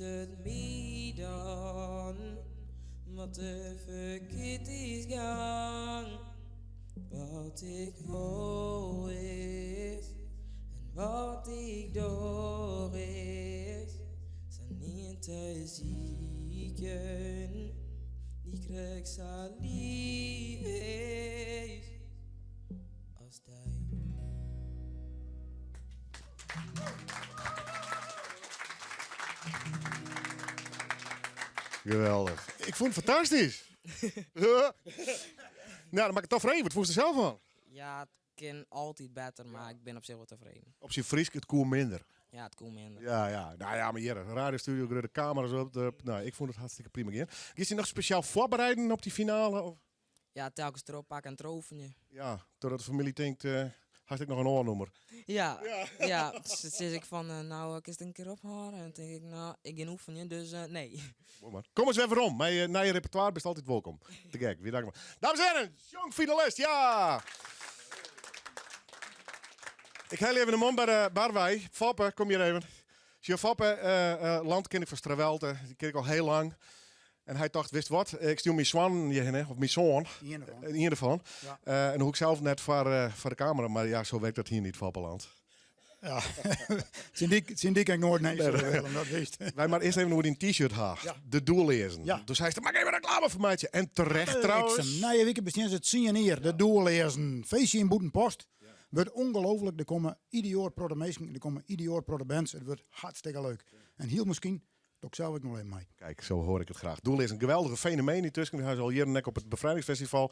it my dan wat der ferkeard is gong? Wat ik wol is en wat ik doch is sa'n ien te sykjen dy't krekt sa lief is as dy. Geweldig. Ik fûn it fantastysk. Nou, dan moat ik it toch freegje. Wat fûnst der sels fan? Ja, it kin altyd better, mar ik bin op sich wol tefreden. Op syn Frysk, it koe minder. Ja, it koe minder. Ja. Nou ja, mar hjir, radiostudio, grutte kamera's op. De, nou, ik fûn it hartstikke prima gean. Giest dy noch spesjaal foarbereiden op dy finale? Of? Ja, telkens derop pakke en trochfenje. Ja, totdat de famylje tinkt, hast ek noch in oar nûmer. Ja. Dus dan sis ik fan, nou, kinst in kear ophâlde? En dan tink ik, nou, ik gean oefenjen, dus nee. Moai man. Kom ris wer werom. Mei nije repertoire bist altyd wolkom. Te gek. Wy danke. Dames en heren, sjongfinalist, ja! Ik helje even de man by de bar wei. Foppe, kom hjir even. Sjoch, Foppe, landkenner fan Strawelte, dy ken ik al hiel lang. En hy tocht, witst wat, ik stjoer myn soan hjirhinne, of myn soan. Ien derfan. Ien derfan. Ja. En dan hoech ik sels net foar de kamera, mar ja, sa wurket dat hjir net, Foppeland. Ja, tsjin dy kin ik noait nee sizze, Willem, dat witst. Wy moatte earst even oer dyn t-shirt ha. Ja. De Doelleazen. Ja. Dus seist, moat ik even reklame foar meitsje. En terecht trouwens. Nije wike bestean se 10 jier, de Doelleazen. Feestje yn Bûtenpost. Wurdt ongelooflik. Der komme idioat protte minsken, der komme idioat protte bands. It wurdt hartstikke leuk. En hiel miskien doch ik sels ek noch even mei. Kijk, zo hoor ik het graag. Doelleazen, een geweldige fenomeen yntusken. Wy ha se al jierren ek op it Befrijdingsfestival.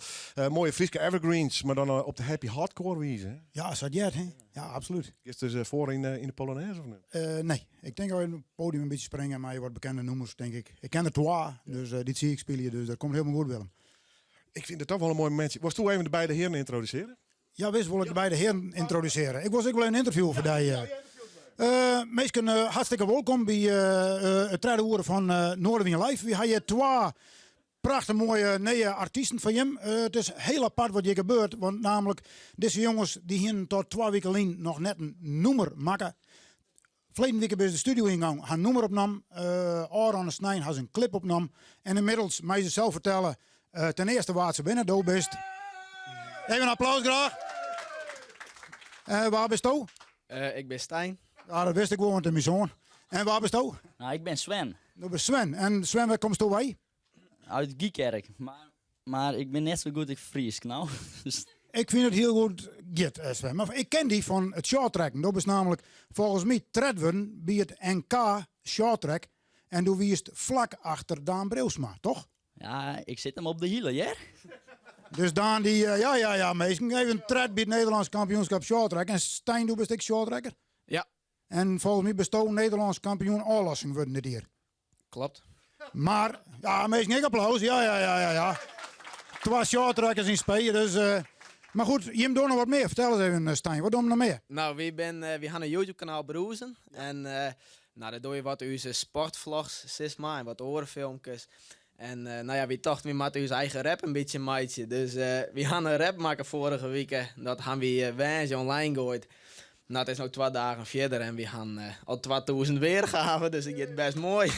Moaie Fryske evergreens, mar dan op de happy hardcore wize. Hè? Ja, sa heart, hè? Ja, absolút. Giest dus foar yn de Polonaise of net? Nee, ik tink al even op it podium in bytsje springe mei wat bekende nûmers, tink ik. Ik ken der twa, dus dy sil ik spylje, dus dat komt hielendal goed, Willem. Ik fyn it toch wol in moai momintsje. Wolst do even de beide hearen yntrodusearje? Ja, wis wol ik de beide hearen yntrodusearje. Ik wol ek wol in ynterview foar dy. Minsken, hartstikke wolkom by it tredde oere fan Noardewyn Live. Wy ha hjir twa prachtich moaie nije artysten foar jim. It is hiel apart wat hjir gebeurt, want namelijk dizze jonges dy hienen tot twa wike lyn noch net in nûmer makke. Ferleden wike binne se de studio yngongen, ha in nûmer opnommen. Ofrûne snein ha se in klip opnommen. En ynmiddels meie se sels fertelle ten earste wa't se binne. Do bist. Even in applaus graach. Wa bisto? Ik bin Stijn. Ja, dat wist ik wol, want it is myn soan. En wa bisto? Nou, ik bin Sven. Do bist Sven. En Sven, wêr komsto wei? Uit Gykerk. Mar ik bin net sa goed yn Frysk, no. Dus Ik fyn it hiel goed giet, Sven. Mar ik ken dy fan it shorttracken. Do bist namelijk folgens my tredde wurden by it NK shorttrack. En do wiest flak achter Daan Breeuwsma, toch? Ja, ik sit him op de hielen, hear. Dus Daan dy, ja, ja, ja, minsken. Even tredde by it Nederlânsk kampioenskip shorttrack. En Stijn, do bist ek shorttracker? Ja. En folgens my bisto Nederlânsk kampioen ôflossing wurden dit jier. Klopt. Mar, ja, minsken ek applaus. Ja, ja, ja, ja, ja. Twa shorttrackers yn spe, dus... Mar goed, jim dogge noch wat mear. Fertel ris even, Stijn, wat dogge jim noch mear? Nou, wy bin, wy ha in YouTube-kanaal Broezen. En nou, dêr dogge wy wat ús sportvlogs, sis mar, en wat oare filmkes. En nou ja, wy tochten, wy moatte ús eigen rap in bytsje meitsje. Dus wy ha in rap makke foarige wike. Dat ha wy woansdei online goaid. Nou, it is no twa dagen fierder en wy ha al 2000 weargaven, dus it giet best moai.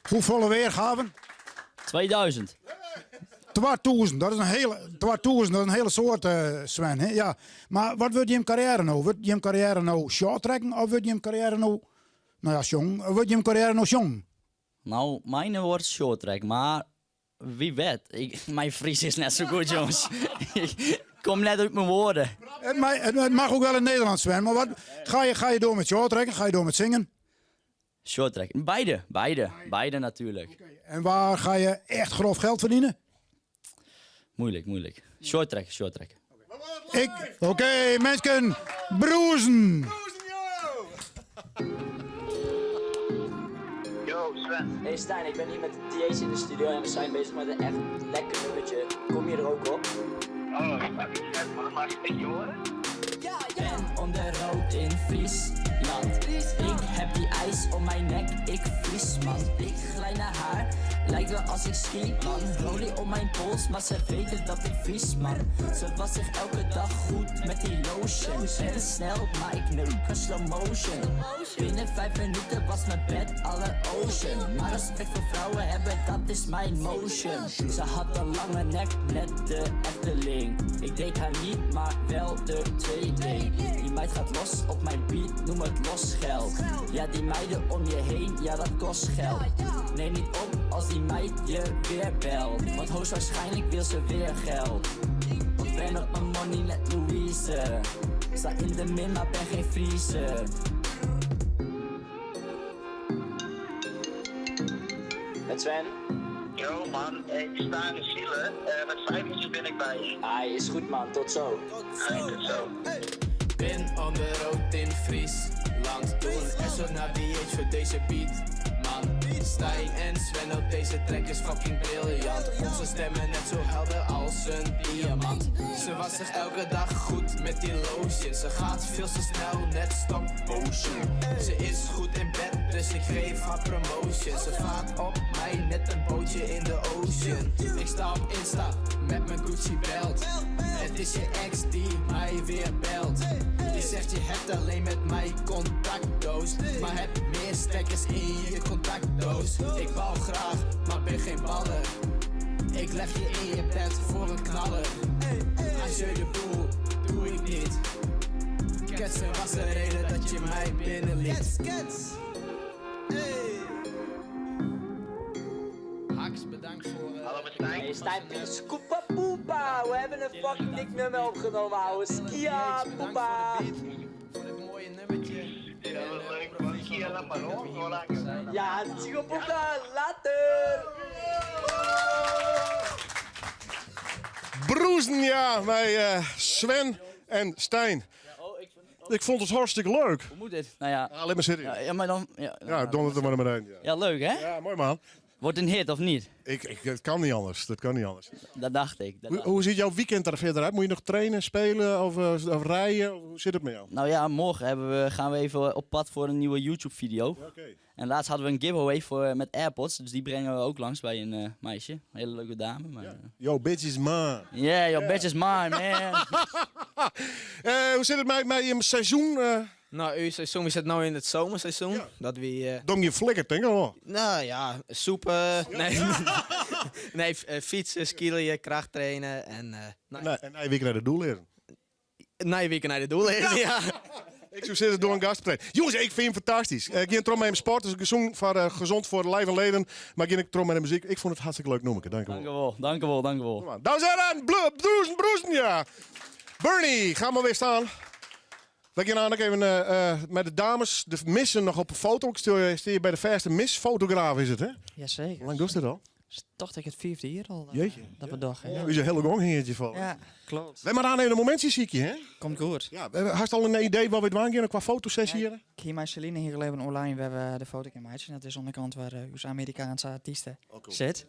Hoefolle weargaven? 2000. 2000, dat is in hiele, 2000, dat is in hiele soad, Sven. Hè? Ja. Mar wat wurdt jim karriêre no? Wurdt jim karriêre no shorttracken of wurdt jim karriêre no, nou ja, sjongen? Of wurdt jim karriêre no sjongen? Nou, myne wurdt shorttrack, mar wie wit. Ik, myn Frysk is net sa goed, jonges. Ik kom net út myn wurden. Het mag ook wel in Nederland, Sven. Maar wat, ga je door met shorttracken? Ga je door met zingen? Shorttrack. Beide, beide. Beide natuurlijk. En waar ga je echt grof geld verdienen? Moeilijk, moeilijk. Shorttrack, shorttrack. Oké, mensen, Broezen. Yo, Sven. Hey Stijn, ik ben hier met TH in de studio en we zijn bezig met een echt lekker nummertje. Kom je er ook op? Oh, fucking vet man, mag ik een beetje horen? Ik ben on the road in Friesland. Ik heb die ijs om mijn nek, ik vries man. Ik glij naar haar, lijkt trigger als ik schiet, man. Rollie op mijn pols, maar ze weten dat ik vies, man. Ze was zich elke dag goed met die lotion. Ben snel, maar ik neuk een slow motion. Binnen 5 minuten was mijn bed alle ocean. Maar respect voor vrouwen hebben, dat is mijn motion. Ze had een lange nek, net de Efteling. Ik deed haar niet, maar wel de tweeling. Die meid gaat los op mijn beat, noem het los geld. Ja, die meiden om je heen, ja dat kost geld. Neem niet op als die meid je weer belt. Want hoogstwaarschijnlijk wil ze weer geld. Want ben op mijn money net Louise. Sta in de min, maar ben geen vriezer. Met Sven. Yo man, ik sta in de file. Met 5 minuten ben ik bij je. Ai, is goed man, tot zo. Tot zo. Ben on the road in Friesland. Doe een SO naar BH voor deze beat. Man, Stijn en Sven op deze track is fucking briljant. Onze stemmen net zo helder als een diamant. Ze was zich elke dag goed met die lotion. Ze gaat veel te snel, net stop motion. Ze is goed in bed, dus ik geef haar promotion. Ze vaart op mij net een bootje in de ocean. Ik sta op Insta met mijn Gucci belt. Het is je ex die mij weer belt. Die zegt je hebt alleen met mij contactdoos. Maar heb meer stekkers in je contactdoos. Ik bal graag, maar ben geen baller. Ik leg je in je bed voor een knaller. Als je de boel, doe ik niet. Ketsen was de reden dat je mij binnenliet. Kets, Haks, bedankt voor... Hallo met Stijn. Hey Stijn, Scoepa poepa. We hebben een fucking dik nummer opgenomen, ouwe. Skia poepa. Voor dit mooie nummertje. Ja, wat leuk man. Kia la parol. Ja, Chico poepa, later. Broezen, ja, bij Sven en Stijn. Ik vond het hartstikke leuk. Hoe moet dit? Nou ja. Ja, laat maar zitten. Ja, ja, maar dan... Ja, Ja, donder er maar maar een. Ja. Ja, leuk hè? Ja, mooi man. Wordt een hit of niet? Het kan niet anders. Dat kan niet anders. Dat dacht ik. Dat Hoe, dacht hoe ziet jouw weekend er verder uit? Moet je nog trainen, spelen of rijden? Of Hoe zit het met jou? Nou ja, morgen gaan we even op pad voor een nieuwe YouTube-video. En laatst hadden we een giveaway met AirPods, dus die brengen we ook langs bij een meisje. Een hele leuke dame. Maar, Yo, bitch is mine. Yeah, your bitch is mine, man. Hoe zit het met je seizoen? Nou, uw seizoen, we zitten nu in het zomerseizoen. Dat we... Dong je flikker, denk ik wel. Nou ja, soepen. Nee, nee fietsen, skiën, kracht trainen en... nou, Nee, en week naar de doel leren. Nee, week naar de doel leren, ja. Ik zou zitten door een gasttrainer. Jongens, ik vind hem fantastisch. Ik ging trom met mijn sport, dus ik zong voor, gezond voor lijf en leden. Maar ik ging trom met de muziek. Ik vond het hartstikke leuk, noem ik het. Dank u wel. Dank u wel, dank u wel, dank u wel. Dames en heren, broezen, broezen, ja. Bernie, ga maar weer staan. We gaan ook even met de dames, de missen nog op een foto. Ik stel je bij de verste misfotograaf is het, hè? Jazeker. Hoe lang doet dat al? Is toch dat ik het vijfde hier al Jeetje. dat we dag. Ja. Is een hele gong hingetje van. Ja, klopt. We maar aan even een momentje ziekje, hè? Komt goed. Ja, had je al een idee wat we doen gaan qua fotosessie hier? Ik hier met Celine hier even online. We hebben de foto gemaakt. En dat is onderkant waar onze Amerikaanse artiesten zit.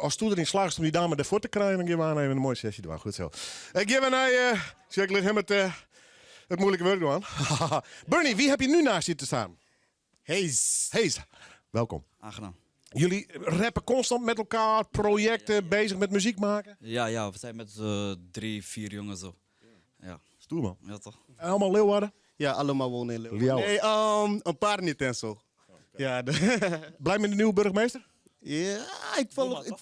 Als toe erin slaagt om die dame ervoor te krijgen, dan gaan we aan even een mooie sessie doen. Goed zo. Ik geef naar, zeg ik liet hem het moeilijke werk doen. Bernie, wie heb je nu naast je te staan? Hayes. Hayes, welkom. Aangenaam. Jullie rappen constant met elkaar, projecten, bezig met muziek maken. Ja, we zijn met drie, vier jongens zo. Ja. Stoer man. Ja, toch? En allemaal Leeuwarden? Ja, allemaal wonen in Leeuwarden. Leeuwarden. Nee, een paar niet en zo. Ja, Blij met de nieuwe burgemeester? Ja, ik volg... Ik...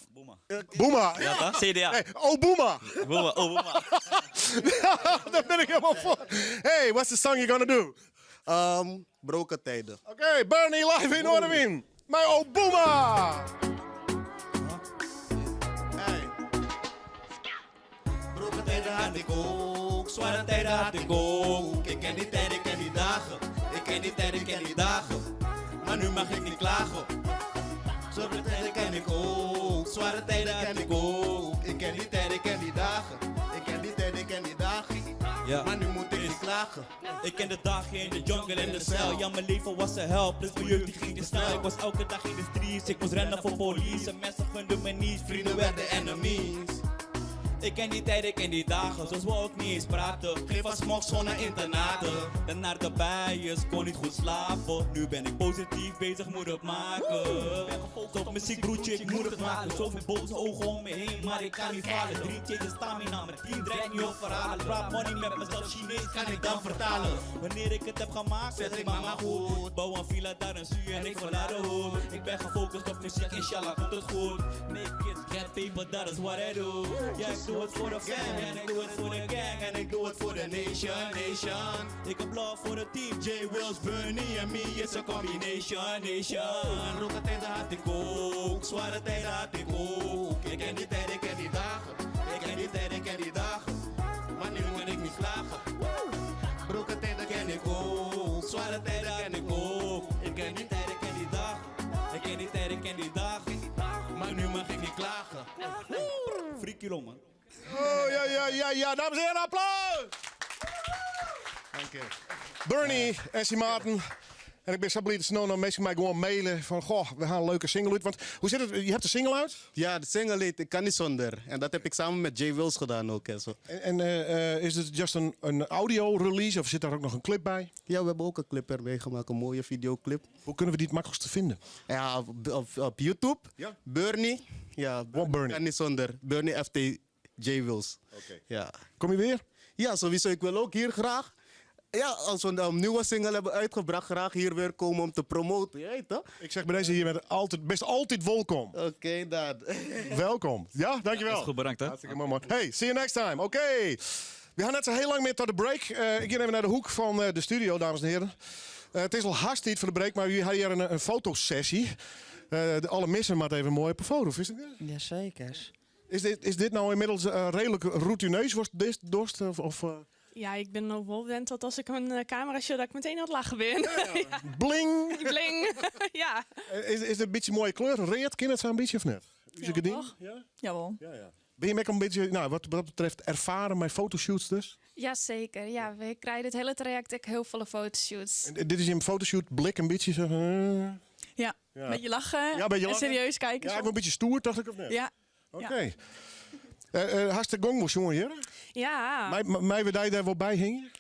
Boema. Ja, toch? CDA. Nee, oh, Boema. Boema, oh, Boema. Daar ben ik helemaal voor. Hey, what's the song you gonna do? Broken Tijden. Oké, Bernie live in Noardewyn. Mijn oh, Boema. Broken tijden had ik ook, zware tijden had ik ook. Ik ken die tijden, ik ken die dagen. Ik ken die tijden, ik ken die dagen. Maar nu mag ik niet klagen. Zware tijden ken ik ook, zware tijden ken ik ook. Ik ken die tijden, ik ken die dagen. Ik ken die tijden, ik ken die dagen. Maar nu moet ik niet klagen. Ik ken de dagen in de jungle en de cel. Ja, mijn leven was een hel, plus mijn jeugd die ging te snel. Ik was elke dag in de streets, ik moest rennen voor police. En mensen gunden me niets, vrienden werden enemies. Ik ken die tijden, ik ken die dagen, soms wou ik niet eens praten. Ging van smog gewoon naar internaten. Dan naar de bijen, kon niet goed slapen. Nu ben ik positief bezig, moet het maken. Ben gefocust op muziek, broertje, ik moet het maken. Zoveel boze ogen om me heen, maar ik kan niet falen. Drie chases stamina, mijn team draait niet op verhalen. Praat money met mezelf, Chinees kan ik dan vertalen. Wanneer ik het heb gemaakt, zet ik mama goed. Bouw een villa daar in Zuur en ik verlaat de hood. Ik ben gefocust op muziek, inshallah komt het goed. Make kids get paper, dat is what I do. Ja, ik doe het voor de fam, en ik doe het voor de gang, en ik doe het voor de nation, nation. Ik heb love voor het team, Jay Wills, Bernie en me, it's a combination, nation. Vroege tijden had ik ook, zware tijden had ik ook. Ik ken die tijden, ik ken die dagen. Ik ken die tijden, ik ken die dagen. Maar nu moet ik niet klagen. Broke tijden ken ik ook, zware tijden ken ik ook. Ik ken die tijden, ik ken die dagen. Ik ken die tijden, ik ken die dagen. Maar nu mag ik niet klagen. Free kilo, man. Oh, ja, ja, ja, ja. Dames en heren, applaus! Dank je. Bernie en syn maten. En ik ben zo blij dat ze nou nog mensen mij gewoon mailen van... Goh, we gaan een leuke single uit. Want hoe zit het? Je hebt de single uit? Ja, de single heet Ik kan niet zonder. En dat heb ik samen met Jay Wills gedaan ook. En zo. En is het just een audio release of zit daar ook nog een clip bij? Ja, we hebben ook een clip erbij gemaakt, een mooie videoclip. Hoe kunnen we die het makkelijkst vinden? Ja, op YouTube. Ja. Bernie. Ja, Bernie. Kan niet zonder. Bernie FT Jay Wills. Oké. Ja. Kom je weer? Ja, sowieso. Ik wil ook hier graag. Ja, als we een nieuwe single hebben uitgebracht, graag hier weer komen om te promoten. Je weet toch? Ik zeg bij deze hier met altijd, best altijd welkom. Oké, dan. Welkom. Ja, dankjewel. Ja, is goed, bedankt, hè. Hartstikke mooi, man. Hey, see you next time. Oké. We gaan net zo heel lang meer tot de break. Ik ga even naar de hoek van de studio, dames en heren. Het is al haast tijd voor de break, maar jullie hadden hier een fotosessie. De alle missen maar even mooi op een foto, is het niet? Jazeker. Is dit nou inmiddels redelijk routineus? Wordt dit dorst? Of? Ja, ik ben nog wel gewend dat als ik een camera show, dat ik meteen aan het lachen ben. Ja. Bling! Bling, ja. Is het een beetje mooie kleur? Reet, ken het zo'n beetje of net? Is het ding? toch? Ja? Jawel. Ja, ja. Ben je ook een beetje, nou, wat dat betreft, ervaren met fotoshoots dus? Jazeker, ja. We krijgen het hele traject ook heel veel fotoshoots. En dit is in fotoshoot blik een beetje zo. Ja, Ja. beetje lachen Ja, een beetje en lachen. serieus kijken. Ja, ik soms. ben een beetje stoer, dacht ik of net? Ja. Oké. Hartstikke gong moest jongen hier. Ja, Mij we daar wel bij hingen?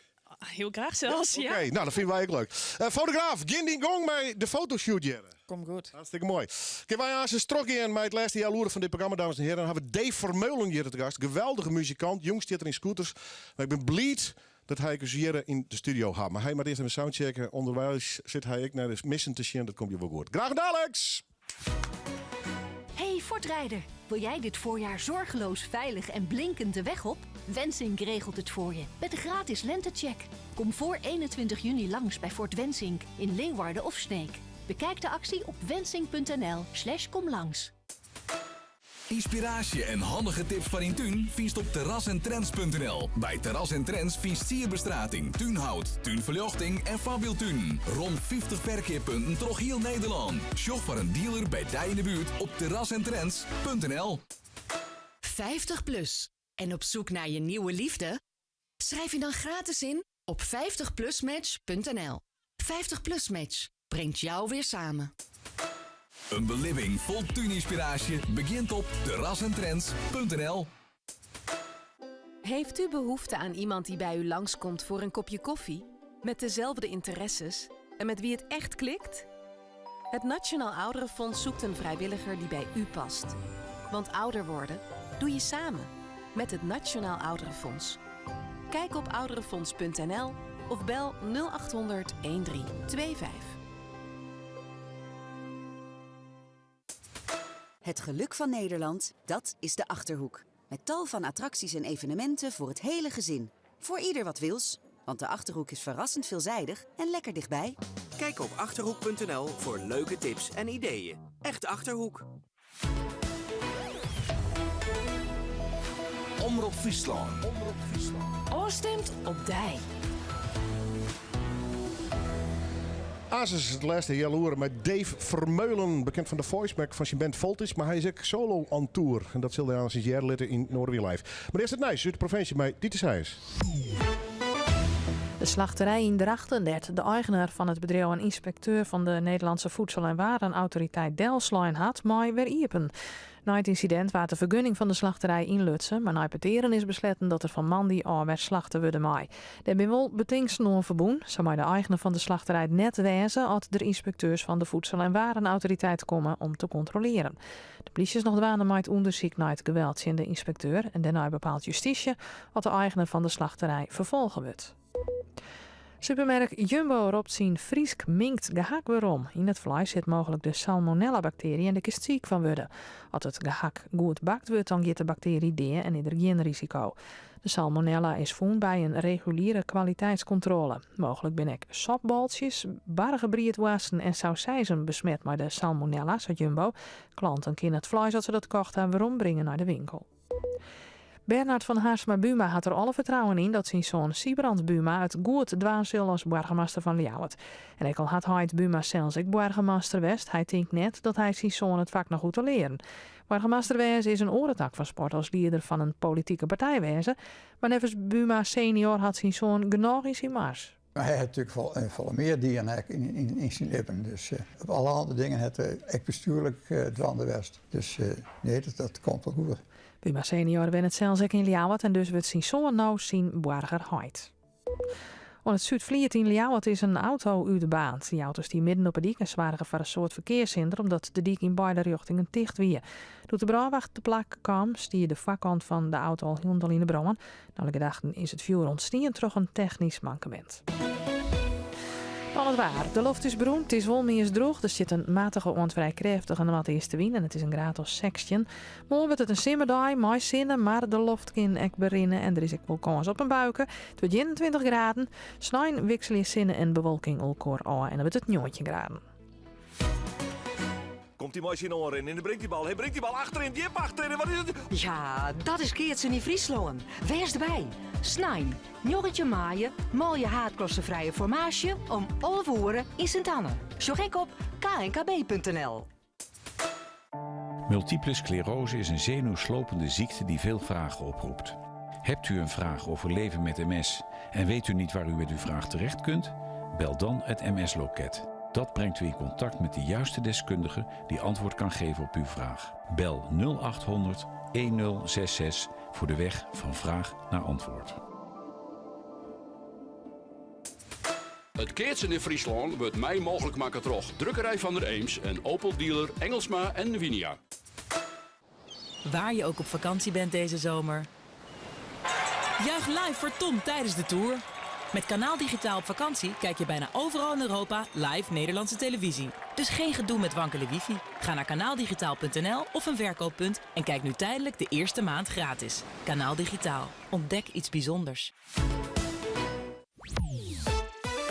heel graag zelfs, ja. Oké, nou dat vinden wij ook leuk. Fotograaf, Gindi Gong bij de fotoshoot hier. Kom goed. Hartstikke mooi. Kijk, wij aan zijn strok in bij het laatste jaar loeren van dit programma, dames en heren. Dan hebben we Dave Vermeulen hier te gast. Geweldige muzikant, jong zit er in scooters. Maar ik ben blij dat hij dus hier in de studio had. Maar hij moet eerst even soundchecken. Onderwijl zit hij ik naar de missen te zien. Dat komt je wel goed. Graag gedaan, Alex! Hey Fordrijder, wil jij dit voorjaar zorgeloos, veilig en blinkend de weg op? Wensink regelt het voor je met de gratis lentecheck. Kom voor 21 juni langs bij Ford Wensink in Leeuwarden of Sneek. Bekijk de actie op wensink.nl slash komlangs. Inspiratie en handige tips van in Tuun vindt op terrasentrends.nl. Bij Terras en Trends vindt sierbestrating, tuinhout, tuinverlichting en fabieltuin. Rond 50 verkeerpunten troch heel Nederland. Sjog voor een dealer bij dij in de buurt op terrasentrends.nl. 50 plus. En op zoek naar je nieuwe liefde? Schrijf je dan gratis in op 50plusmatch.nl. 50PLUS Match brengt jou weer samen. Een beleving vol tuininspiratie begint op terrasentrends.nl. Heeft u behoefte aan iemand die bij u langskomt voor een kopje koffie? Met dezelfde interesses en met wie het echt klikt? Het Nationaal Ouderenfonds zoekt een vrijwilliger die bij u past. Want ouder worden doe je samen met het Nationaal Ouderenfonds. Kijk op ouderenfonds.nl of bel 0800 1325. Het geluk van Nederland, dat is de Achterhoek. Met tal van attracties en evenementen voor het hele gezin. Voor ieder wat wils, want de Achterhoek is verrassend veelzijdig en lekker dichtbij. Kijk op achterhoek.nl voor leuke tips en ideeën. Echt Achterhoek. Omrop Fryslân. Omrop Fryslân. Oorstemt op dij. Asus is het laatste jaloer met Dave Vermeulen, bekend van de voice van zijn band Voltage, maar hij is ook solo on tour. En dat zal hij aan zijn jaar later in Noorderwiel Live. Maar eerst het nieuws uit de provincie bij Titus Heijs. De slachterij yn Drachten, dêr't de eigener fan it bedriuw in ynspekteur fan de Nederlandse Voedsel en Warenautoriteit delslein hat, mei wer iepen. Nei it ynsidint waard de fergunning fan de slachterij ynlutsen, mar nei petearen is besletten dat der fan moandei ôf wer slachte wurde mei. Dêr binne wol betingsten oan ferbûn. Sa mei de eigener fan de slachterij net wêze as der ynspekteurs fan de Voedsel en Warenautoriteit komme om te kontrolearen. De plysje is noch dwaande mei it ûndersyk nei it geweld tsjin de ynspekteur en dêrnei bepaalt justysje oft de eigener fan de slachterij ferfolge wurdt. Supermerk Jumbo ropt syn Frysk mingd gehak werom. Yn it fleis sit mooglik de salmonella-baktearje en dêr kinst siik fan wurde. As it gehak goed bakt wurdt, dan giet de baktearje dea en is der gjin risiko. De salmonella is fûn by in reguliere kwaliteitskontrôle. Mooglik binne ek sopboltsjes, bargebriedwoarsten en sausizen besmet mei de salmonella, seit Jumbo. Klanten kinne it fleis as se dat kocht ha werombringe nei de winkel. Bernard van Haersma Buma hat der alle fertrouwen yn dat syn soan Sybrand Buma it goed dwaan sil as boargemaster fan Ljouwert. En ek al hat heit Buma sels ek boargemaster west, hy tinkt net dat hy syn soan it fak noch hoecht te learen. Boargemaster wêze is in oare tak fan sport as lieder fan in politike partij wêze, mar neffens Buma senior hat syn soan genôch yn syn mars. Hy hat natuerlik folle mear dien ek yn syn libben. Dus op allerhande dingen hat er ek bestjoerlik dwaande west. Dus nee, dat komt wol goed. Buma senior wennet sels ek yn Ljouwert en dus wurdt syn soan no syn boargerheit. Oan it Súdfliet yn Ljouwert is in auto útbaarnd. Dy auto stie midden op 'e dyk en soarge foar in soad ferkearshinder omdat de dyk yn beide rjochtingen ticht wie. Doe't de brânwacht te plak kaam, stie de foarkant fan de auto al hielendal yn 'e brân. Nei alle gedachten is it fjoer ûntstien troch in technysk mankemint. Dan it waar. De loft is berûn, it is wol meast drûch. Der stiet in matige oant frij krêftige noardeastewyn en it is in graad as 16. Moarn wurdt it in simmerdei mei sinne, mar de loft kin ek berinne en der is ek wol kâns op in buike. It wurdt 21 graden. Snein wikselje sinne en bewolking elkoar ôf en dan wurdt it 19 graden. Komt hy mei syn oanrin en dan bringt dy bal. Hy bringt dy bal achteryn, djip achteryn. En wat is it? Ja, dat is keatsen yn Fryslân. Wês derby. Snein, 19 maaie, manlju haadklassefrije formaasje om 11 oere yn Sint Anne. Sjoch ek op knkb.nl. Multiple sclerose is een zenuwslopende ziekte die veel vragen oproept. Hebt u een vraag over leven met MS en weet u niet waar u met uw vraag terecht kunt? Bel dan het MS-loket. Dat brengt u in contact met de juiste deskundige die antwoord kan geven op uw vraag. Bel 0800 1066 voor de weg van vraag naar antwoord. It keatsen yn Fryslân wurdt mei mooglik makke troch Drukkerij Van der Eems en Opel dealer Engelsma en Winia. Waar je ook op vakantie bent deze zomer. Juich live voor Tom tijdens de Tour. Met Kanaal Digitaal op vakantie kijk je bijna overal in Europa live Nederlandse televisie. Dus geen gedoe met wankele wifi. Ga naar kanaaldigitaal.nl of een verkooppunt en kijk nu tijdelijk de eerste maand gratis. Kanaal Digitaal. Ontdek iets bijzonders.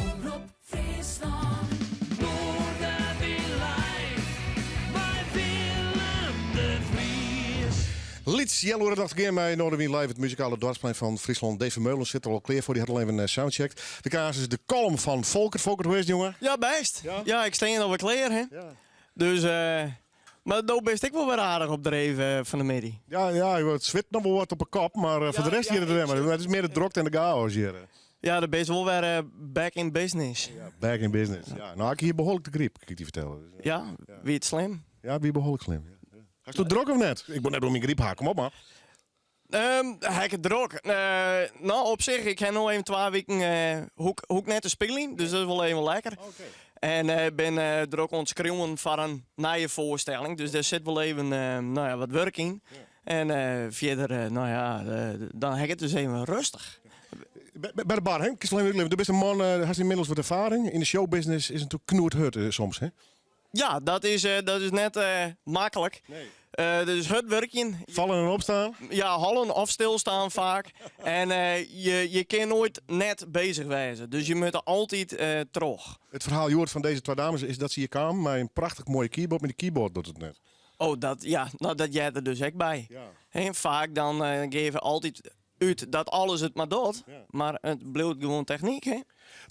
Omrop Fryslân. Noardewyn live mei Willem de Vries. Lyts healoere noch te gean mei Noardewyn Live, it muzikale doarpsplein fan Fryslân. Dave Vermeulen sit der al klear foar, dy hat al even soundcheckt. De kaas is de column fan Folkert. Folkert, hoe is it, jonge? Ja, bêst. Ja, ik stean alwer klear. Hè. Dus, mar do bist ek wol wer aardich op dreef fan 'e middei. Ja, ja, it swit noch wol wat op 'e kop, mar foar de rest giet it wer. Mar it is mear de drokte en de chaos hjir. Ja, dan bist wol wer back in business. Ja, back in business. Ja, no, ik hie behoarlik de gryp, kin ik dy fertelle. Ja, wie it slim? Ja, wie behoarlik slim. Ja. Hasto it drok of net? Ik wol net oer myn gryp ha, kom op man. Ha ik it drok? No, op sich, ik ha no even twa wiken hoech, hoech ik net te spyljen, dus dat is wol even lekker. En ik bin drok oan it skriuwen foar in nije foarstelling, dus dêr sit wol even no ja, wat wurk yn. En fierder, no ja, dan ha ik it dus even rêstich. By de bar, hè? Kinst wol even útlizze? Do bist in man, hast ynmiddels wat erfaring. Yn de showbusiness is it natuerlik knoerhurd soms, hè? Ja, dat is net maklik. Dat is hurd wurkjen. Fallen en opstaan? Ja, hollen of stilstaan faak. En je kin noait net bezich wêze. Dus je moatte altyd troch. It ferhaal hjoed fan dizze twa dames is dat se hjir kamen mei in prachtich moaie keyboard, mar dy keyboard docht it net. Oh, dat, ja, no, dat heart der dus ek by. Hè, faak dan geane we altyd út dat alles it mar docht, mar it bliuwt gewoan technyk, hè?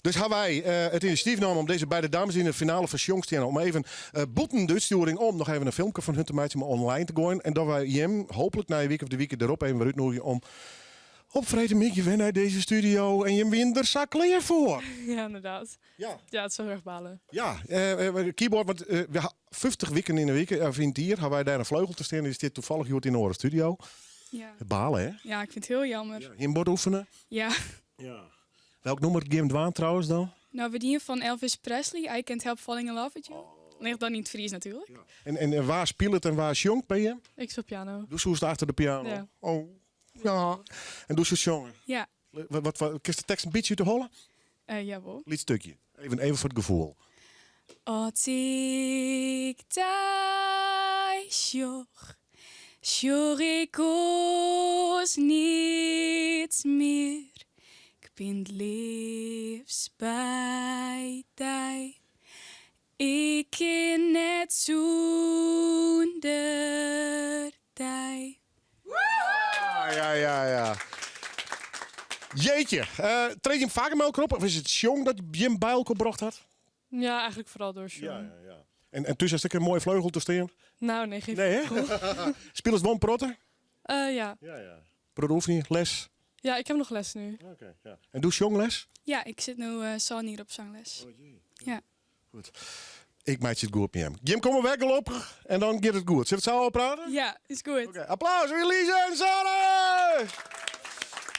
Dus ha wy it inisjatyf nommen om dizze beide dames dy't yn de finale fan Sjong steane om even bûten de útstjoering om noch even in filmke fan hun te meitsjen om online te goaien en dat wy jim hooplik nije wike of de wike derop even wer útnûgje om. Op freedtemiddei wer nei dizze studio en jim wienen der sa klear foar. Ja, inderdaad. Ja. Ja, it is heel erg balen. Ja, keyboard, want we ha 50 wiken yn 'e wike, of yn it jier, ha wy dêr in fleugel te stean. Dy stiet toevallig hjoed yn 'e oare studio. Ja. Balen, hè? Ja, ik vind het heel jammer. Ja. Jim bot oefene? Ja. Ja. Welk nûmer gean jim dwaan trouwens dan? Nou, we dienen fan Elvis Presley, I Can't Help Falling in Love With You. Ligt dan yn it Frysk natuerlik. En, en wa spilet en wa sjongt by jim? Ik speel piano. Do soest achter de piano? Ja. Oh, ja. En do soest sjonge? Ja. Wat, wat, wat, kinst de tekst in bytsje út de holle? Uh, jawol. Lyts stikje. Even, even foar it gefoel. As ik dy sjoch, sjoch ik oars net mear. Ik bin it leafst by dy. Ik kin net sûnder dy. Ah, ja, ja, ja. Jeetje. Uh, treed jim faker mei elkoar op? Of is it sjong dat jim by elkoar brocht hat? Ja, eigenlijk vooral door sjong. Ja, ja, ja. En, en thús hast ek in moaie fleugel te stean? Nou, nee, geen Nee, hè? vleugel. Spilest wol in protte? Eh, ja. Ja, ja. Protte oefenje, les? Ja, ik heb nog les nu. Oké, ja. En do sjongles? Ja, ik zit nu uh, sân jier op zangles. Oh, jee. Ja. Goed. Ik meitsje it goed mei jim. Jim komme wer gelokkich en dan giet it goed. Sille we it sa ôfprate? Ja, is goed. Oké, applaus foar Elise en Sanne!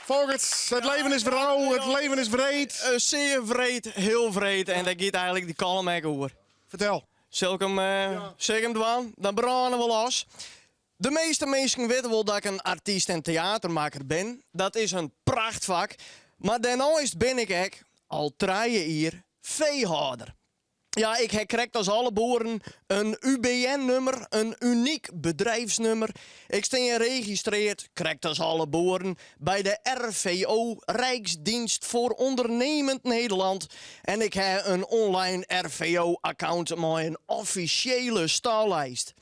Folkerts, it leven is rau, it leven is wreed. Uh, zeer wreed, heel wreed. En dêr giet eigenlik dy kollum ek oer. Fertel. Sil ik him, uh, sil ik him dwaan? Dan brâne we los. De measte minsken witte wol dat ik in artyst en teatermakker bin. Dat is in prachtfak. Mar dêrneist bin ik ek al trije jier feehâlder. Ja, ik ha krekt as alle boeren in UBN-nummer, in unyk bedrijfsnummer. Ik stean registrearre, krekt as alle boeren, by de RVO, Rijksdienst voor Ondernemend Nederland. En ik ha in online RVO-account mei in offisjele stâllijst.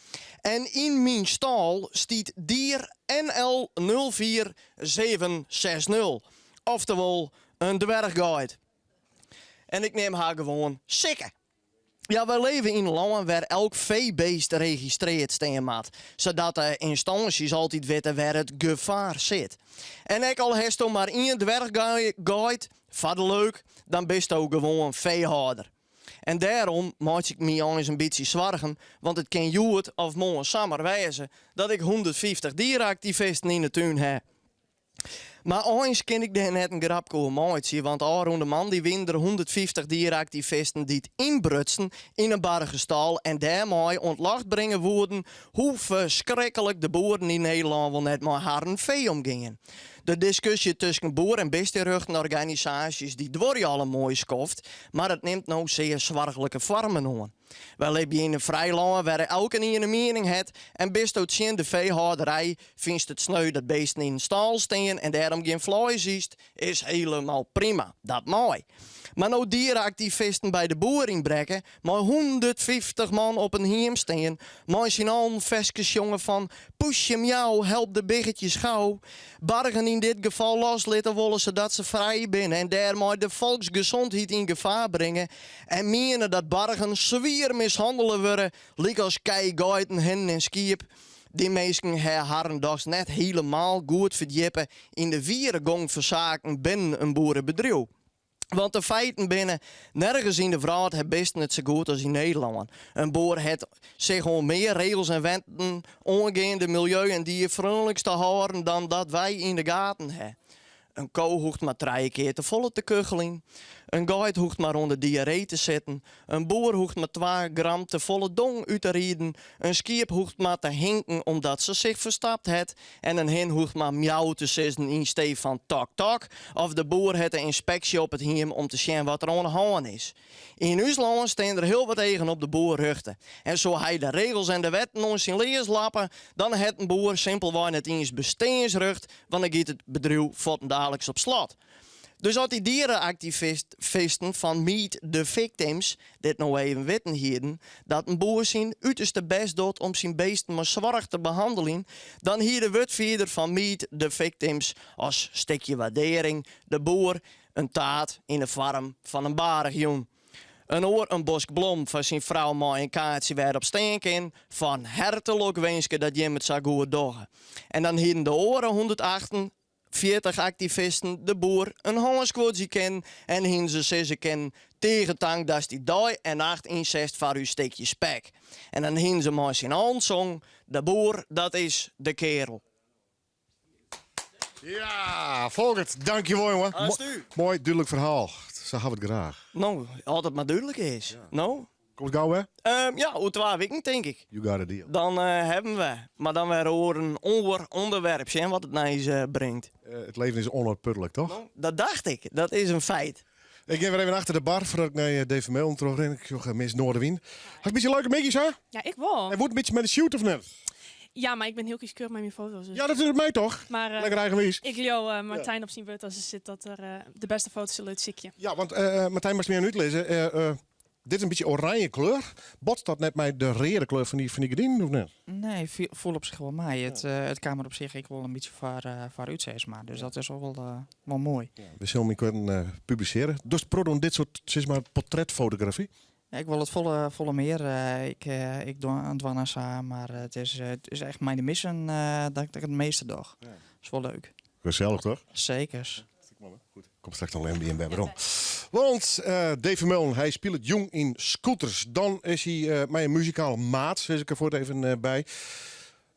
En yn myn stâl stiet dier NL 04760, oftewol in dwerchgeit. En ik neam har gewoan Sikke. Ja, wy leve yn in lân wêr elk feebeest registrearre stean moat, sadat de ynstânsjes altyd witte wêr it gefaar sit. En ek al hasto mar ien dwerchgeit, foar de leuk, dan bisto gewoan feehâlder. En dêrom meitsje ik my eins in bytsje soargen, want it kin hjoed of moarn samar wêze dat ik 150 diereaktivisten yn 'e tún ha. Mar eins kin ik dêr net in grapke oer meitsje, want ôfrûne moandei wiene der 150 diereaktivisten dy't ynbrutsen yn in bargestâl en dêrmei oan it ljocht bringe woenen hoe ferskriklik de boeren yn Nederlân wol net mei harren fee omgean. De diskusje tusken boer en bisterjochten-organisaasjes dy duorje al in moai skoft, mar it nimt no sear soarchlike foarmen oan. Wy libje yn in frij lân wêr elkenien in miening hat en bisto tsjin de feehâlderij, fynst it sneu dat beesten yn in stâl stean en dêrom gjin fleis ytst, is helemaal prima. Dat mei. Mar no diereaktivisten by de boer ynbrekke, mei 150 man op in hiem stean, mei syn allen ferskes sjonge fan poesje miauw, help de biggetjes gau, bargen yn dit gefal loslitte wolle sadat se frij binne en dêrmei de folksgezondheid yn gefaar bringe en miene dat bargen swier mishannele wurde, lykas kij, geiten, hinnen en skiep. Dy minsken ha harren dochs net hielemaal goed ferdjippe yn de wiere gong fan saken binnen in boerebedriuw. Want de feiten binne, nergens yn de wrâld ha bisten it sa goed as yn Nederlân. In boer hat sich oan mear regels en wetten oangeande miljeu en dierfreonlikens te hâlden dan dat wy yn de gaten ha. In ko hoecht mar trije kear te folle te kucheljen. In geit hoecht mar oan de diarree te sitten. In boer hoecht mar twa gram te folle dong út te riden. In skiep hoecht mar te hinken omdat se sich ferstapt hat. En in hin hoecht mar miauw te sizzen yn stee fan tok tok. Of de boer hat de ynspeksje op it hiem om te sjen wat der oan de hân is. Yn ús lân stean der hiel wat eagen op de boer rjochte. En soe hy de regels en de wetten oan syn lears lappe, dan hat in boer simpelwei net iens besteansrjocht, want dan giet it bedriuw fuortendaliks op slot. Dus as dy diereaktivisten fan Meet the Victims dit no even witten hienen, dat in boer syn uterste bêst docht om syn beesten mei soarch te behanneljen, dan hie de wurdfierder fan Meet the Victims as stikje waardearring de boer in taart yn 'e foarm fan in baarch jûn. In oar in bosk blom foar syn frou mei in kaartsje wêrop stean kin, Fan herte lokwinske dat jim it sa goed dogge. En dan hienen de oare 108. 40 aktivisten de boer in hân skodzje kinnen en hiene se sizze kinnen, Tige tank datst dy dei en nacht ynsetst foar ús stikje spek. En dan hiene se mei syn allen songen, De boer, dat is de kearel. Ja, Folkert, dankjewol jonge. Alstu. Moai, dúdlik ferhaal. Sa ha we it graach. No, as it mar dúdlik is. No? Komst gau wer? Ja, oer twa wiken tink ik. You got a deal. Dan hawwe we. Mar dan wer oer in oar ûnderwerp, sjen wat it nijs bringt. It leven is onuitputtelijk, toch? No, dat dacht ik. Dat is in feit. Ik gean wer even achter de bar foardat ik nei Dave Vermeulen trochrin. Ik sjoch Miss Noardewyn. Hast in bytsje leuke middeis, hè? Ja, ik wol. En woe it in bytsje mei de shoot of net? Ja, mar ik bin hiel kieskeurig mei myn foto's. Dus. Ja, dat is my toch? Maar, Lekker eigenwiis. Ik leau Martijn op syn wurd as er sit dat er de bêste foto's sil útsykje. Ja, want Martijn moatst my even útlizze. Dit is in bytsje oranje kleur. Botst dat net mei de reade kleur fan dy, fan dy gerdinen of net? Nee, foel op sich wol mei. It, it kaam der op sich ek wol in bytsje foar, foar út, sis mar. Dus dat is wol, wol moai. We sille him ynkoarten publisearje. Dochst in protte oan dit soart sis mar, portretfotografy? Ja, ik wol it folle, folle mear. Ik, ik dwaan en sa, mar it is, it is echt mei de missen dat ik it measte doch. Dat is wol leuk. Gesellich, toch? Sekers. Goed, kom straks noch even by jim wer werom. Want Dave Vermeulen, hy spilet jûn yn Scooters. Dan is hy mei in muzikale maat, sis ik der fuort even by.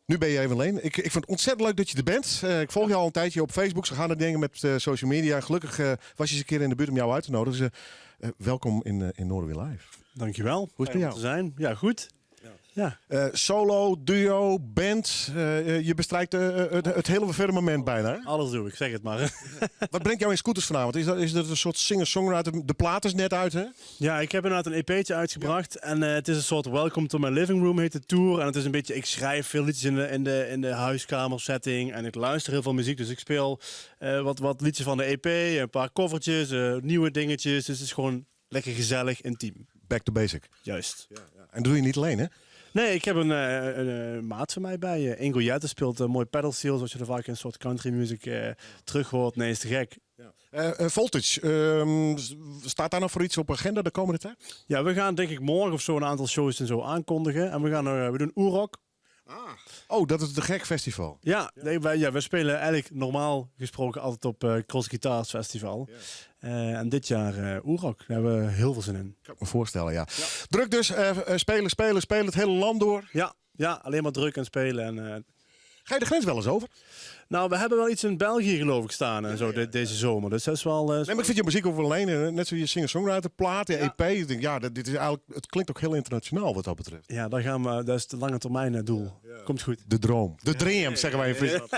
Nu ben je even alleen. Ik, ik vind het ontzettend leuk dat je er bent. Ik volg je al een tijdje op Facebook. Zo gaan de dingen met social media. Gelukkig was je eens een keer in de buurt om jou uit te nodigen. Dus welkom in Noardewyn Live. Dankjewel. Hoe is het met Fijn om jou? te zijn. Ja, goed. Ja. Solo, duo, band. Je bestrijkt het hele firmament bijna. Hè? Alles doe ik, zeg het maar. Wat brengt jou in Scooters vanavond? Is dat een soort singer-songwriter? De plaat is net uit, hè? Ja, ik heb inderdaad een EP'tje uitgebracht. En het is een soort Welcome to my living room heet de tour. En het is een beetje, ik schrijf veel liedjes in de huiskamersetting. En ik luister heel veel muziek. Dus ik speel wat liedjes van de EP, een paar covertjes, nieuwe dingetjes. Dus het is gewoon lekker gezellig, intiem. Back to basic. Juist. Ja, ja. En doe je niet alleen, hè? Nee, ik heb een maat van mij bij. Ingo Jette speelt mooi pedal steel, zoals je er vaak in een soort country music terug hoort. Nee, is te gek. Ja. Voltage, staat daar nog voor iets op agenda de komende tijd? Ja, we gaan denk ik morgen of zo een aantal shows en zo aankondigen. En we doen Oerrock. Ah. Oh, dat is het gek festival. Ja, nee, ja, we spelen eigenlijk normaal gesproken altijd op Cross Guitars Festival. En dit jaar Oerrock, daar hebben we heel veel zin in. Kan ik me voorstellen, ja. Druk dus, spelen, spelen, spelen, het hele land door. Ja, ja, alleen maar druk en spelen. En, Ga je de grens wel eens over? Nou, we hebben wel iets in België geloof ik staan en zo deze zomer. Dus dat is wel... Nee, maar ik vind je muziek ook wel alleen. Net zoals je singer-songwriter plaat, de EP. Ik denk, ja, dit is eigenlijk, het klinkt ook heel internationaal wat dat betreft. Ja, daar gaan we, dat is de lange termijn doel. Komt goed. De droom. De dream, zeggen wij in Friesland.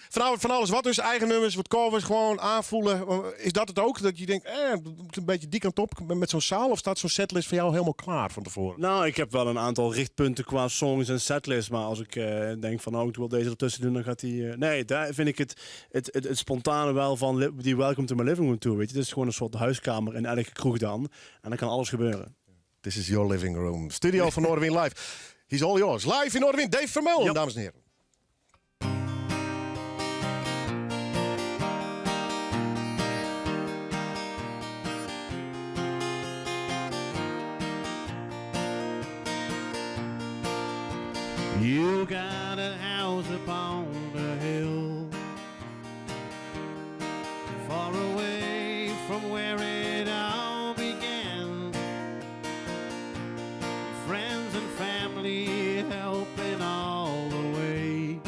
Vanavond van alles wat dus. Eigen nummers, wat covers, gewoon aanvoelen. Is dat het ook? Dat je denkt, een beetje die kant op met zo'n zaal? Of staat zo'n setlist voor jou helemaal klaar van tevoren? Nou, ik heb wel een aantal richtpunten qua songs en setlist. Maar als ik denk van, oh, ik wil deze ertussen doen, dan gaat die... Nee, daar vind ik het spontane wel van die Welcome to my living room tour. Weet je? Het is gewoon een soort huiskamer in elke kroeg dan. En dan kan alles gebeuren. This is your living room. Studio van Noardewyn Live. He's all yours. Live in Noardewyn, Dave Vermeulen, dames en heren. You got a house upon the hill, far away from where it all began. Friends and family helping all the way.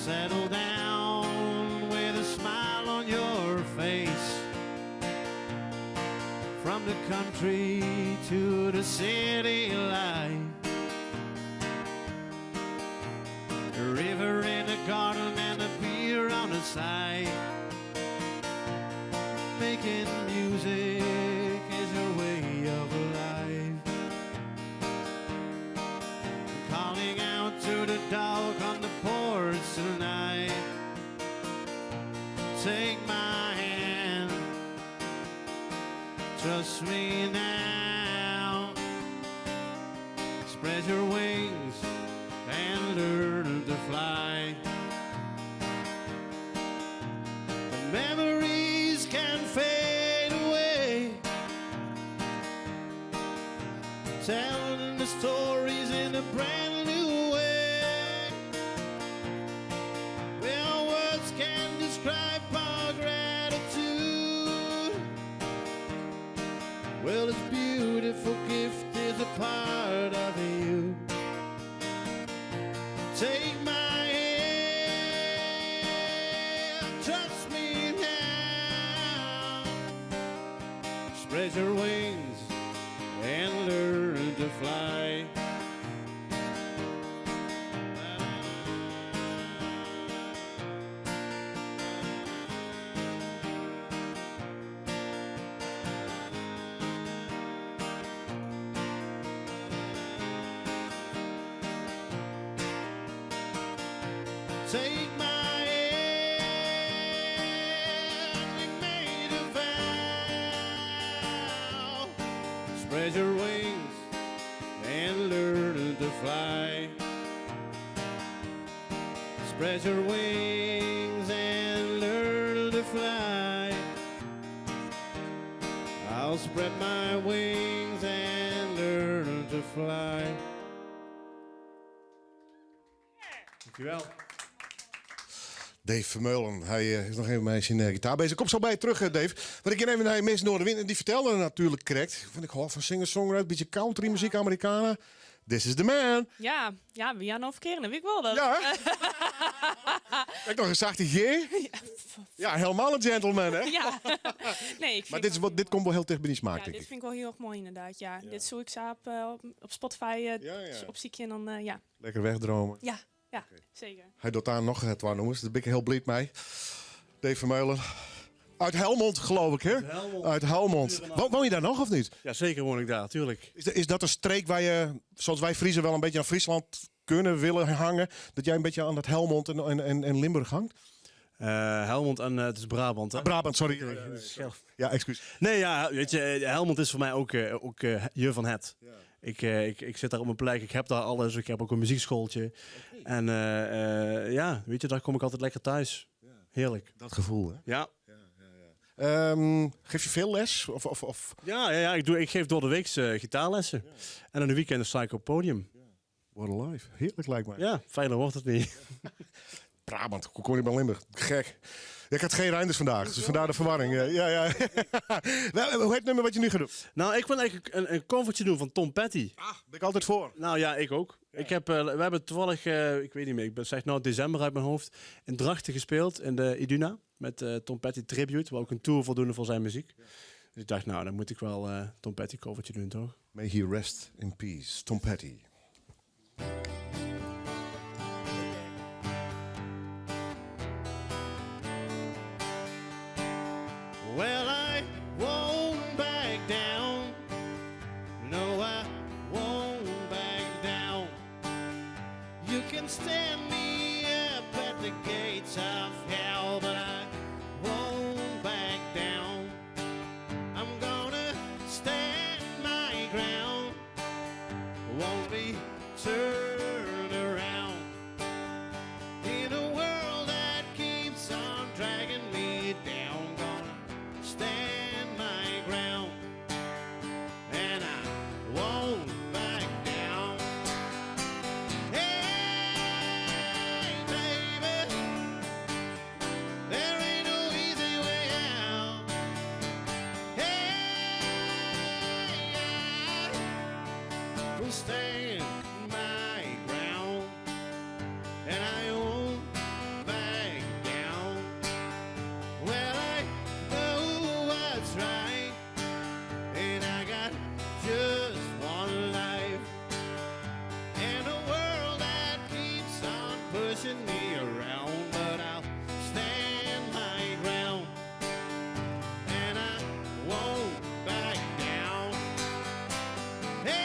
Settle down with a smile on your face. From the country to the city life. A river in the garden and a beer on the side. Making music is your way of life. Calling out to the dog on the porch tonight. Take my hand, trust me now. Spread your wings and learn to fly. The memories can fade away, telling the stories in a brand new way. cry for gratitude. Well, this beautiful gift is a part of you. Take my hand, trust me now. Spread your wings and learn to fly. Take my hand, we made a vow. Spread your wings and learn to fly. Spread your wings and learn to fly. I'll spread my wings and learn to fly. Dankjewel. Dave Vermeulen, hij is nog even met zijn gitaar bezig. Kom zo bij je terug, Dave. Want ik ken even naar Miss Noorderwind en die vertelde natuurlijk correct. Vind ik hou van singer-songwriter, een beetje country muziek, Americana. This is the man. Ja, wie aan nou verkeren, dat weet ik wel. Dat. Ja, hè? Kijk nog een zachte G. Ja, helemaal een gentleman, hè? Ja. Nee, ik vind Maar dit, is, wat, dit komt wel heel dicht bij die smaak, Ja, denk dit ik. vind ik wel heel erg mooi inderdaad. Ja. Dit zoek ik zo op Spotify opziekje en dan ja. Lekker wegdromen. Ja, zeker. Hij doet daar nog het waar noemen. Daar ben ik heel blij mee. Dave Vermeulen. Uit Helmond, geloof ik, hè? Uit Helmond. Uit Helmond. Woon je daar nog of niet? Ja, zeker woon ik daar, tuurlijk. Is dat een streek waar je, zoals wij Friezen wel een beetje aan Friesland kunnen willen hangen, dat jij een beetje aan dat Helmond en Limburg hangt? Helmond en het is Brabant, hè? Ah, Brabant, sorry. Ja, dat is schelp. Ja, excuus. Nee, ja, weet je, Helmond is voor mij ook je van het. Ik zit daar op mijn plek, ik heb daar alles, ik heb ook een muziekschooltje. En ja, weet je, daar kom ik altijd lekker thuis. Heerlijk. Dat gevoel, hè? Ja. Geef je veel les? Of? Ja, ik geef door de week gitaarlessen. En in de weekenden sta ik op het podium. What a life. Heerlijk lijkt mij. Ja, fijner wordt het niet. Brabant, hoe kom je bij Limburg? Gek. Ja, ik had geen Reinders vandaag, dus vandaar de verwarring. Ja. Wel, hoe heet het nummer wat je nu gaat doen? Nou, ik wil eigenlijk een covertje doen van Tom Petty. Ah, ben ik altijd voor. Nou ja, ik ook. We hebben toevallig, ik weet niet meer, ik zeg nou december uit mijn hoofd, in Drachten gespeeld in de Iduna. Met Tom Petty Tribute, waar ook een tour voldoende voor zijn muziek. Dus ik dacht, nou, dan moet ik wel Tom Petty covertje doen, toch? May he rest in peace, Tom Petty. Well, I won't back down. No, I won't back down. You can stand me up at the gates of hell, but I won't back down. I'm gonna stand my ground. Won't be turned around. In a world that keeps on dragging me down, gonna stand my ground, and I won't back down. Hey, baby, there ain't no easy way out. Hey, I will stand my ground, and I won't back down. Well, I know what's right, and I got just one life, and a world that keeps on pushing me around, but I'll stand my ground, and I won't back down. Hey,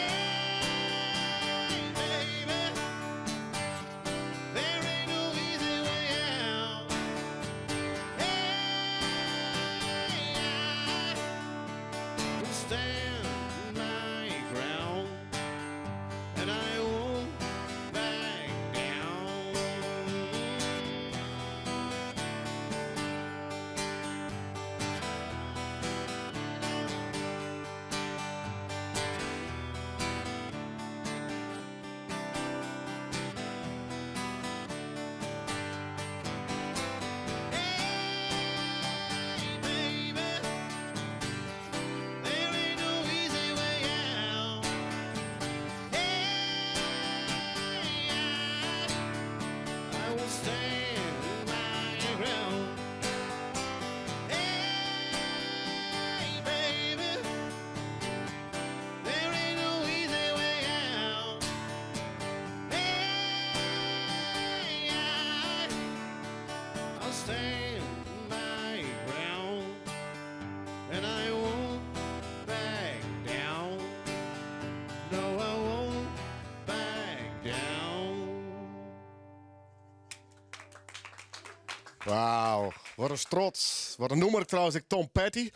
Wauw, wat in strot. Wat in nûmer trouwens, ek Tom Petty.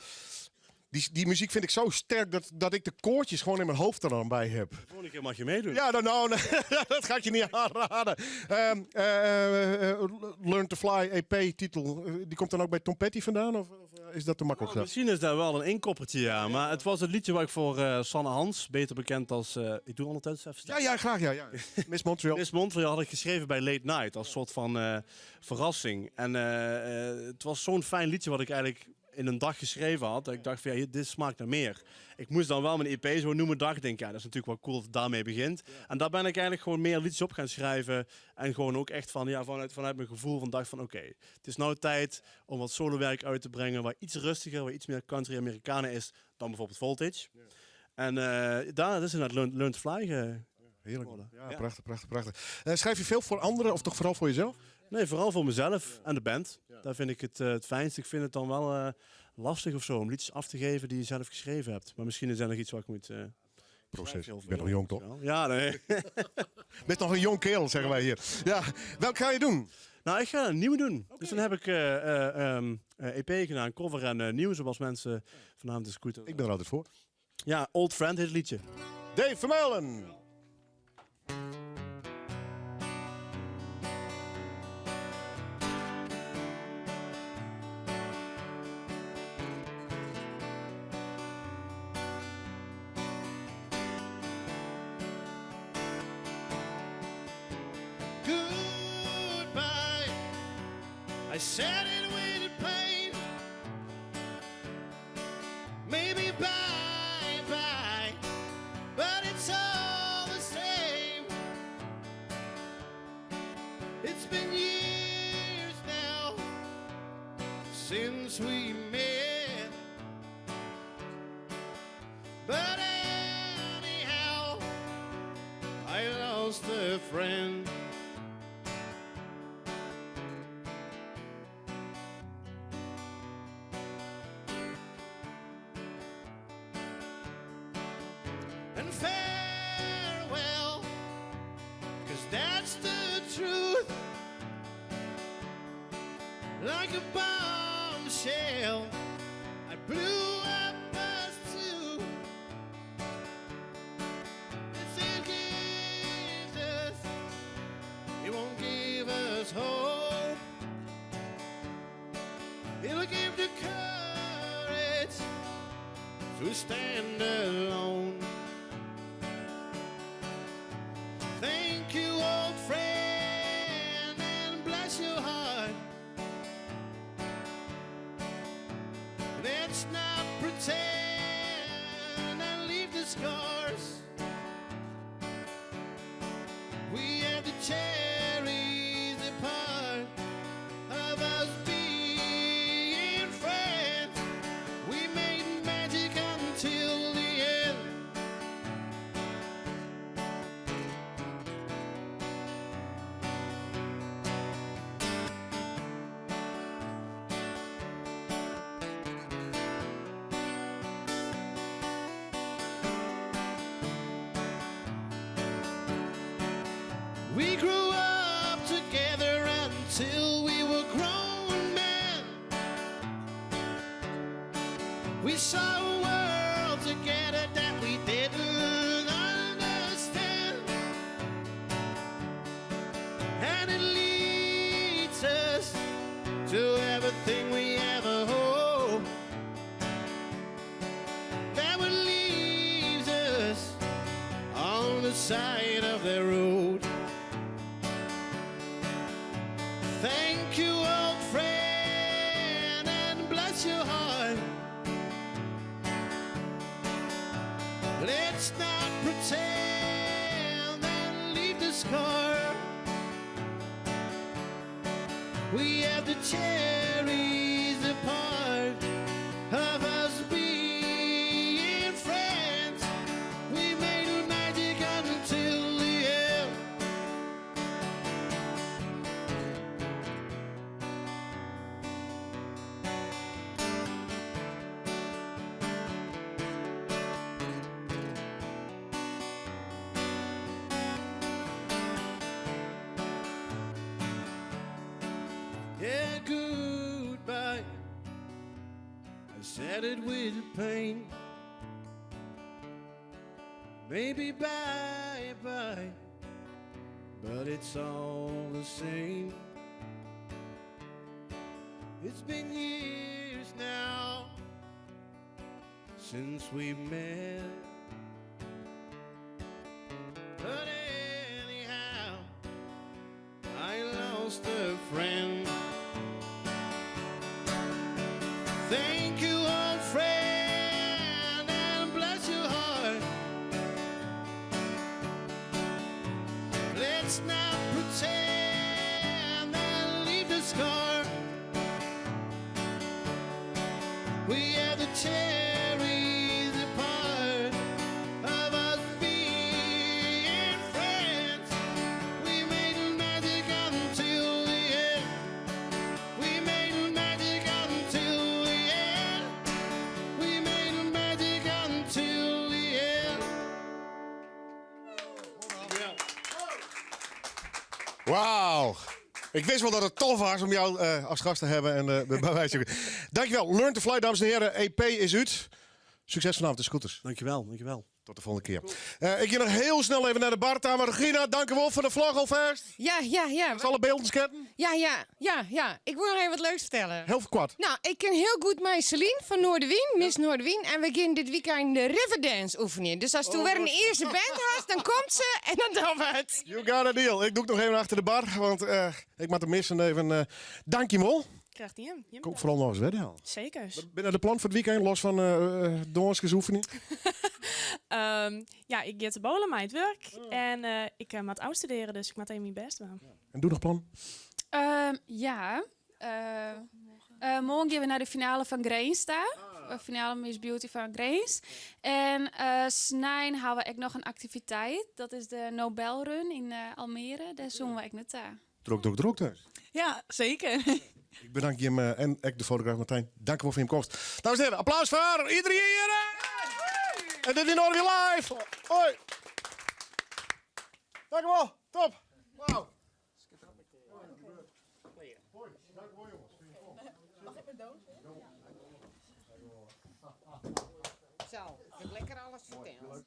Die muziek vind ik zo sterk dat ik de koortjes gewoon in mijn hoofd er dan bij heb. De volgende keer mag je meedoen. Ja, nou, nou, dat ga ik je niet aanraden. Learn to Fly EP-titel, die komt dan ook bij Tom Petty vandaan? Of is dat te makkelijk? Nou, misschien is dat wel een inkoppertje, ja. Maar het was het liedje waar ik voor Sanne Hans, beter bekend als... ik doe ondertussen even Ja, ja, graag. Ja, ja. Miss Montreal. Miss Montreal had ik geschreven bij Late Night als soort van verrassing. En het was zo'n fijn liedje wat ik eigenlijk in een dag geschreven had. Dat ik dacht van, ja, dit smaakt naar meer. Ik moest dan wel mijn EP zo noemen. Dacht ik, denk, ja, dat is natuurlijk wel cool dat het daarmee begint. En daar ben ik eigenlijk gewoon meer liedjes op gaan schrijven. En gewoon ook echt van, ja, vanuit mijn gevoel van dacht van, oké, het is nou tijd om wat solowerk uit te brengen waar iets rustiger, waar iets meer country Americana is dan bijvoorbeeld Voltage. En daar is inderdaad Learn to Fly Heerlijk. geworden. Ja, prachtig, prachtig, prachtig. Schrijf je veel voor anderen of toch vooral voor jezelf? Nee, vooral voor mezelf en de band. Daar vind ik het fijnst. Ik vind het dan wel lastig om liedjes af te geven die je zelf geschreven hebt. Maar misschien is dat nog iets wat ik moet Proces. schrijven. Je bent nog jong, toch? Ja, nee. Bent nog een jong kerel, zeggen wij hier. Ja, welk ga je doen? Nou, ik ga een nieuwe doen. Dus dan heb ik EP gedaan, cover en nieuw, zoals mensen vanavond de scooter. Ik ben er altijd voor. Ja, Old Friend heet het liedje. Dave Vermeulen. Goodbye. I said it with pain. Maybe bye bye, but it's all the same. It's been years now since we met, but anyhow, I lost a friend. And farewell, because that's the truth. Like a bombshell, I blew up us two. It's it gives us, it won't give us hope. It'll give the courage to stand alone. Thank you, old friend, and bless your heart. Let's not pretend and leave the scars. We have to cherish the part of us being friends. We made magic until the end. We grew up together until we were grown men. We saw a world together that we didn't understand. And it leads us to everything we ever hope. That what leaves us on the side of the road. Thank you, old friend, and bless your heart. Let's not pretend and leave the scar. We have to cherish the part of us being friends. We made magic until the end. Yeah, goodbye. Said it with pain. Maybe bye bye, but it's all the same. It's been years now since we met. But anyhow, I lost a friend. Thank you, old friend, and bless your heart. Let's not pretend and leave the scar. We had to cherish the part of us being friends. We made magic until the end. We made magic until the end. We made magic until the end. Wauw. Ik wist wel dat het tof was om jou als gast te hebben. En bij wijze van. Dankjewel. Learn to Fly, dames en heren. EP is uit. Succes vanavond de scooters. Dankjewel, dankjewel. Tot de volgende keer. Ik ga nog heel snel even naar de bar. Tamara Regina, dank u wel voor de vlog alvast. Ja. Alle beelden scannen? Ja. Ik wil nog even wat leuks vertellen. Heel kort. Nou, ik ken heel goed mijn Celine van Noardewyn, Miss Noardewyn. En we gaan dit weekend de Riverdance oefenen. Dus als toen weer een eerste band had, dan komt ze en dan doen we het. You got a deal. Ik doe het nog even achter de bar, want ik moet de missen even. Dank je wel. Krijgt hij hem. Kom vooral nog eens wedden. Zeker. Ben je de plan voor het weekend, los van uh, oefening? Ja, ik ga te bowlen met het werk. En ik moet afstuderen, dus ik moet even mijn best doen. En doe nog plan? Ja. Morgen gaan we naar de finale van Grins daar. De finale Miss Beauty van Grins. En snein hebben we ook nog een activiteit. Dat is de Nobelrun in Almere. Daar zullen we ook naartoe. Drok, drok, drok thuis. Ja, zeker. Ik bedank Jim en ook de fotograaf Martijn. Dank u wel voor je komst. Dames en heren, applaus voor iedereen hier. En dit is nog weer live. Hoi. Dank u wel. Top. Wauw. Mag ik mijn doos? Zo, ik heb lekker alles verteld.